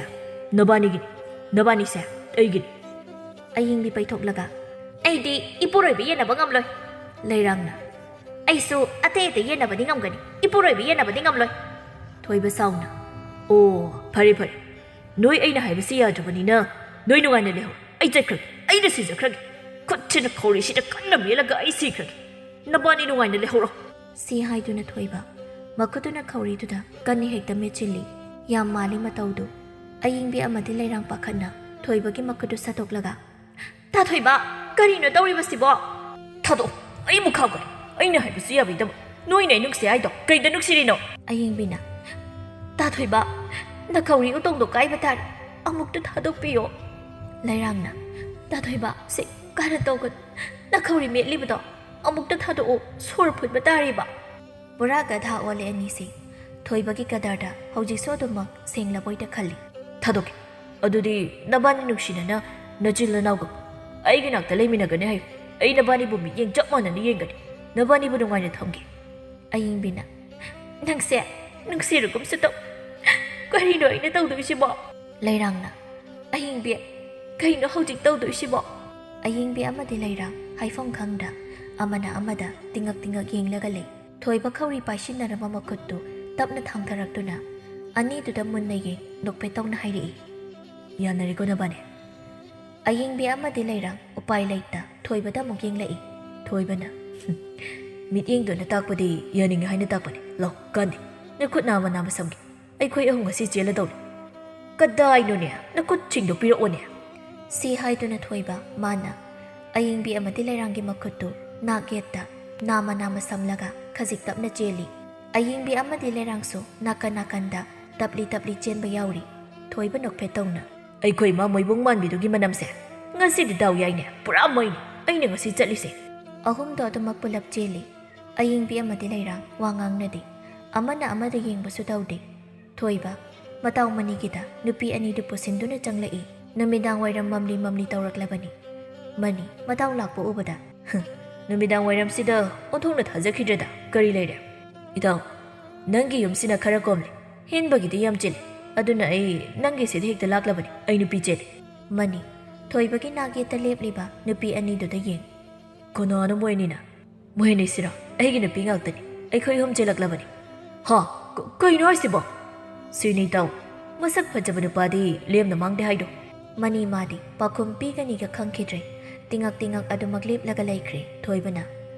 ꯅꯕꯥꯅꯤꯒꯤꯅꯤ, ꯅꯕꯥꯅꯤꯁꯦ ꯑꯩꯒꯤꯅꯤ"꯫ ꯑꯌꯤꯡꯕꯤ ꯄꯩꯊꯣꯛꯂꯒ, "ꯑꯩꯗꯤ ꯏꯄꯨꯔꯣꯏꯕ ꯌꯦꯟꯅꯕ ꯉꯝꯂꯣꯏ"꯫ ꯂꯩꯔꯥꯡꯅ, "ꯑꯩꯁꯨ ꯑꯇꯩ ꯑꯇꯩ ꯌꯦꯟꯅꯕꯗꯤ ꯉꯝꯒꯅꯤ, ꯏꯄꯨꯔꯣꯏꯕ ꯌꯦꯟꯅꯕꯗꯤ ꯉꯝꯂꯣꯏ"꯫ ꯊꯣꯏꯕ ꯁꯥꯎꯅ, "ꯑꯣ, ꯐꯔꯦ ꯐꯔꯦ, ꯅꯣꯏ ꯑꯩꯅ ꯍꯥꯏꯕꯁꯤ ꯌꯥꯗ꯭ꯔꯕꯅꯤꯅ ꯅꯣꯏ ꯅꯨꯡꯉꯥꯏꯅ ꯂꯩꯍꯧꯔꯣ꯫ ꯑꯩ ꯆꯠꯈ꯭ꯔꯒꯦ, ꯑꯩꯅ ꯁꯤꯖꯈ꯭ꯔꯒꯦ꯫ ꯈꯨꯠꯁꯤꯅ ꯈꯧꯔꯤꯁꯤꯗ ꯀꯟꯅ ꯃꯦꯠꯂꯒ ꯑꯩ ꯁꯤꯈ꯭ꯔꯒꯦ꯫ ꯅꯕꯥꯅꯤ ꯅꯨꯡꯉꯥꯏꯅ ꯂꯩꯍꯧꯔꯣ"꯫ ꯁꯤ ꯍꯥꯏꯗꯨꯅ ꯊꯣꯏꯕ ꯃꯈꯨꯠꯇꯨꯅ ꯈꯧꯔꯤꯗꯨꯗ ꯀꯟꯅ ꯍꯦꯛꯇ ꯃꯦꯠꯁꯤꯜꯂꯤ꯫ ꯌꯥꯝ ꯃꯥꯜꯂꯤ ꯃꯇꯧꯗꯨ꯫ ꯑꯌꯤꯡꯕꯤ ꯑꯃꯗꯤ ꯂꯩꯔꯥꯡ ꯄꯥꯈꯠꯅ ꯊꯣꯏꯕꯒꯤ ꯃꯈꯨꯠꯇꯨ ꯁꯠꯇꯣꯛꯂꯒ, "ꯇꯥ ꯊꯣꯏꯕ, ꯀꯔꯤꯅꯣ ꯇꯧꯔꯤꯕꯁꯤꯕꯣ?" "ꯊꯥꯗꯣꯛꯑꯣ, ꯑꯩꯕꯨ ꯈꯥꯎꯒꯅꯤ꯫ ꯑꯩꯅ ꯍꯥꯏꯕꯁꯨ ꯌꯥꯕꯤꯗꯕ, ꯅꯣꯏꯅ ꯑꯩ ꯅꯨꯡꯁꯤ ꯍꯥꯏꯗꯣ ꯀꯩꯗ ꯅꯨꯡꯁꯤꯔꯤꯅꯣ?" ꯑꯌꯤꯡꯕꯤꯅ, "ꯇꯥ ꯊꯣꯏꯕ, ꯅꯈꯧꯔꯤ ꯎꯇꯣꯡꯗꯣ ꯀꯥꯏꯕ ꯇꯥꯔꯦ, ꯑꯃꯨꯛꯇ ꯊꯥꯗꯣꯛꯄꯤꯌꯣ"꯫ ꯂꯩꯔꯥꯡꯅ, "ꯇꯥ ꯊꯣꯏꯕ, ꯁꯤ ꯀꯥꯏꯅ ꯇꯧꯒꯅꯨ, ꯅꯈꯧꯔꯤ ꯃꯦꯠꯂꯤꯕꯗꯣ ꯑꯃꯨꯛꯇ ꯊꯥꯗꯣꯛꯑꯣ, ꯁꯣꯔ ꯐꯨꯠꯄ ꯇꯥꯔꯤꯕ꯫ ꯄꯨꯔꯥ ꯒꯙꯥ ꯑꯣꯜꯂꯦ ꯑꯅꯤꯁꯦ꯫ ꯊꯣꯏꯕꯒꯤ ꯀꯗꯔꯗ ꯍꯧꯖꯤꯛꯁꯨ ꯑꯗꯨꯃꯛ ꯁꯦꯡꯂꯕꯣꯏꯗ ꯈꯜꯂꯤ꯫ "ꯊꯥꯗꯣꯛꯀꯦ꯫ ꯑꯗꯨꯗꯤ ꯅꯕꯥꯅꯤ ꯅꯨꯡꯁꯤꯅꯅ ꯅꯆꯤꯜ ꯅꯅꯥꯎꯒ ꯑꯩꯒꯤ ꯅꯥꯛꯇ ꯂꯩꯃꯤꯟꯅꯒꯅꯤ ꯍꯥꯏꯌꯨ꯫ ꯑꯩ ꯅꯕꯥꯅꯤꯕꯨ ꯃꯤꯠꯌꯦꯡ ꯆꯞ ꯃꯥꯟꯅꯅ ꯌꯦꯡꯒꯅꯤ꯫ ꯅꯕꯥꯅꯤꯕꯨ ꯅꯨꯡꯉꯥꯏꯅ ꯊꯝꯒꯦ꯫" ꯑꯌꯤꯡꯕꯤꯅ, "ꯅꯪꯁꯦ ꯅꯨꯡꯁꯤꯔꯒꯨꯝꯁꯨ ꯇꯧ꯫ ꯀꯔꯤꯅꯣ ꯑꯩꯅ ꯇꯧꯗꯣꯏꯁꯤꯕꯣ?" ꯂꯩꯔꯥꯡꯅ, "ꯑꯌꯤꯡꯕꯤ, ꯀꯩꯅꯣ ꯍꯧꯖꯤꯛ ꯇꯧꯗꯣꯏꯁꯤꯕꯣ?" ꯑꯌꯤꯡꯕꯤ ꯑꯃꯗꯤ ꯂꯩꯔꯥꯡ ꯍꯥꯏꯐꯝ ꯈꯪꯗ ꯑꯃꯅ ꯑꯃꯗ ꯇꯤꯡꯉꯛ ꯇꯤꯡꯉꯛ ꯌꯦꯡꯂꯒ ꯂꯩ꯫ ꯊꯣꯏꯕ ꯈꯧꯔꯤ ꯄꯥꯏꯁꯤꯟꯅꯔꯕ ꯃꯈꯨꯠꯇꯨ ꯇꯞꯅ ꯊꯥꯡꯊꯔꯛꯇꯨꯅ ꯑꯅꯤꯗꯨꯗ ꯃꯨꯟꯅ ꯌꯦꯡ ꯅꯣꯛꯐꯦꯠ ꯇꯧꯅ ꯍꯥꯏꯔꯛꯏ, "ꯌꯥꯅꯔꯦꯀꯣ ꯅꯕꯥꯅꯤ?" ꯑꯌꯤꯡꯕꯤ ꯑꯃꯗꯤ ꯂꯩꯔꯥꯡ ꯎꯄꯥꯏ ꯂꯩꯇ ꯊꯣꯏꯕꯗ ꯑꯃꯨꯛ ꯌꯦꯡꯂꯛꯏ꯫ ꯊꯣꯏꯕꯅ, "ꯍꯨꯝ, ꯃꯤꯠꯌꯦꯡꯗꯨꯅ ꯇꯥꯛꯄꯗꯤ ꯌꯥꯅꯤꯡꯉꯤ ꯍꯥꯏꯅ ꯇꯥꯛꯄꯅꯤ꯫ ꯂꯥꯎ, ꯀꯥꯟꯗꯦ꯫ ꯅꯈꯨꯠ ꯅꯥꯝꯃ ꯅꯥꯝꯃ ꯁꯝꯒꯦ꯫ ꯑꯩꯈꯣꯏ ꯑꯍꯨꯝ ꯉꯁꯤ ꯆꯦꯜꯂꯗꯧꯅꯤ꯫" "ꯀꯗꯥꯏꯅꯣꯅꯦ? ꯅꯈꯨꯠꯁꯤꯡꯗꯣ ꯄꯤꯔꯛꯑꯣꯅꯦ꯫" ꯁꯤ ꯍꯥꯏꯗꯨꯅ ꯊꯣꯏꯕ ꯃꯥꯅ ꯑꯌꯤꯡꯕꯤ ꯑꯃꯗꯤ ꯂꯩꯔꯥꯡꯒꯤ ꯃꯈꯨꯠꯇꯨ ꯅꯥꯛ ꯌꯦꯠꯇ ꯅꯥꯝꯃ ꯅꯥꯝꯃ ꯁꯝꯂꯒ ꯈꯖꯤꯛ ꯇꯞꯅ ꯆꯦꯜꯂꯤ꯫ ꯑꯌꯤꯡꯕꯤ ꯑꯃꯗꯤ ꯂꯩꯔꯥꯡꯁꯨ ꯅꯥꯀꯟ ꯅꯥꯀꯟꯗ ꯇꯞꯂꯤ ꯇꯞꯂꯤ ꯆꯦꯟꯕ ꯌꯥꯎꯔꯤ꯫ ꯊꯣꯏꯕ ꯅꯣꯛꯐꯦꯠ ꯇꯧꯅ, "ꯑꯩꯈꯣꯏ ꯏꯃꯥ ꯃꯣꯏꯕꯨꯡ ꯃꯥꯟꯕꯤꯗꯨꯒꯤ ꯃꯅꯝꯁꯦ꯫ ꯉꯁꯤꯗꯤ ꯗꯥꯎ ꯌꯥꯏꯅꯦ, ꯄꯨꯔꯥ ꯃꯩꯅꯤ ꯑꯩꯅ ꯉꯁꯤ ꯆꯠꯂꯤꯁꯦ꯫" ꯑꯍꯨꯝꯗꯣ ꯑꯗꯨꯃꯛ ꯄꯨꯂꯞ ꯆꯦꯜꯂꯤ꯫ ꯑꯌꯤꯡꯕꯤ ꯑꯃꯗꯤ ꯂꯩꯔꯥꯡ ꯋꯥ ꯉꯥꯡꯅꯗꯦ꯫ ꯑꯃꯅ ꯑꯃꯗ ꯌꯦꯡꯕꯁꯨ ꯇꯧꯗꯦ꯫ ꯊꯣꯏꯕ, ꯃꯇꯥꯎ ꯃꯅꯤꯒꯤꯗ ꯅꯨꯄꯤ ꯑꯅꯤꯗꯨ ꯄꯨꯁꯤꯟꯗꯨꯅ ꯆꯪꯂꯛꯏ꯫ ꯅꯨꯃꯤꯗꯥꯡ ꯋꯥꯏꯔꯝ ꯃꯝꯂꯤ ꯃꯝꯂꯤ ꯇꯧꯔꯛꯂꯕꯅꯤ꯫ ꯃꯅꯤ, ꯃꯇꯥꯎ ꯂꯥꯛꯄ ꯎꯕꯗ, "ꯍ, ꯅꯨꯃꯤꯗꯥꯡ ꯋꯥꯏꯔꯝꯁꯤꯗ ꯑꯣꯟꯊꯣꯛꯅ ꯊꯥꯖꯈꯤꯗ꯭ꯔꯦꯗ꯫ ꯀꯔꯤ ꯂꯩꯔꯦ?" "ꯏꯇꯥꯎ, ꯅꯪꯒꯤ ꯌꯨꯝꯁꯤꯅ ꯈꯔ ꯀꯣꯝꯂꯤ, ꯍꯤꯟꯕꯒꯤꯗꯤ ꯌꯥꯝ ꯆꯤꯜꯂꯤ꯫ ꯑꯗꯨꯅ ꯑꯩ ꯅꯪꯒꯤꯁꯤꯗ ꯍꯦꯛꯇ ꯂꯥꯛꯂꯕꯅꯤ꯫ ꯑꯩ ꯅꯨꯄꯤ ꯆꯦꯜꯂꯤ꯫" ꯃꯅꯤ, ꯊꯣꯏꯕꯒꯤ ꯅꯥꯛ ꯌꯦꯠꯇ ꯂꯦꯞꯂꯤꯕ ꯅꯨꯄꯤ ꯑꯅꯤꯗꯨꯗ ꯌꯦꯡ, "ꯀꯅꯥꯅꯣ ꯃꯣꯏ ꯑꯅꯤꯅ?" "ꯃꯣꯏ ꯑꯅꯤꯁꯤꯔꯣ? ꯑꯩꯒꯤ ꯅꯨꯄꯤ ꯉꯥꯛꯇꯅꯤ꯫ ꯑꯩꯈꯣꯏ ꯑꯍꯨꯝ ꯆꯦꯜꯂꯛꯂꯕꯅꯤ꯫" "ꯍꯥ? ꯀ-, ꯀꯩꯅꯣ ꯍꯥꯏꯁꯤꯕꯣ?" "ꯁꯤꯅꯤ ꯏꯇꯥꯎ, ꯃꯁꯛ ꯐꯖꯕ ꯅꯨꯄꯥꯗꯤ ꯂꯦꯝꯅ ꯃꯥꯡꯗꯦ ꯍꯥꯏꯗꯣ꯫" ꯃꯅꯤ ꯃꯥꯗꯤ ꯄꯥꯎꯈꯨꯝ ꯄꯤꯒꯅꯤꯒ ꯈꯪꯈꯤꯗ꯭ꯔꯦ꯫ ꯇꯤꯉꯛ ꯇꯤꯉꯛ ꯑꯗꯨꯃꯛ ꯂꯦꯞꯂꯒ ꯂꯩꯈ꯭ꯔꯦ꯫ ꯊꯣꯏꯕꯅ,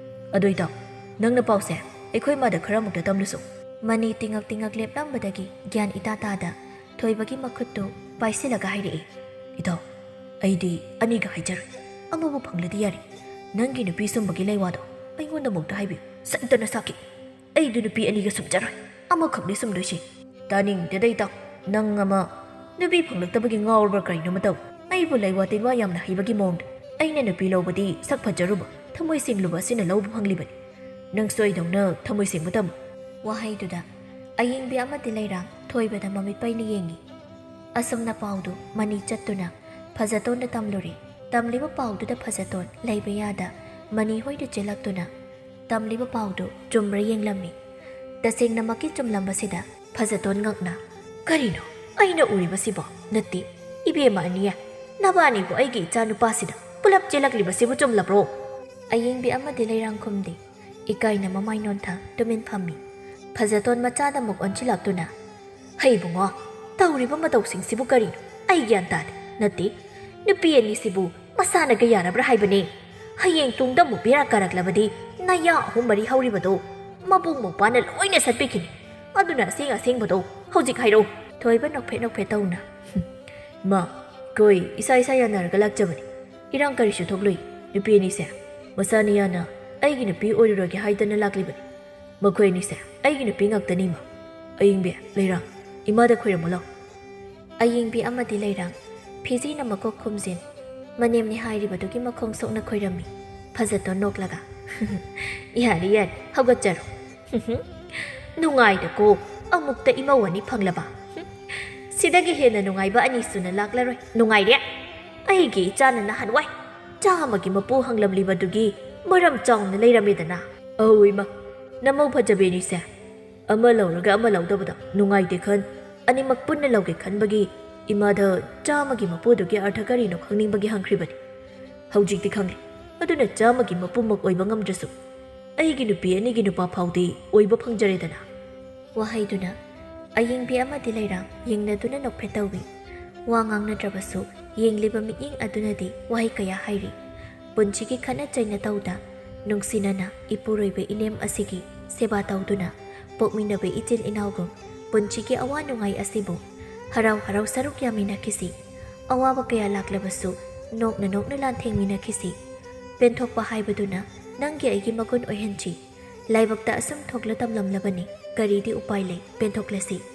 "ꯑꯗꯨ ꯏꯇꯥꯎ, ꯅꯪꯅ ꯄꯥꯎꯁꯦ ꯑꯩꯈꯣꯏ ꯃꯥꯗ ꯈꯔ ꯑꯃꯨꯛꯇ ꯇꯝꯂꯨꯁꯨ꯫" ꯃꯅꯤ ꯇꯤꯉꯛ ꯇꯤꯉꯛ ꯂꯦꯞꯂꯝꯕꯗꯒꯤ ꯒ꯭ꯌꯥꯟ ꯏꯇꯥ ꯇꯥꯗ ꯊꯣꯏꯕꯒꯤ ꯃꯈꯨꯠꯇꯨ ꯄꯥꯏꯁꯤꯜꯂꯒ ꯍꯥꯏꯔꯛꯏ, "ꯏꯇꯥꯎ, ꯑꯩꯗꯤ ꯑꯅꯤꯒ ꯍꯥꯏꯖꯔꯣꯏ꯫ ꯑꯃꯕꯨ ꯐꯪꯂꯗꯤ ꯌꯥꯔꯦ꯫ ꯅꯪꯒꯤ ꯅꯨꯄꯤ ꯁꯨꯝꯕꯒꯤ ꯂꯩꯋꯥꯗꯣ ꯑꯩꯉꯣꯟꯗ ꯑꯃꯨꯛꯇ ꯍꯥꯏꯕꯤꯌꯨ꯫ ꯁꯟꯇꯅ ꯁꯥꯈꯤ꯫ ꯑꯩꯗꯨ ꯅꯨꯄꯤ ꯑꯅꯤꯒ ꯁꯨꯝꯖꯔꯣꯏ꯫ ꯑꯃꯈꯛꯅꯤ ꯁꯨꯝꯗꯣꯏꯁꯤ꯫" "ꯇꯥꯅꯤꯡꯗꯦꯗ ꯏꯇꯥꯎ꯫ ꯅꯪ ꯑꯃ ꯅꯨꯄꯤ ꯐꯪꯂꯛꯇꯕꯒꯤ ꯉꯥꯎꯔꯕ꯭ꯔꯥ ꯀꯔꯤꯅꯣꯃ ꯇꯧ꯫ ꯑꯩꯕꯨ ꯂꯩꯋꯥ ꯇꯤꯟꯋꯥ ꯌꯥꯝꯅ ꯍꯩꯕꯒꯤ ꯃꯑꯣꯡꯗ꯫ ꯑꯩꯅ ꯅꯨꯄꯤ ꯂꯧꯕꯗꯤ ꯁꯛ ꯐꯖꯔꯨꯕ, ꯊꯃꯣꯏ ꯁꯦꯡꯂꯨꯕ ꯑꯁꯤꯅ ꯂꯧꯕ ꯐꯪꯂꯤꯕꯅꯤ꯫ ꯅꯪꯁꯨ ꯑꯩꯗꯧꯅ ꯊꯃꯣꯏ ꯁꯦꯡꯕ ꯇꯝꯃꯨ꯫ ꯋꯥꯍꯩꯗꯨꯗ ꯑꯌꯤꯡꯕꯤ ꯑꯃꯗꯤ ꯂꯩꯔꯥꯡ ꯊꯣꯏꯕꯗ ꯃꯃꯤꯠ ꯄꯩꯅ ꯌꯦꯡꯉꯤ꯫ ꯑꯁꯨꯝꯅ ꯄꯥꯎꯗꯨ ꯃꯅꯤ ꯆꯠꯇꯨꯅ ꯐꯖꯇꯣꯟꯗ ꯇꯝꯂꯨꯔꯦ꯫ ꯇꯝꯂꯤꯕ ꯄꯥꯎꯗꯨꯗ ꯐꯖꯇꯣꯟ ꯂꯩꯕ ꯌꯥꯗ ꯃꯅꯤ ꯍꯣꯏꯗ ꯆꯦꯜꯂꯛꯇꯨꯅ ꯇꯝꯂꯤꯕ ꯄꯥꯎꯗꯨ ꯆꯨꯝꯕ꯭ꯔꯥ ꯌꯦꯡꯂꯝꯃꯤ꯫ ꯇꯁꯦꯡꯅꯃꯛꯀꯤ ꯆꯨꯝꯂꯝꯕꯁꯤꯗ ꯐꯖꯇꯣꯟ ꯉꯛꯅ, "ꯀꯔꯤꯅꯣ ꯑꯩꯅ ꯎꯔꯤꯕꯁꯤꯕꯣ? ꯅꯠꯇꯦ, ꯏꯕꯦꯝꯃ ꯑꯅꯤꯌꯦ, ꯅꯕꯥꯅꯤꯕꯨ ꯑꯩꯒꯤ ꯏꯆꯥ ꯅꯨꯄꯥꯁꯤꯗ ꯄꯨꯂꯞ ꯆꯦꯜꯂꯛꯂꯤꯕꯁꯤꯕꯨ ꯆꯨꯝꯂꯕ꯭ꯔꯣ?" ꯑꯌꯤꯡꯕꯤ ꯑꯃꯗꯤ ꯂꯩꯔꯥꯡ ꯈꯨꯝꯗꯦ꯫ ꯏꯀꯥꯏꯅ ꯃꯃꯥꯏ ꯅꯣꯟꯊ ꯇꯨꯃꯤꯟ ꯐꯝꯃꯤ꯫ ꯐꯖꯇꯣꯟ ꯃꯆꯥꯗ ꯑꯃꯨꯛ ꯑꯣꯟꯁꯤꯜꯂꯛꯇꯨꯅ, "ꯍꯩ ꯏꯕꯨꯡꯉꯣ, ꯇꯧꯔꯤꯕ ꯃꯇꯧꯁꯤꯡꯁꯤꯕꯨ ꯀꯔꯤꯅꯣ? ꯑꯩ ꯒ꯭ꯌꯥꯟ ꯇꯥꯗꯦ꯫ ꯅꯠꯇꯦ, ꯅꯨꯄꯤ ꯑꯅꯤꯁꯤꯕꯨ ꯃꯁꯥꯅꯒ ꯌꯥꯔꯕ꯭ꯔꯥ ꯍꯥꯏꯕꯅꯦ? ꯍꯌꯦꯡ ꯇꯨꯡꯗ ꯑꯃꯨꯛ ꯕꯦꯔꯥ ꯀꯥꯔꯛꯂꯕꯗꯤ ꯅꯌꯥ ꯑꯍꯨꯝ ꯃꯔꯤ ꯍꯧꯔꯤꯕꯗꯣ ꯃꯕꯨꯡ ꯃꯧꯄ꯭ꯋꯥꯅ ꯂꯣꯏꯅ ꯁꯠꯄꯤꯈꯤꯅꯤ꯫ ꯑꯗꯨꯅ ꯑꯁꯦꯡ ꯑꯁꯦꯡꯕꯗꯣ ꯍꯧꯖꯤꯛ ꯍꯥꯏꯔꯛꯎ꯫" ꯊꯣꯏꯕ ꯅꯣꯛꯐꯦꯠ ꯅꯣꯛꯐꯦꯠ ꯇꯧꯅ, "ꯃꯥ, ꯑꯩꯈꯣꯏ ꯏꯁꯥ ꯏꯁꯥ ꯌꯥꯅꯔꯒ ꯂꯥꯛꯆꯕꯅꯤ꯫ ꯏꯔꯥꯡ ꯀꯔꯤꯁꯨ ꯊꯣꯛꯂꯣꯏ꯫ ꯅꯨꯄꯤ ꯑꯅꯤꯁꯦ ꯃꯁꯥꯅ ꯌꯥꯅ ꯑꯩꯒꯤ ꯅꯨꯄꯤ ꯑꯣꯏꯔꯨꯔꯒꯦ ꯍꯥꯏꯗꯅ ꯂꯥꯛꯂꯤꯕꯅꯤ꯫ ꯃꯈꯣꯏ ꯑꯅꯤꯁꯦ ꯑꯩꯒꯤ ꯅꯨꯄꯤ ꯉꯥꯛꯇꯅꯤ, ꯏꯃꯥ꯫ ꯑꯌꯤꯡꯕꯤ, ꯂꯩꯔꯥꯡ, ꯏꯃꯥꯗ ꯈꯣꯏꯔꯝꯃꯨ ꯂꯥꯎ꯫" ꯑꯌꯤꯡꯕꯤ ꯑꯃꯗꯤ ꯂꯩꯔꯥꯡ ꯐꯤꯖꯤꯅ ꯃꯀꯣꯛ ꯈꯨꯝꯖꯤꯟ, ꯃꯅꯦꯝꯅꯦ ꯍꯥꯏꯔꯤꯕꯗꯨꯒꯤ ꯃꯈꯣꯡ ꯁꯣꯛꯅ ꯈꯣꯏꯔꯝꯃꯤ꯫ ꯐꯖꯇꯣꯟ ꯅꯣꯛꯂꯒ, "ꯌꯥꯔꯦ, ꯌꯥꯔꯦ, ꯍꯧꯒꯠꯆꯔꯣ꯫ ꯅꯨꯡꯉꯥꯏꯗꯀꯣ, ꯑꯃꯨꯛꯇ ꯏꯃꯧ ꯑꯅꯤ ꯐꯪꯂꯕ꯫ ꯁꯤꯗꯒꯤ ꯍꯦꯟꯅ ꯅꯨꯡꯉꯥꯏꯕ ꯑꯅꯤꯁꯨꯅ ꯂꯥꯛꯂꯔꯣꯏ꯫ ꯅꯨꯡꯉꯥꯏꯔꯦ꯫ ꯑꯩꯒꯤ ꯏꯆꯥꯅ ꯅꯍꯥꯟꯋꯥꯏ ꯆꯥꯝꯃꯒꯤ ꯃꯄꯨ ꯍꯪꯂꯝꯂꯤꯕꯗꯨꯒꯤ ꯃꯔꯝ ꯆꯥꯎꯅ ꯂꯩꯔꯝꯃꯦꯗꯅ꯫" "ꯑꯧ ꯏꯃꯥ, ꯅꯃꯧ ꯐꯖꯕꯤ ꯑꯅꯤꯁꯦ ꯑꯃ ꯂꯧꯔꯒ ꯑꯃ ꯂꯧꯗꯕꯗ ꯅꯨꯡꯉꯥꯏꯇꯦ ꯈꯟ, ꯑꯅꯤꯃꯛ ꯄꯨꯟꯅ ꯂꯧꯒꯦ ꯈꯟꯕꯒꯤ ꯏꯃꯥꯗ ꯆꯥꯝꯃꯒꯤ ꯃꯄꯨꯗꯨꯒꯤ ꯑꯔꯊ ꯀꯔꯤꯅꯣ ꯈꯪꯅꯤꯡꯕꯒꯤ ꯍꯪꯈ꯭ꯔꯤꯕꯅꯤ꯫ ꯍꯧꯖꯤꯛꯇꯤ ꯈꯪꯂꯦ꯫ ꯑꯗꯨꯅ ꯆꯥꯝꯃꯒꯤ ꯃꯄꯨꯃꯛ ꯑꯣꯏꯕ ꯉꯝꯗ꯭ꯔꯁꯨ ꯑꯩꯒꯤ ꯅꯨꯄꯤ ꯑꯅꯤꯒꯤ ꯅꯨꯄꯥ ꯐꯥꯎꯗꯤ ꯑꯣꯏꯕ ꯐꯪꯖꯔꯦꯗꯅ꯫" ꯋꯥꯍꯩꯗꯨꯅ ꯑꯌꯤꯡꯕꯤ ꯑꯃꯗꯤ ꯂꯩꯔꯥꯡ ꯌꯦꯡꯅꯗꯨꯅ ꯅꯣꯛꯐꯦꯠ ꯇꯧꯏ꯫ ꯋꯥ ꯉꯥꯡꯅꯗ꯭ꯔꯕꯁꯨ ꯌꯦꯡꯂꯤꯕ ꯃꯤꯠꯌꯦꯡ ꯑꯗꯨꯅꯗꯤ ꯋꯥꯍꯩ ꯀꯌꯥ ꯍꯥꯏꯔꯤ꯫ ꯄꯨꯟꯁꯤꯒꯤ ꯈꯠꯅ ꯆꯩꯅ ꯇꯧꯗ, ꯅꯨꯡꯁꯤꯅꯅ ꯏꯄꯨꯔꯣꯏꯕ ꯏꯅꯦꯝ ꯑꯁꯤꯒꯤ ꯁꯦꯕꯥ ꯇꯧꯗꯨꯅ ꯄꯣꯛꯃꯤꯟꯅꯕ ꯏꯆꯤꯜ ꯏꯅꯥꯎꯒꯨꯝ ꯄꯨꯟꯁꯤꯒꯤ ꯑꯋꯥ ꯅꯨꯡꯉꯥꯏ ꯑꯁꯤꯕꯨ ꯍꯔꯥꯎ ꯍꯔꯥꯎ ꯁꯔꯨꯛ ꯌꯥꯃꯤꯟꯅꯈꯤꯁꯤ꯫ ꯑꯋꯥꯕ ꯀꯌꯥ ꯂꯥꯛꯂꯕꯁꯨ ꯅꯣꯛꯅ ꯅꯣꯛꯅ ꯂꯥꯟꯊꯦꯡꯃꯤꯟꯅꯈꯤꯁꯤ꯫ ꯄꯦꯟꯊꯣꯛꯄ ꯍꯥꯏꯕꯗꯨꯅ ꯅꯪꯒꯤ ꯑꯩꯒꯤ ꯃꯒꯨꯟ ꯑꯣꯏꯍꯟꯁꯤ꯫ ꯂꯥꯏꯕꯛꯇ ꯑꯁꯨꯝ ꯊꯣꯛꯂ ꯇꯝꯂꯝꯂꯕꯅꯤ, ꯀꯔꯤꯗꯤ ꯎꯄꯥꯏ ꯂꯩ, ꯄꯦꯟꯊꯣꯛꯂꯁꯤ꯫